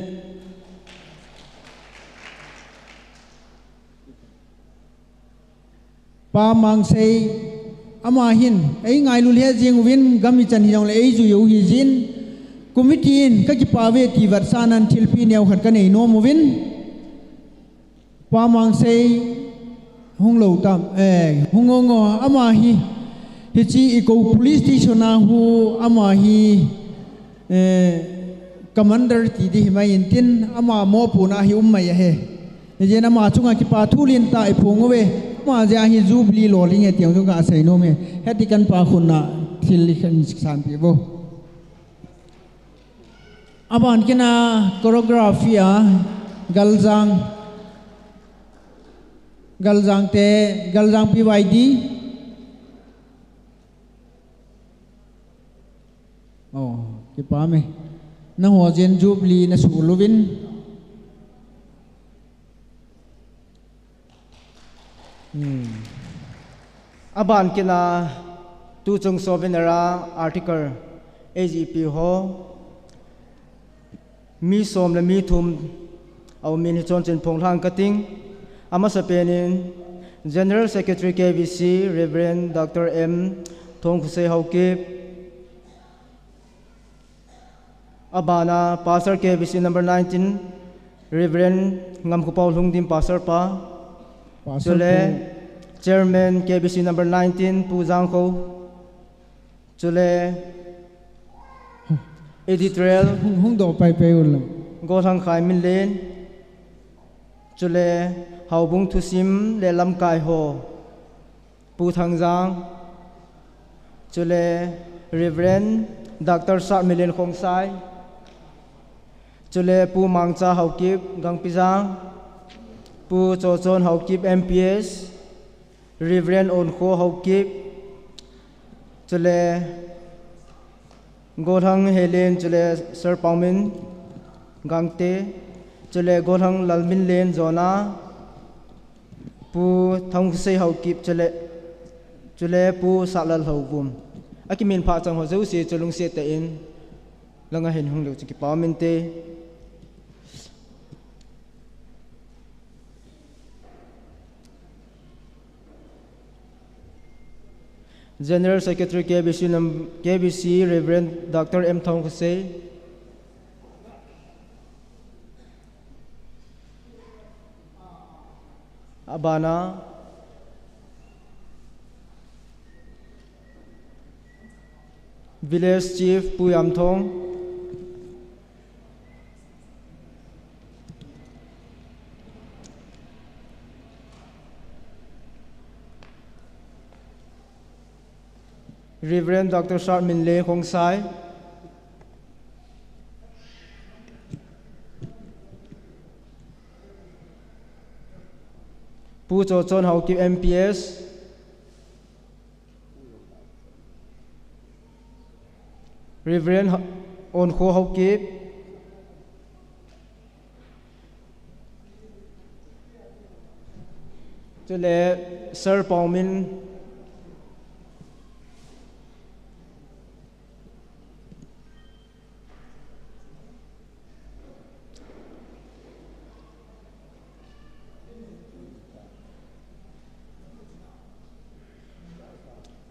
Pa Mangsei, ama hin, eingailu lheh jing uvin, gam ichan hijongle eijui u hijin, committee in kakipah uve ti vetsahnan thilpeh neo khat kanei nom uvin. Pa Mangsei, hung lou tam, eh, hung ong o, ama hi, hiche Iko police station a hu, ama hi, eh, commander ti ding himai intin, ama mopohna hi um mai ahi. Jen ama chunga kipa thu lentah iphong uve. Ama jeh a hi Jubilee lolhing e ti jong kasei nom e. Hiti kan pa khun a thil ihin sanpeh uvo. Aban kit a choreography a Galjang, Galjang te, Galjang P Y D. Oh, kipah e. Nangho jeh in Jubilee nasuh uvin. Hmm. Aban kit a tuchung souvenir a article eiji pi ho. Mi som le mi thum aum in hichun chun phonglhang kating. Amasapen in General Secretary K B C, Reverend Doctor M Thongkhosei Haokip. Abana Pastor K B C number nineteen, Reverend Ngamkhopao Lhungdim Pastor pa. Pastor chule pa. Chairman K B C number nineteen, Pu Jangkho. Chule editorial. Hung, hung doh paipai uvin lang. Gollhang Khaiminlen. Chule Houbung thusim le lamkai ho. Pu Thangjang. Chule Reverend Doctor Sharminlen Khongsai. Chule Pu Mangcha Haokip Gangpijang. Pu Chochon Haokip M P S. Reverend Onkho Haokip, chule Gollhang Helen, chule Sir Paomin Gangte, chule Gollhang Lalminlen Jona, Pu Thongkhosei Haokip, chule, chule Pu Sahlal Houvum. Akiminphah chang ho jouse chu lungset tah in langa hin hung leu chu kipah inte. General Secretary K B C num-, K B C, Reverend Doctor M Thongkhosei. Abana Village Chief Pu Yamthong. Reverend Doctor Sharminlen Khongsai. Pu Chochon Haokip M P S. Reverend Ha-, Onkho Haokip. Chule Sir Paomin.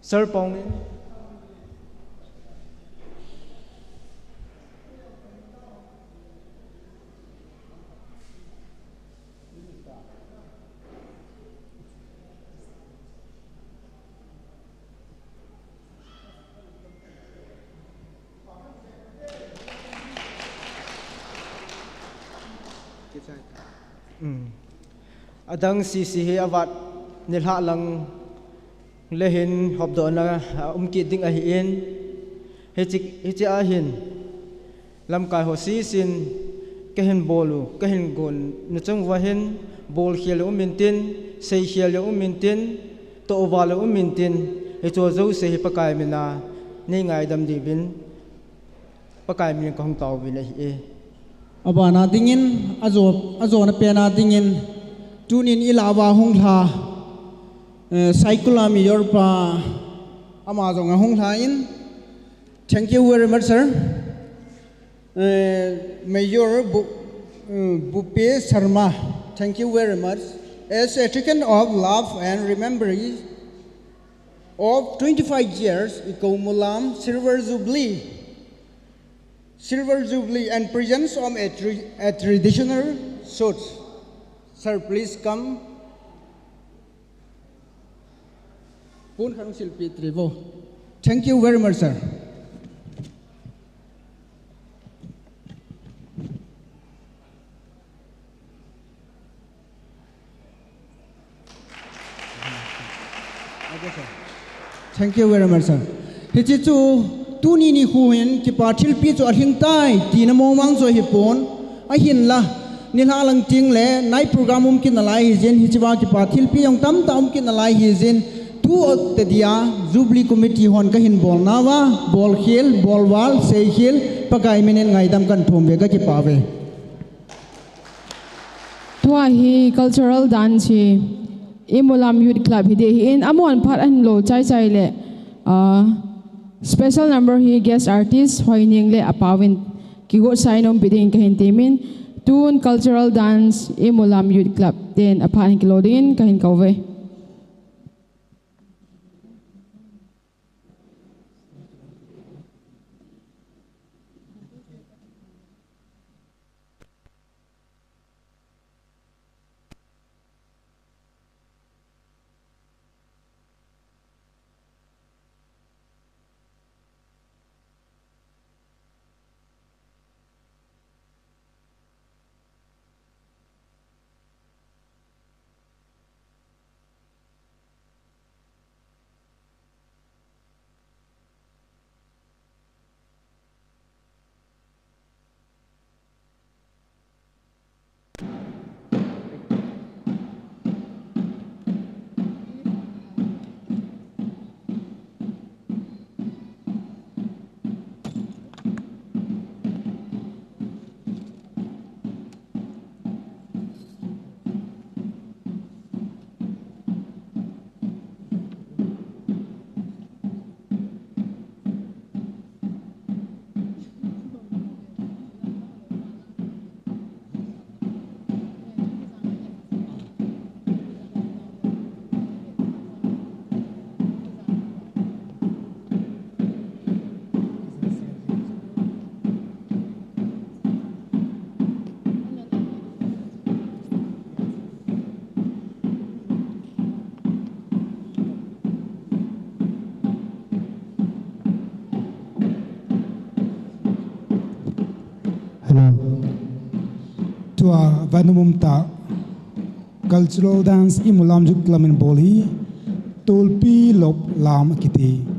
Sir Paomin. Um. Adang sese hi avat nilhah lang le hin hopdohna, a, um kit ding ahin, hiche, hiche ahin lamkai ho sesen kahin bol u, kahin gon u chung uva hin, bolkhel le um intin, seikhel le um intin, tohval le um intin, hiche jouse hi Pakai mina nei ngaidam diuvin Pakai min kahung taovin ahi e. Abana dingin, ajo, ajona pena dingin, tunin ilah uva hung lha, eh, Saikul a Mayor pa, ama jong ahung lhan. Thank you very much, sir. Eh, Mayor Bu-, eh, Bupe Sharma, thank you very much. As a token of love and remembrance of twenty-five years Ikou Mollam Silver Jubilee, Silver Jubilee and presence of a, tra-, a traditional suit. Sir, please come. Pon khat silpi trivo. Thank you very much, sir. Thank you very much, sir. Hiche chu tuni nikho hin kipa thilpi chu alhing tai tina mong mang chu ahipon, ahinla nilhah lang tengle night program um kit nalai hijin, hichea kipa thilpi jong tamtah um kit nalai hijin, tu tah dia Jubilee Committee hon kahin bolnauva, bolkhel, bolval, seikhel, Pakai minin ngaidam kahin thum uve, kakipah uve. Tua hi cultural dance hi Imulam Youth Club hi ding ahin, amahon phat ahin lo chaichai le, ah, special number hi guest artist Hoineng le apaovin kigosa in umpi dingin kahin temin, tun cultural dance Imulam Youth Club ten aphat ahin kilo dingin kahin kouve. Hello. Tua vanumum ta cultural dance Imulam Youth Club in bol hi Tolpi Lop Lam akiti.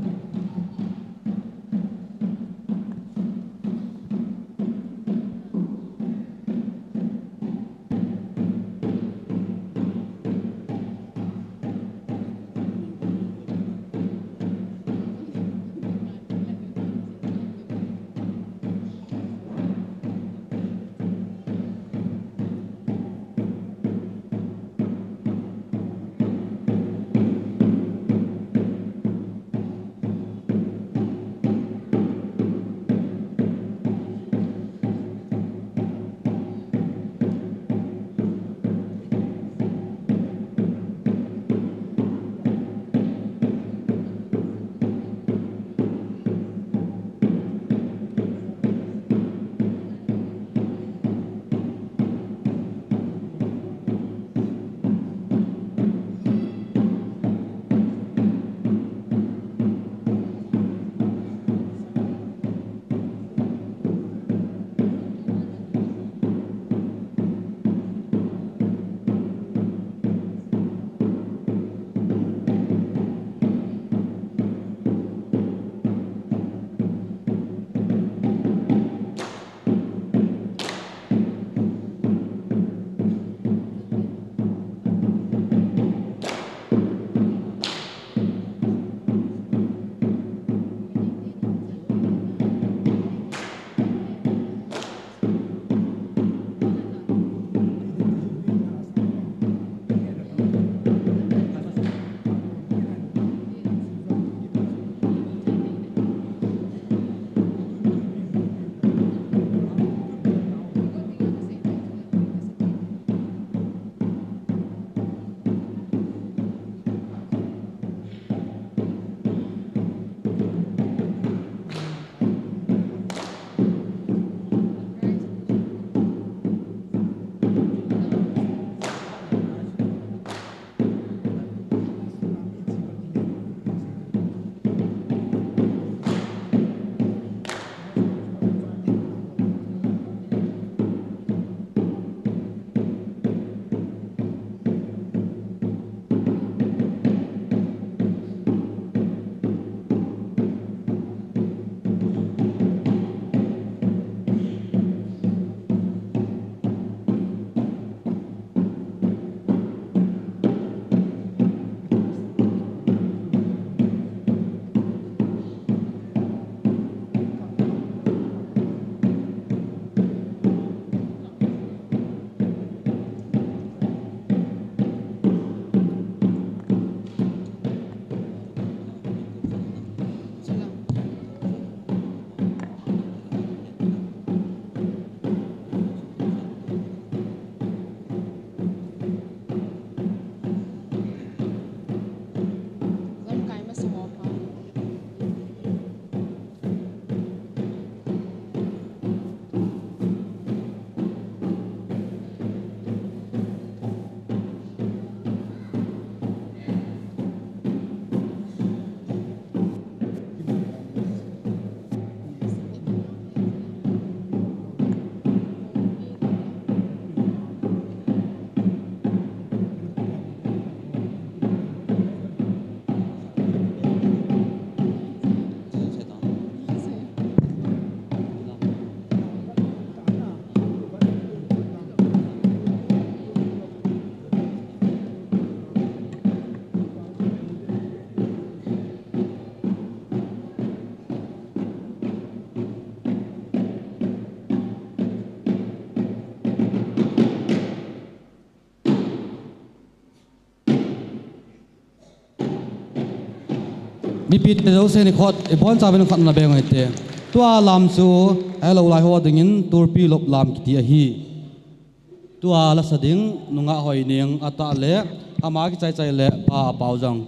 Ipi te jouse ni khot, ibon chavin khot na beng ite. Tua lam chu, hello lai ho dingin, turpi lop lam kiti ahi. Tua lasa ding, nungah hoi ning, ata le, ama kichai chai le, pa pau jang,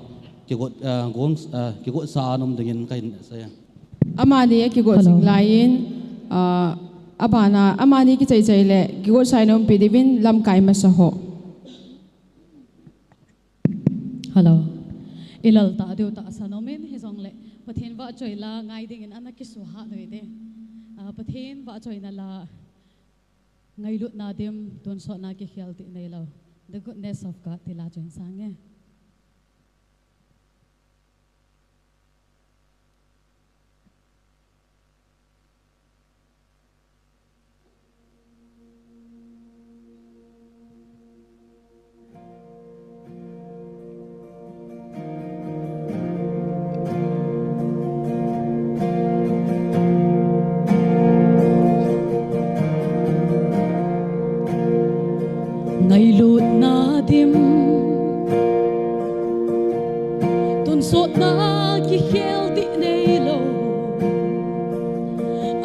kigot, eh, gong, eh, kigot sa anom dingin kahin sei. Amani akigot sing laiyin, ah, abana, amani kichai chai le, kigot sa anom pi dibin, lamkai masa ho. Hello. Ilal ta diu ta sanom in hijongle. Pathen vahchoi la ngai dingin ana kisuhat noi de. Ah, Pathen vahchoina la ngailutna dim, tonsotna kikhel tih neilou. The goodness of God ti la chun sang e. Ngailutna dim, tonsotna kikhel tih neilou.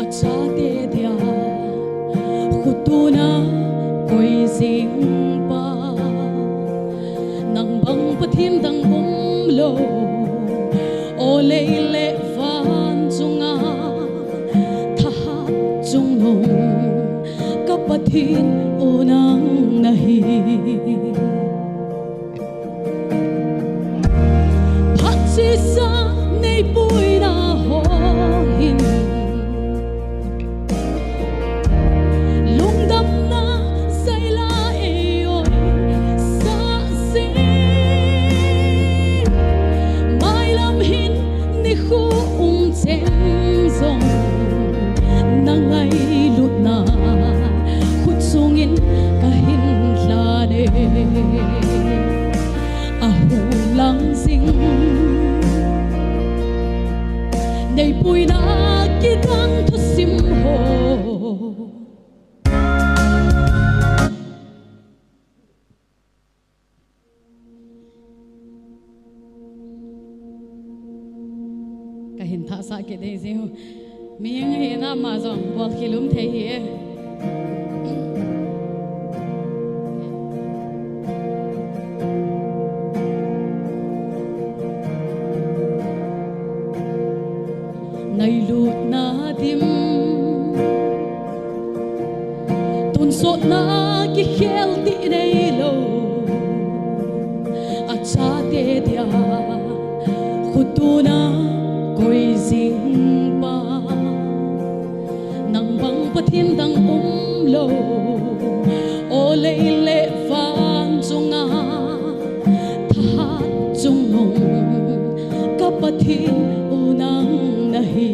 Achate dia khutuna koi jing pa, nang bang Pathen dang umlou. O lei le van chunga thahat chungnung, ka Pathen u nang nahi. Phat chesa neipuina ho hin, lungdamna seila eioi sah jing. Mailam hin nikho um cheng jong, na ngailutna khut sungin kahin lhan e. Ahung lang jing, neipuina kidang thusim ho. Kahin thahsah kit ding jing. Mihing hina ama jong bol khel um thei hi e. Ngailutna dim, tonsotna kikhel tih neilou. Achate dia khutuna koi jing pa, nang bang Pathen dang umlou. O lei le van chunga thahat chungnung, ka Pathen u nang nahi.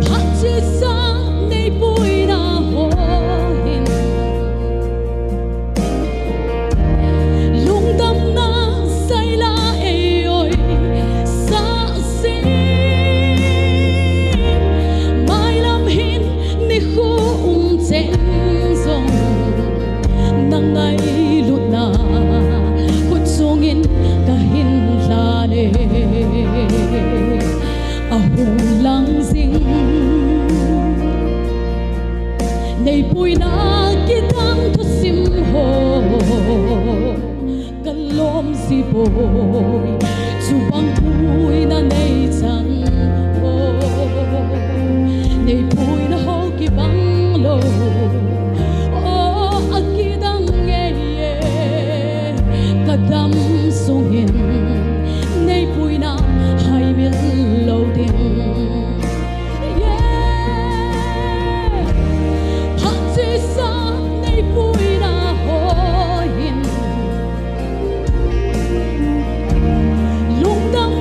Phat chesa neipuina ho hin, lungdamna seila eioi sah jing. Mailam hin nikho um cheng jong, na ngailutna khut sungin kahin lhan e. Ahung lang jing, neipuina kidang thusim ho. Ka lom ji poi, chubang puina nei chan ho. Neipuina ho kibang lou, o, akidang ngei e. Ka dam sungin neipuina haimil lou ding. Yeah. Phat chesa neipuina ho hin, lungdam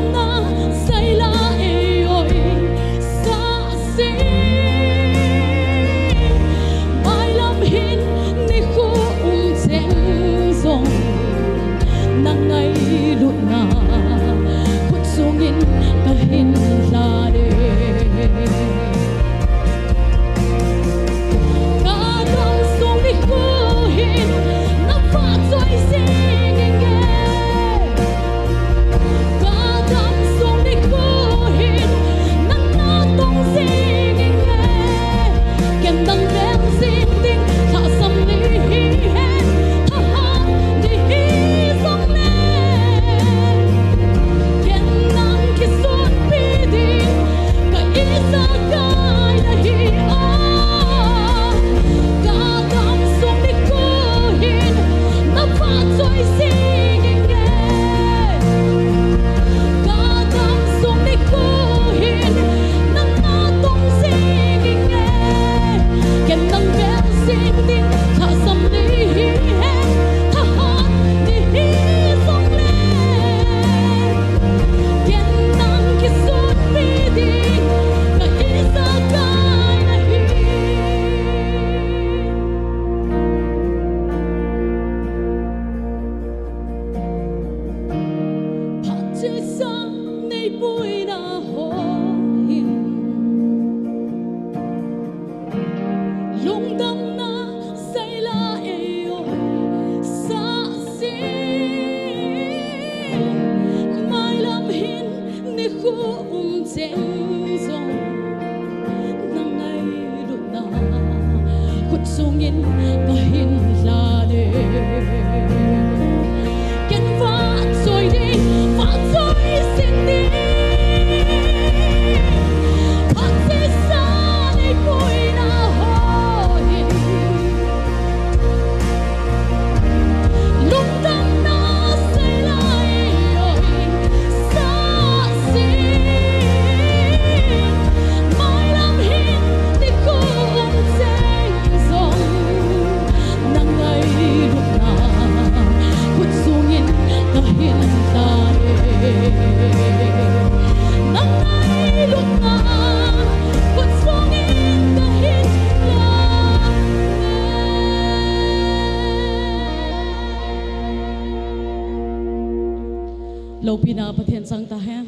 Loupina Pathen chang tahen.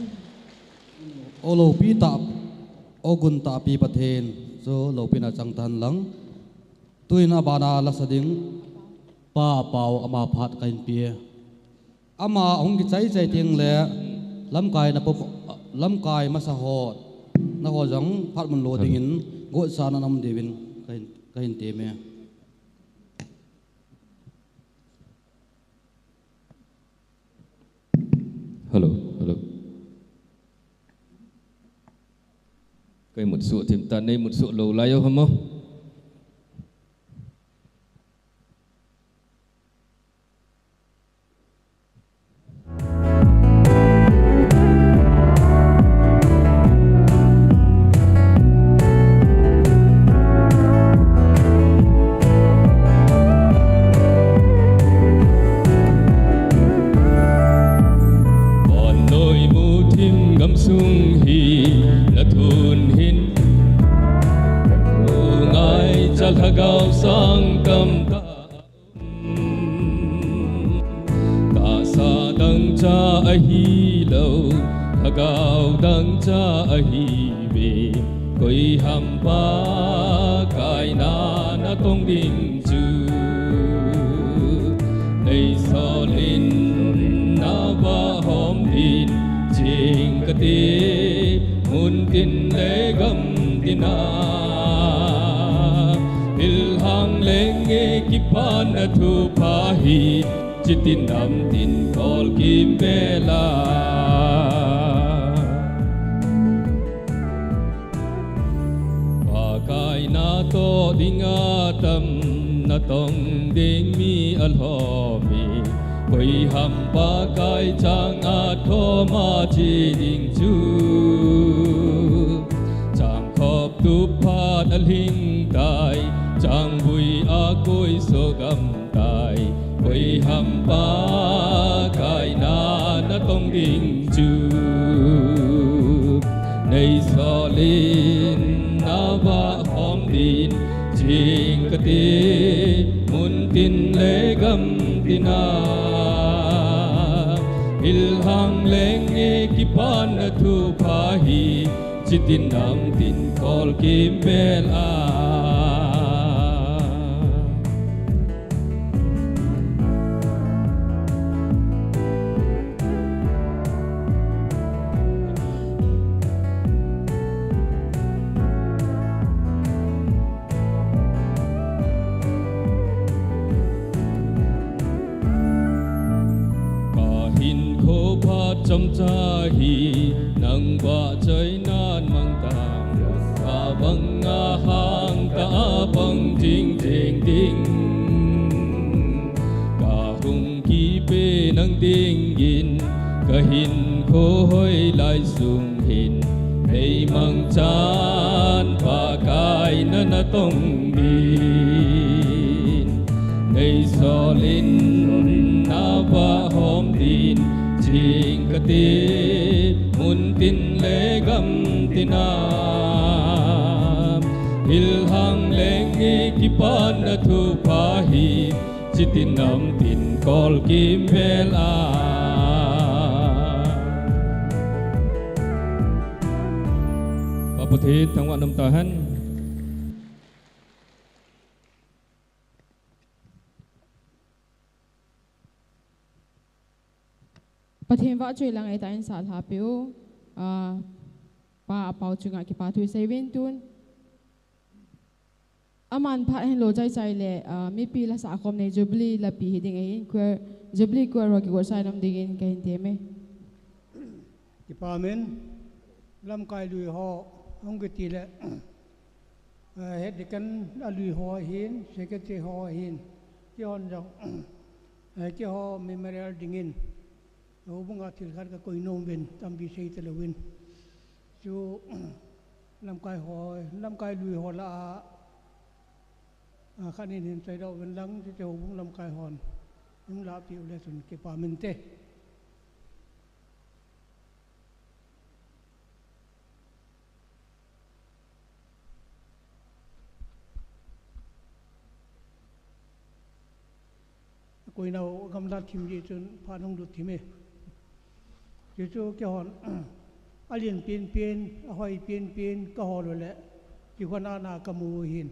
O loupi tah, o gun tahpi Pathen chu loupina chang tahen lang. Tuin abana lasa ding Pa Pau ama phat kahin pe. Ama hung kichai chai teng le lamkai na pop, lamkai masa ho, na ho jong phat mun lo dingin gotsa na nam diuvin kahin, kahin teme. Hello, hello. Kei mutsuh thim ta, nei mutsuh lou lai o hamo. Vannoi muthim gamsung hi na thun hin, ka thu ngaicha lhagao sang tamtah. Tahsa dangchah ahilou, lhagao dangchah ahiuve. Koi ham Pakai na natong ding chu, nei solin na vahom din, ching kate, mun tin le gam tina. Thil hang leng e kipana thupha hi, chitin nam tin kol kimvel a. Pakai natoh dinga tam, natong ding mi alhom e. Koi ham Pakai chang a thoma che ding chu, chang khop tup phat alhing tai, chang vui a koi so gam tai. Koi ham Pakai na natong ding chu, nei solin na vahom din, ching kate, mun tin le gam tina. Thil hang leng e kipana thupha hi, chitin nam tin kol kimvel a. Ka hinkho phat chomcha hi, nang vahchoinan mang tan, ka banga hangtah a pang jing jing ding. Ka hung kipe nang dingin, ka hinkho hoilai sung hin, nei mangchan Pakai na natong din. Nei solin na vahom din, ching kate, mun tin le gam tina. Thil hang leng e kipana thupha hi, chitin nam tin kol kimvel a. Pa Pathen thangvah nam tahen. Pathen vahchoi lang eita in sah lha peh u. Ah, Pa Apau chunga kipa thu isei uvin tun. Aman phat hin lo chai chai le, ah, mipi la sah khom nei Jubilee lapi hiding ahin, choir, Jubilee choir ho kigotsah nom dingin kahin teme. Kipa min, lamkai lui ho, hung kiti le, eh, head deacon a lui ho ahin, secretary ho ahin, kihon jong, eh, keiho memorial dingin, houbunga thil khat kakoi nom uvin, tampi sei talou vin. Chu, lamkai ho, lamkai lui ho lah a, a, khat nin hin chaidoh uvin lang, chuche houbung lamkai hon hung lahpeh u le chun kipa min te. Koinao gamla thim jeh chun phat hung lut thim e. Hichu kihon, alen penpen, ahoi penpen, kahol uleh, kihon ana kamu hin.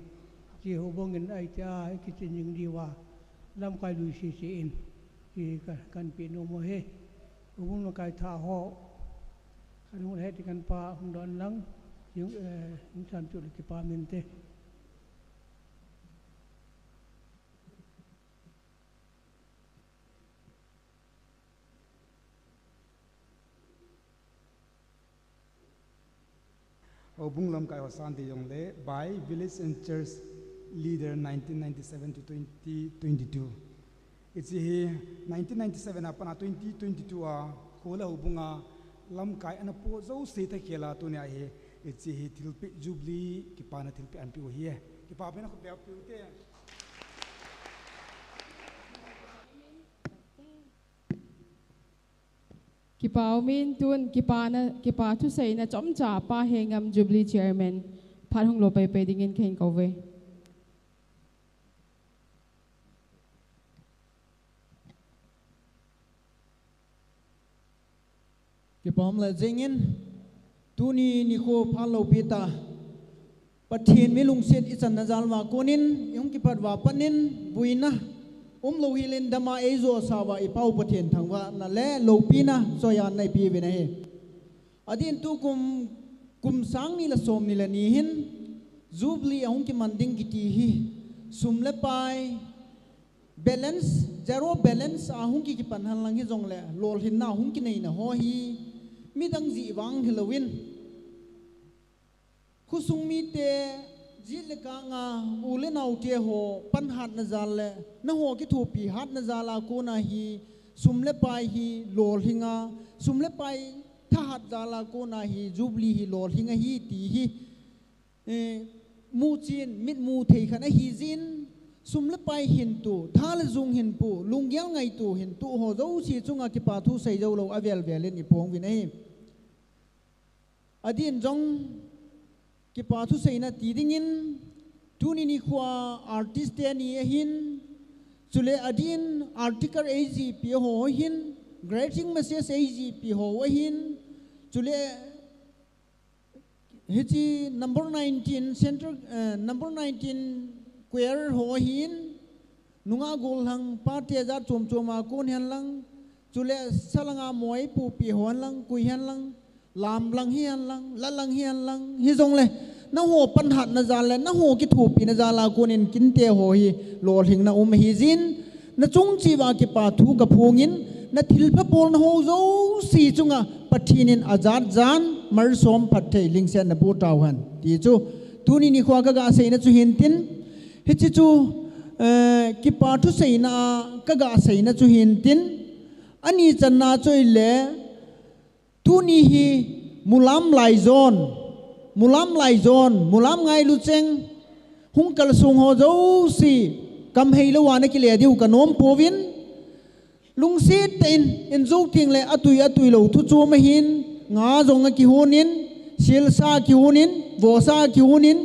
Hiche houbung in ahi tia, kichen jing diuva, lamkai lui sese in, hiche ka, kahin pe nom u ahi. Houbung lamkai thah ho, kan hung het kan pa hung don lang, jing, eh, hung san chu le kipa min te. Houbung lamkai ho san te jongle by village and church leader nineteen ninety-seven to twenty twenty-two. Hiche hi nineteen ninety-seven a pat a twenty twenty-two a kho le houbung a lamkai ana po jouse thakhel a tunia hi hiche hi thilpeh jubilee kipana thilpeh ahin peh u ahi. Kipa pen a khut beh a peh u te. Kipa umin tun, kipana, kipa thuseina chomcha Pa Hengam Jubilee Chairman, phat hung lo paipai dingin kahin kou uve. Kipa um le jingin, tuni nikho phat loupi tah, Pathen mi lungset ichanna jal uva konin, ihung kipat uva pat in, buina umlou hel in dam a eijo sah uva i Pa u Pathen thangvahna le loupina, choianna ipi uvin ahi. Adin tukum, kum sang ni le som ni le ni hin, Jubilee ahung kiman ding kiti hi, sum le pai, balance, zero balance a hung ki kipan henlang hijongle, lolhinna hung kineina ho hi, midang jeh vang hilouvin, khosung mite, jit le kang a, u le nao te ho, panhatna jal le, nangho kithopi hatna jal a kona hi, sum le pai hi, lolhing a, sum le pai, thahat jal a kona hi, Jubilee hi, lolhing ahi ti hi, eh, muchen, mitmu thei khat ahi jin, sum le pai hin tu, tha le jung hin pu, lunggel ngaito hin tu ho jouse chunga kipa thu sei jou lou avel vel in i pong uvin ahi. Adin jong kipa thuseina ti dingin, tuni nikho a artist te ni ahin, chule adin article eijih pi ho ahin, greeting message eijih pi ho ahin, chule hiche number nineteen, central, eh, number nineteen choir ho ahin, nungah gollhang, pa te jat chom chom a kon hen lang, chule sa lang a mo eipupi ho hen lang, koi hen lang, lam lang hi hen lang, la lang hi hen lang, hijongle, nangho panhatna jal le, nangho kithopina jal a konin kinte ho hi, lolhingna um ahi jin, nachung cheh uva kipa thu kaphongin, nathilpha bolna ho jouse chunga, Pathen in ajat jan, malsom phatthei lungsetna boh tauhen, ti chu, tuni nikho a kaga seina chu hintin, hiche chu, eh, kipa thuseina a kaga seina chu hintin, ani channa chu ahile, tuni hi mulam laijon, mulam laijon, mulam ngailu cheng, hung kalsong ho jouse, kam heilou a nakile diu kanom pouvin, lungset tah in, in jou tengle atui atui lou thu chom ahin, nga jong akihonin, silsa akihonin, vohsa akihonin,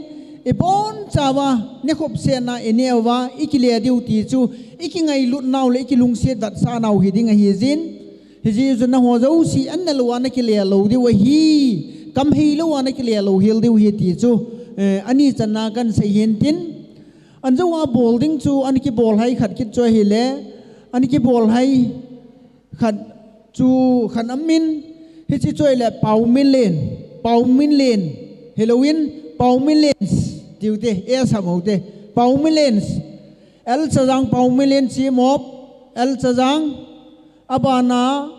ibonchauva, nekhop setna ineh uva, ikile diu ti chu, ikingailut nau le ikilungset vetsah nau hiding ahi jin, hijeh chun nangho jouse, an nelou a nakile lou diu ahi, kam heilou a nakile lou hel diu ahi ti chu, eh, ani channa kahin sei hintin, an jou a bol ding chu, ana kibol hai khat kit chu ahile, ana kibol hai khat chu khat amin, hiche chu ahile Paominlen, Paominlen, hilouvin, Paominlens, tiu te, e sam u te, Paominlens, L Chajang Paominlen Chimop, L Chajang, abana,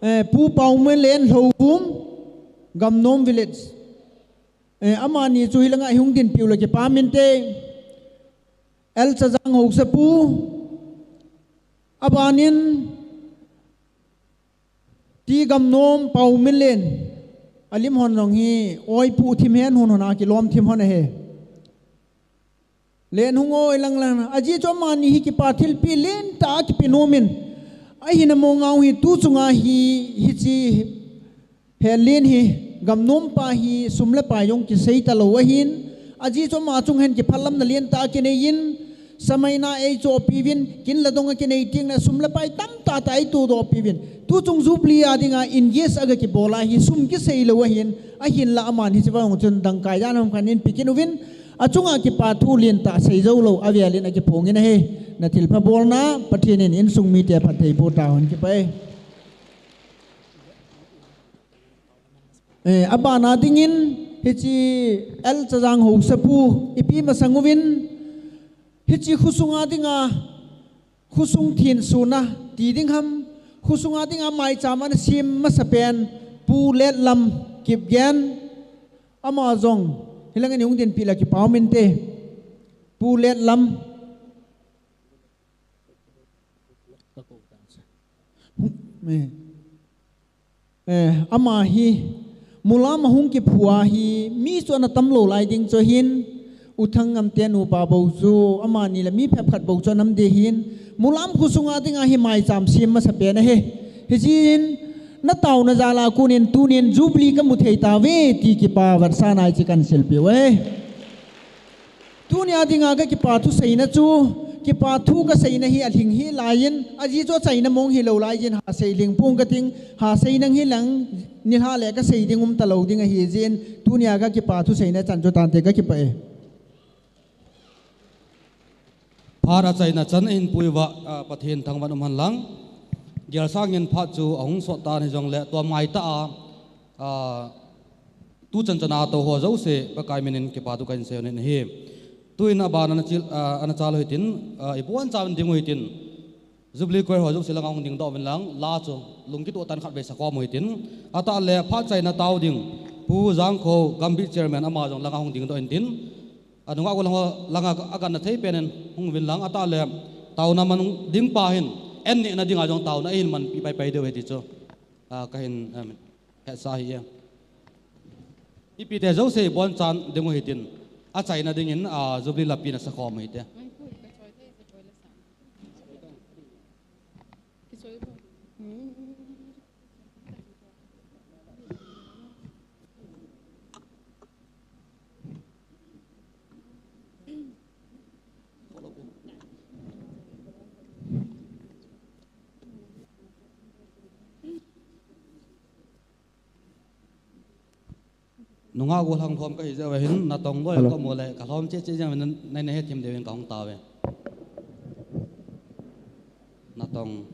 eh, Pu Paominlen Lhouvum, Gamnom Village. Eh, amani chu hilanga ihung dinpiu le kipa min te. L Chajang Haosapu. Abanin T Gamnom Paominlen. Alim hon jong hi oipu thim hen hon hon a kilom thim hon ahi. Len hung oi lang lang. Ajeh chu amani hi kipa thilpeh lentah a kipe nom in. Ahina mongau hi tu chunga hi, hiche Helen hi, Gamnom pa hi, sum le pai jong kisei talou ahin, ajeh chu ama chung hen kiphalamna lentah kinei in, Samaina eichohpiuvin, kin le dong a kinei teng le sum le pai tamtah tah eitodohpiuvin. Tuchung Jubilee a dinga in yes aga kibol a hi sum kisei lou ahin, ahinla aman hiche vang chun dangkai dan ham khat in pekit uvin, achunga kipa thu lentah sei jou lou avelin akiphongin ahi. Na thilpha bolna, Pathen in insung mite phatthei boh tahen, kipah e. Eh, abana dingin, hiche L Chajang Haosapu ipi masang uvin, hiche khosunga dinga, khosung thensona ti ding ham, khosunga dinga maicham ana sem masapen, Pu Letlam Kipgen, ama jong, hilanga nei hung dinpi le kipa um inte, Pu Letlam. Eh, ama hi, mulam ahung kiphu a hi, mi chu ana tam lou lai ding chu ahin, U Thangngam te nupa bou chu, amani le mi phepkhat bou chu ana um ding ahin, mulam khosunga dinga hi maicham sem masapen ahi. Hijeh in, na taona jal a konin tunin Jubilee kamu thei tauve ti kipa vetsahna hiche kahin silpeh uve. Tunia dinga kakipa thu seina chu, kipa thu kaseina hi alhing hih laiyin, ajeh chu achaina mong hilou laiyin, ha sei lhing ponge kating, ha sei nang hilang, nilhah le kasei ding um talou ding ahijeh in, tunia kakipa thu seina chan chu tante, kakipah e. Phat achaina chan ahin puiuva, ah, Pathen thangvah in umhen lang. Gelsangin phat chu ahung sot tan hijongle, tua maitah a, ah, tuchan chana touho jouse, Pakai minin kipa thu kahin seiyin ahi. Tuin abana ana chal, ah, ana chal u hitin, ah, ibonchan ding u hitin. Jubilee Choir ho jouse langa hung dingdoh uvin lang, la chu lungkitoh tah in khatvei sakhom u hitin. Atah le phat chaina tao ding, Pu Jangkho Gambih Chairman ama jong langa hung dingdoh intin. Anunga golhang ho langa aganna thei penin hung uvin lang, atah le taona man ding pa hin, an nehna dinga jong taona eihin manpi paipai diu ahi ti chu, ah, kahin, um, hetsah ahi e. Ipite jouse ibonchan ding u hitin, achaina dingin, ah, Jubilee lapi in asakhom u hite. Nungah golhang lhom kahi jeh uva hin, natong boi kamu le, kalhom cheh cheh jeng uvin, nai, nai hethem diuvin kahung tauve. Natong.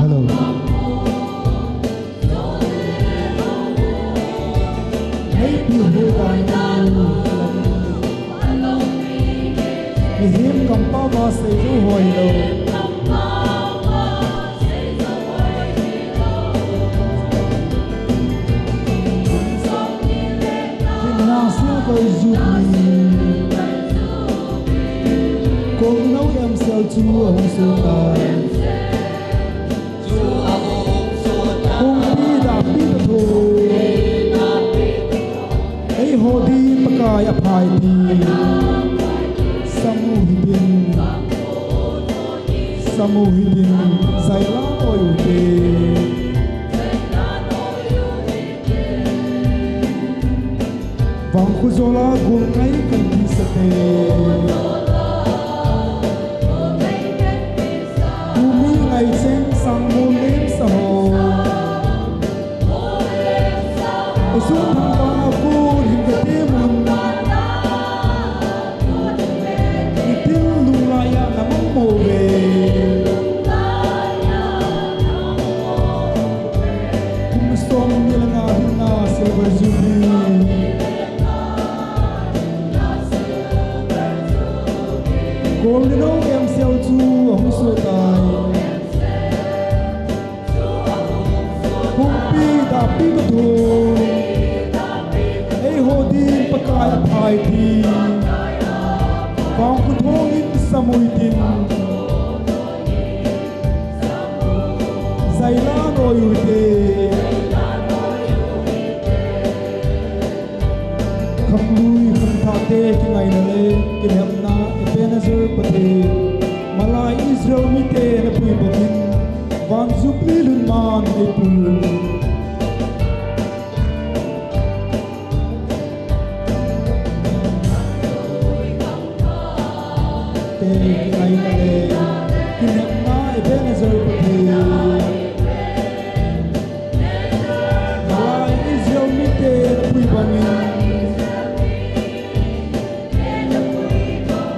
Hello. Maybe who I know. Mihem kampao a seijou ho hilou. Kin na silver jubilee. Kong nau em sel chu ahung sun tai. Kong pi da pi da tho. Eiho ding Pakai aphai ti. Samu hitin. Samu hitin. Jaila oi u te. Vangkho jola gul ngai kan ti sate. Tumi ngai cheng sang mo lem sa ho. Isu thang bang a kun hin ka te mun. Itil lung lai a na mang mo ve. Kum som ni le nga hin na silver jubilee. Kolnino M C L chu ahung soh tai. Pumpi dahpi toh thum, eiho din Pakai aphai ding, vangkho thong in samu hitin, jailan oi uhite. Khamlui khamthah te kingaina le kinepna Ebenezer Pathen, malai Israel mite napui bangin, van Jubilee lhun man eipui u. Te kingaina le kinepna Ebenezer Pathen, malai Israel mite napui bangin,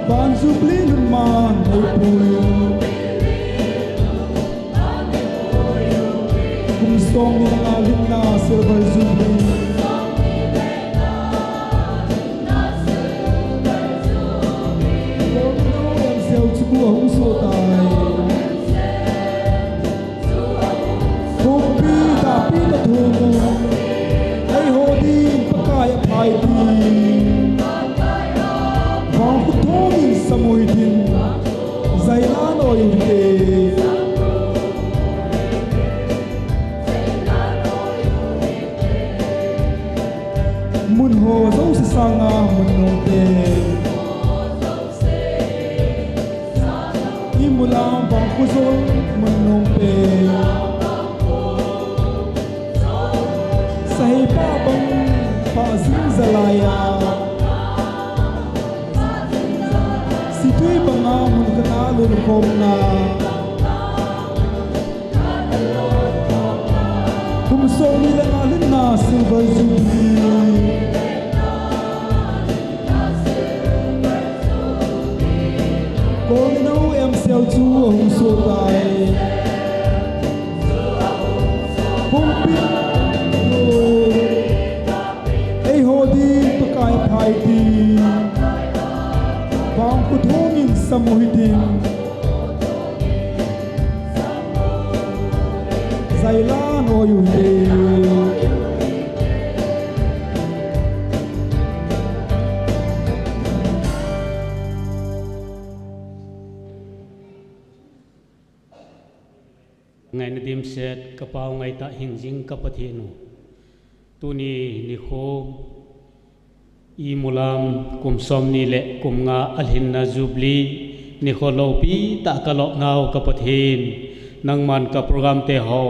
van Jubilee lhun man eipui u. Kum somni le nga lhinna Silver Jubilee. Kolnino M C L chu ahung soh tai. Pumpi dahpi toh thum, eiho din Pakai aphai ding, vangkho thong in samu hitin, jailan oi uhite. Mun ho jouse sanga mun nom pen, imulam vangkho jol mun nom pen, sahei pah bang pah jing jalai a, situi banga mun khat a lungkhomna. Kum somni le nga lhinna Silver Jubilee. Kolnino M C L chu ahung soh tai. Pumpi eiho din Pakai aphai ding, vangkho thong in samu hitin, jailan oi uhite. Ngaina dimset, ka pao ngaitah hingjing ka Pathen u. Tuni nikho, imulam kum somni le kum nga alhinna Jubilee nikho lopi tah ka lop nau ka Pathen, nangman ka program te ho,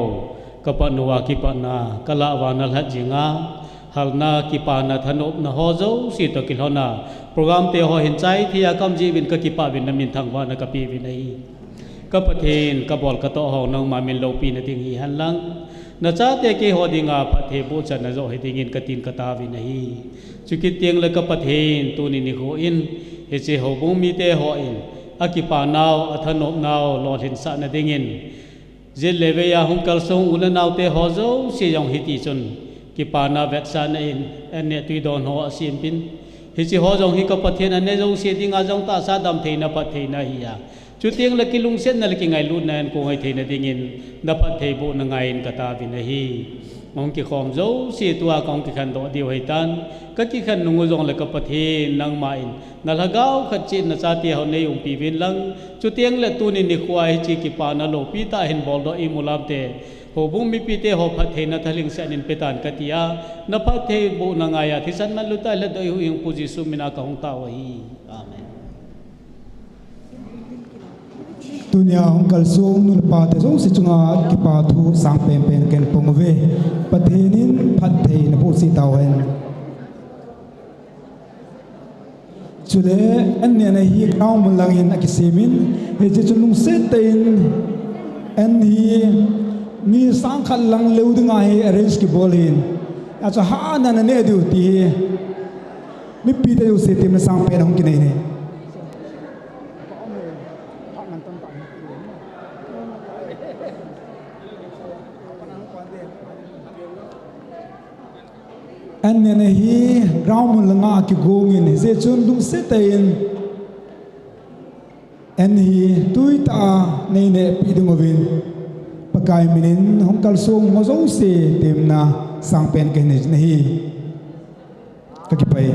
ka pat uva kipatna, ka lah uva na lhat jinga, halna, kipana, thanopna ho jouse toh kilhona, program te ho hin chai thei a ka um jeh uvin ka kipah uvin na min thangvahna ka pe uvin ahi. Ka Pathen, ka bol ka toh ho nangma min loupina ding hihen lang, na chate keiho dinga phattheiboh channa joh hi dingin ka tin ka taovin ahi. Chukit teng le ka Pathen, tuni nikho in, hiche houbung mite ho in, akipa nau, athanop nau, lolhinsahna dingin, jit le vei a hung kalsong u le naote ho jouse jong hiti chun, kipana vetsahna in, an neh tui don ho asem pin. Hiche ho jong hi ka Pathen an neh jouse dinga jong tahsa damtheina phattheina ahi a. Chuteng le kilungsetna le kingailutna in kong hei theina dingin, na phattheibohna ngai in ka taovin ahi. Hung kikhom jouse tua ka hung kikhen doh diu ahi tan, ka kikhen nung u jong le ka Pathen nangma in, na lhagao khat cheh in na chate ho nei umpi uvin lang, chuteng le tuni nikho a hiche kipana lopi tah hin boldoh imulam te, houbung mipite ho phattheina thalhingsetna in pe tan ka ti a, na phattheibohna ngai a thisan manlu tah in lhatdoh ihuhhingpu Jesu mina ka hung tao u ahi. Amen. Tunia hung kalsong nu le pa te jouse chunga kipa thu sang penpen ken pong uve. Pathen in phattheina boh cheh tauhen. Chule, an nehna hi ground mun langin akisem in, hiche chun lungset tah in, an hi mi sang khat lang lou dinga hi arrange kibol ahin. Achu hahna na neh diu ti hi, mipite jouse temna sangpen ahung kinei ne. An nehna hi ground mun langa kigong in, hiche chun lungset tah in An hi tuitah a nei nehpeh ding uvin Pakai minin hung kalsong ho jouse temna sangpen kahin nei ahi. Kakipah e.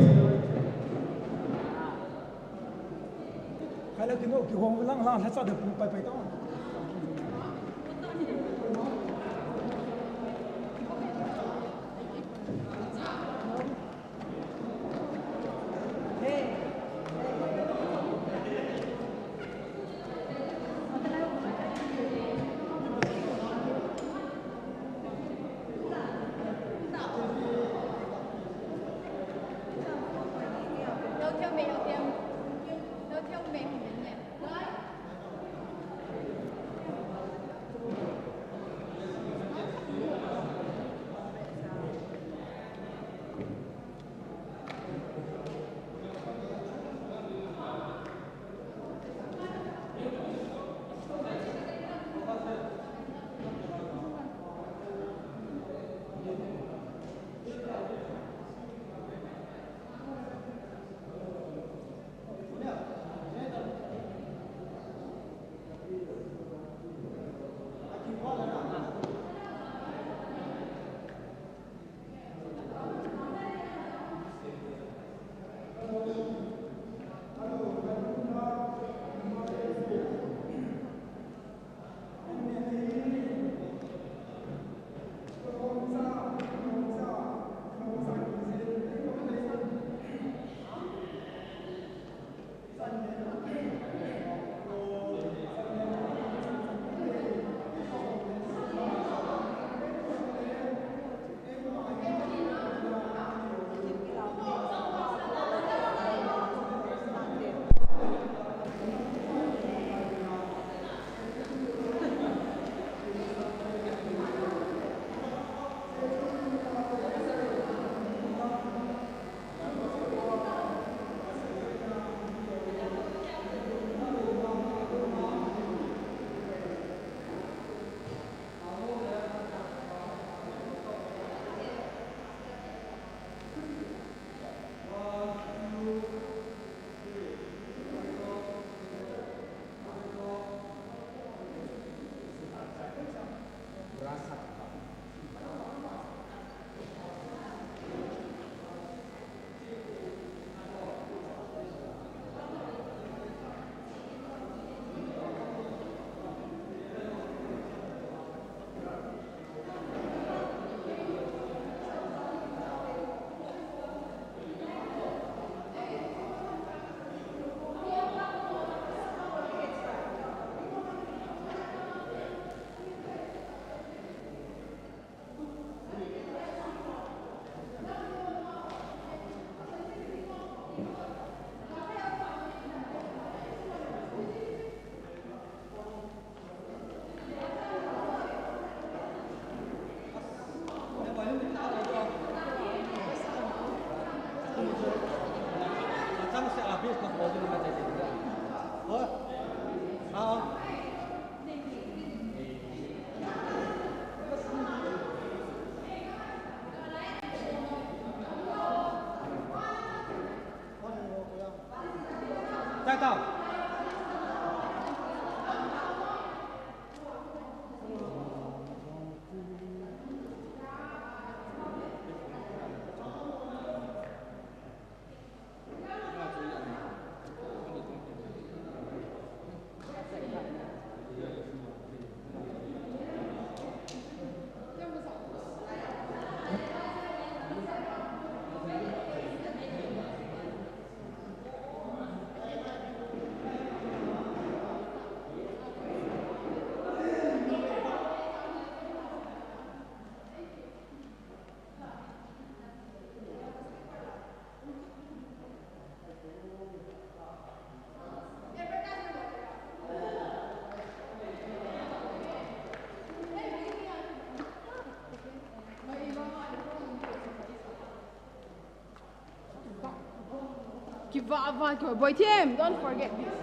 Kiva, va, kiva. Boy Thim, don't forget this.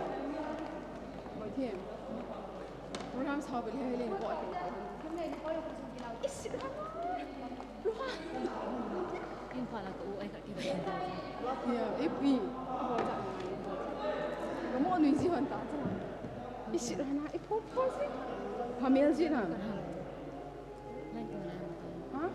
Boy Thim. Program sa bel he le ko. Is. Imphal a ka u ai ka kiva. Yeah, ipi. Kamo nui ji hon ta cha. Sit hana, i pho pho si. Phamel sit hana. Ha?